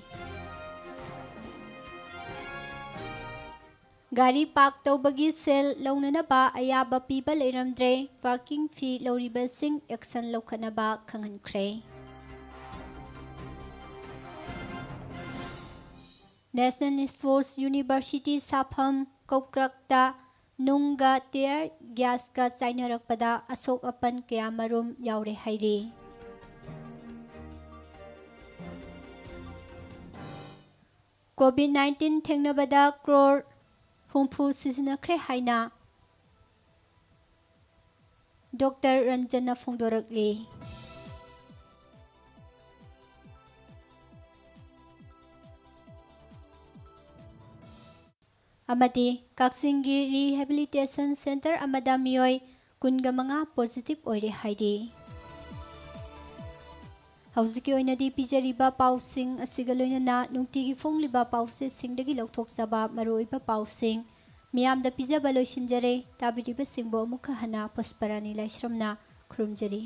ꯒꯥꯔꯤ park ꯇꯧꯕꯒꯤ ꯁꯦꯜ ꯂꯧꯅꯅꯕ ꯑꯌꯥꯕ ꯄꯤꯕ ꯂꯩꯔꯝꯗ꯭ꯔꯦ, parking fee ꯂꯧꯔꯤꯕꯁꯤꯡ action ꯂꯧꯈꯠꯅꯕ ꯈꯪꯍꯟꯈ꯭ꯔꯦ꯫ National Sports University ꯁꯥꯐꯝ ꯀꯧꯀ꯭ꯔꯛꯇ ꯅꯨꯡꯒ tear gasꯀ ꯆꯥꯏꯅꯔꯛꯄꯗ ꯑꯁꯣꯛ ꯑꯄꯟ ꯀꯌꯥꯃꯔꯨꯝ ꯌꯥꯎꯔꯦ ꯍꯥꯏꯔꯤ꯫ COVID nineteen ꯊꯦꯡꯅꯕꯗ crore ꯍꯨꯝꯐꯨ ꯁꯤꯖꯤꯟꯅꯈ꯭ꯔꯦ ꯍꯥꯏꯅ Doctor ꯔꯟꯖꯟꯅ ꯐꯣꯡꯗꯣꯔꯛꯂꯤ꯫ ꯑꯃꯗꯤ ꯀꯛꯆꯤꯡꯒꯤ rehabilitation centre ꯑꯃꯗ ꯃꯤꯑꯣꯏ ꯀꯨꯟꯒ ꯃꯉꯥ positive ꯑꯣꯏꯔꯦ ꯍꯥꯏꯔꯤ꯫ ꯍꯧꯖꯤꯛꯀꯤ ꯑꯣꯏꯅꯗꯤ ꯄꯤꯖꯔꯤꯕ ꯄꯥꯎꯁꯤꯡ ꯑꯁꯤꯒ ꯂꯣꯏꯅꯅ ꯅꯨꯡꯇꯤꯒꯤ ꯐꯣꯡꯂꯤꯕ ꯄꯥꯎꯆꯦꯁꯤꯡꯗꯒꯤ ꯂꯧꯊꯣꯛꯆꯕ ꯃꯔꯨꯑꯣꯏꯕ ꯄꯥꯎꯁꯤꯡ ꯃꯤꯌꯥꯝꯗ ꯄꯤꯖꯕ ꯂꯣꯏꯁꯤꯟꯖꯔꯦ꯫ ꯇꯥꯕꯤꯔꯤꯕꯁꯤꯡꯕꯨ ꯑꯃꯨꯛꯀ ꯍꯟꯅ ꯄꯨꯁꯄꯔꯥꯅꯤ ꯂꯥꯏꯁ꯭ꯔꯝꯅ ꯈꯨꯔꯨꯝꯖꯔꯤ꯫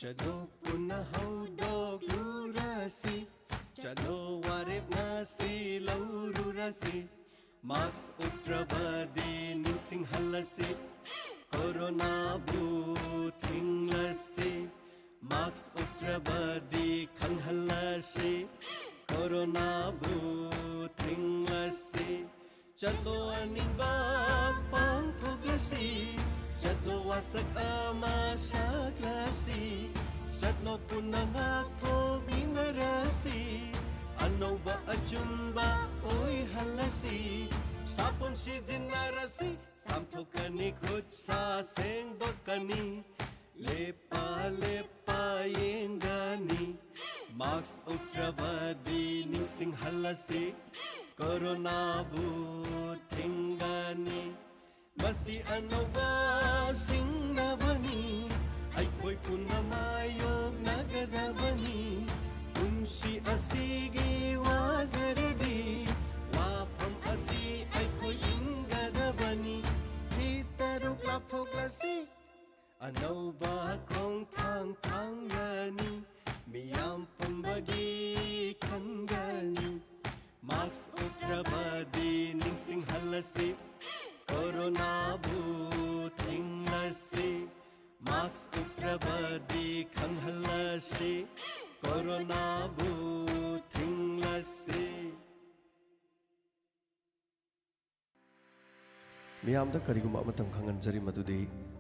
ꯆꯠꯂꯣ ꯄꯨꯟꯅ ꯍꯧꯗꯣꯛꯂꯨꯔꯁꯤ, ꯆꯠꯂꯣ ꯋꯥꯔꯦꯞ ꯉꯁꯤ ꯂꯧꯔꯨꯔꯁꯤ꯫ Mask ꯎꯞꯇ꯭ꯔꯕꯗꯤ ꯅꯤꯡꯁꯤꯡꯍꯜꯂꯁꯤ, ꯀꯣꯔꯣꯅꯥꯕꯨ ꯊꯤꯡꯂꯁꯤ꯫ Mask ꯎꯞꯇ꯭ꯔꯕꯗꯤ ꯈꯪꯍꯜꯂꯁꯤ, ꯀꯣꯔꯣꯅꯥꯕꯨ ꯊꯤꯡꯂꯁꯤ꯫ ꯆꯠꯂꯣ ꯑꯅꯤꯡꯕ ꯄꯥꯡꯊꯣꯛꯂꯁꯤ, ꯆꯠꯂꯣ ꯋꯥꯁꯛ ꯑꯃ ꯁꯛꯂꯁꯤ, ꯆꯠꯂꯣ ꯄꯨꯟꯅ ꯉꯥꯛꯊꯣꯛꯃꯤꯟꯅꯔꯁꯤ, ꯑꯅꯧꯕ ꯑꯆꯨꯝꯕ ꯑꯣꯏꯍꯜꯂꯁꯤ꯫ ꯁꯥꯄꯣꯟ ꯁꯤꯖꯤꯟꯅꯔꯁꯤ, ꯆꯥꯝꯊꯣꯛꯀꯅꯤ, ꯈꯨꯠ ꯁꯥ ꯁꯦꯡꯗꯣꯛꯀꯅꯤ, ꯂꯦꯞꯄ ꯂꯦꯞꯄ ꯌꯦꯡꯒꯅꯤ꯫ Mask ꯎꯞꯇ꯭ꯔꯕꯗꯤ ꯅꯤꯡꯁꯤꯡꯍꯜꯂꯁꯤ, ꯀꯣꯔꯣꯅꯥꯕꯨ ꯊꯤꯡꯒꯅꯤ꯫ ꯃꯁꯤ ꯑꯅꯧꯕ ꯁꯤꯡꯅꯕꯅꯤ, ꯑꯩꯈꯣꯏ ꯄꯨꯟꯅ ꯃꯥꯌꯣꯛꯅꯒꯗꯕꯅꯤ꯫ ꯄꯨꯟꯁꯤ ꯑꯁꯤꯒꯤ ꯋꯥꯖꯔꯗꯤ, ꯋꯥꯐꯝ ꯑꯁꯤ ꯑꯩꯈꯣꯏ ꯏꯟꯒꯗꯕꯅꯤ꯫ ꯐꯤꯠ ꯇꯔꯨꯛ ꯂꯥꯞꯊꯣꯛꯂꯁꯤ, ꯑꯅꯧꯕ ꯈꯣꯡꯊꯥꯡ ꯊꯥꯡꯒꯅꯤ, ꯃꯤꯌꯥꯝ ꯄꯨꯝꯕꯒꯤ ꯈꯟꯒꯅꯤ꯫ Mask ꯎꯞꯇ꯭ꯔꯕꯗꯤ ꯅꯤꯡꯁꯤꯡꯍꯜꯂꯁꯤ, ꯀꯣꯔꯣꯅꯥꯕꯨ ꯊꯤꯡꯂꯁꯤ꯫ Mask ꯎꯞꯇ꯭ꯔꯕꯗꯤ ꯈꯪꯍꯜꯂꯁꯤ, ꯀꯣꯔꯣꯅꯥꯕꯨ ꯊꯤꯡꯂꯁꯤ꯫ ꯃꯤꯌꯥꯝꯗ ꯀꯔꯤꯒꯨꯝꯕ ꯑꯃꯇꯪ ꯈꯪꯍꯟꯖꯔꯤ, ꯃꯗꯨꯗꯤ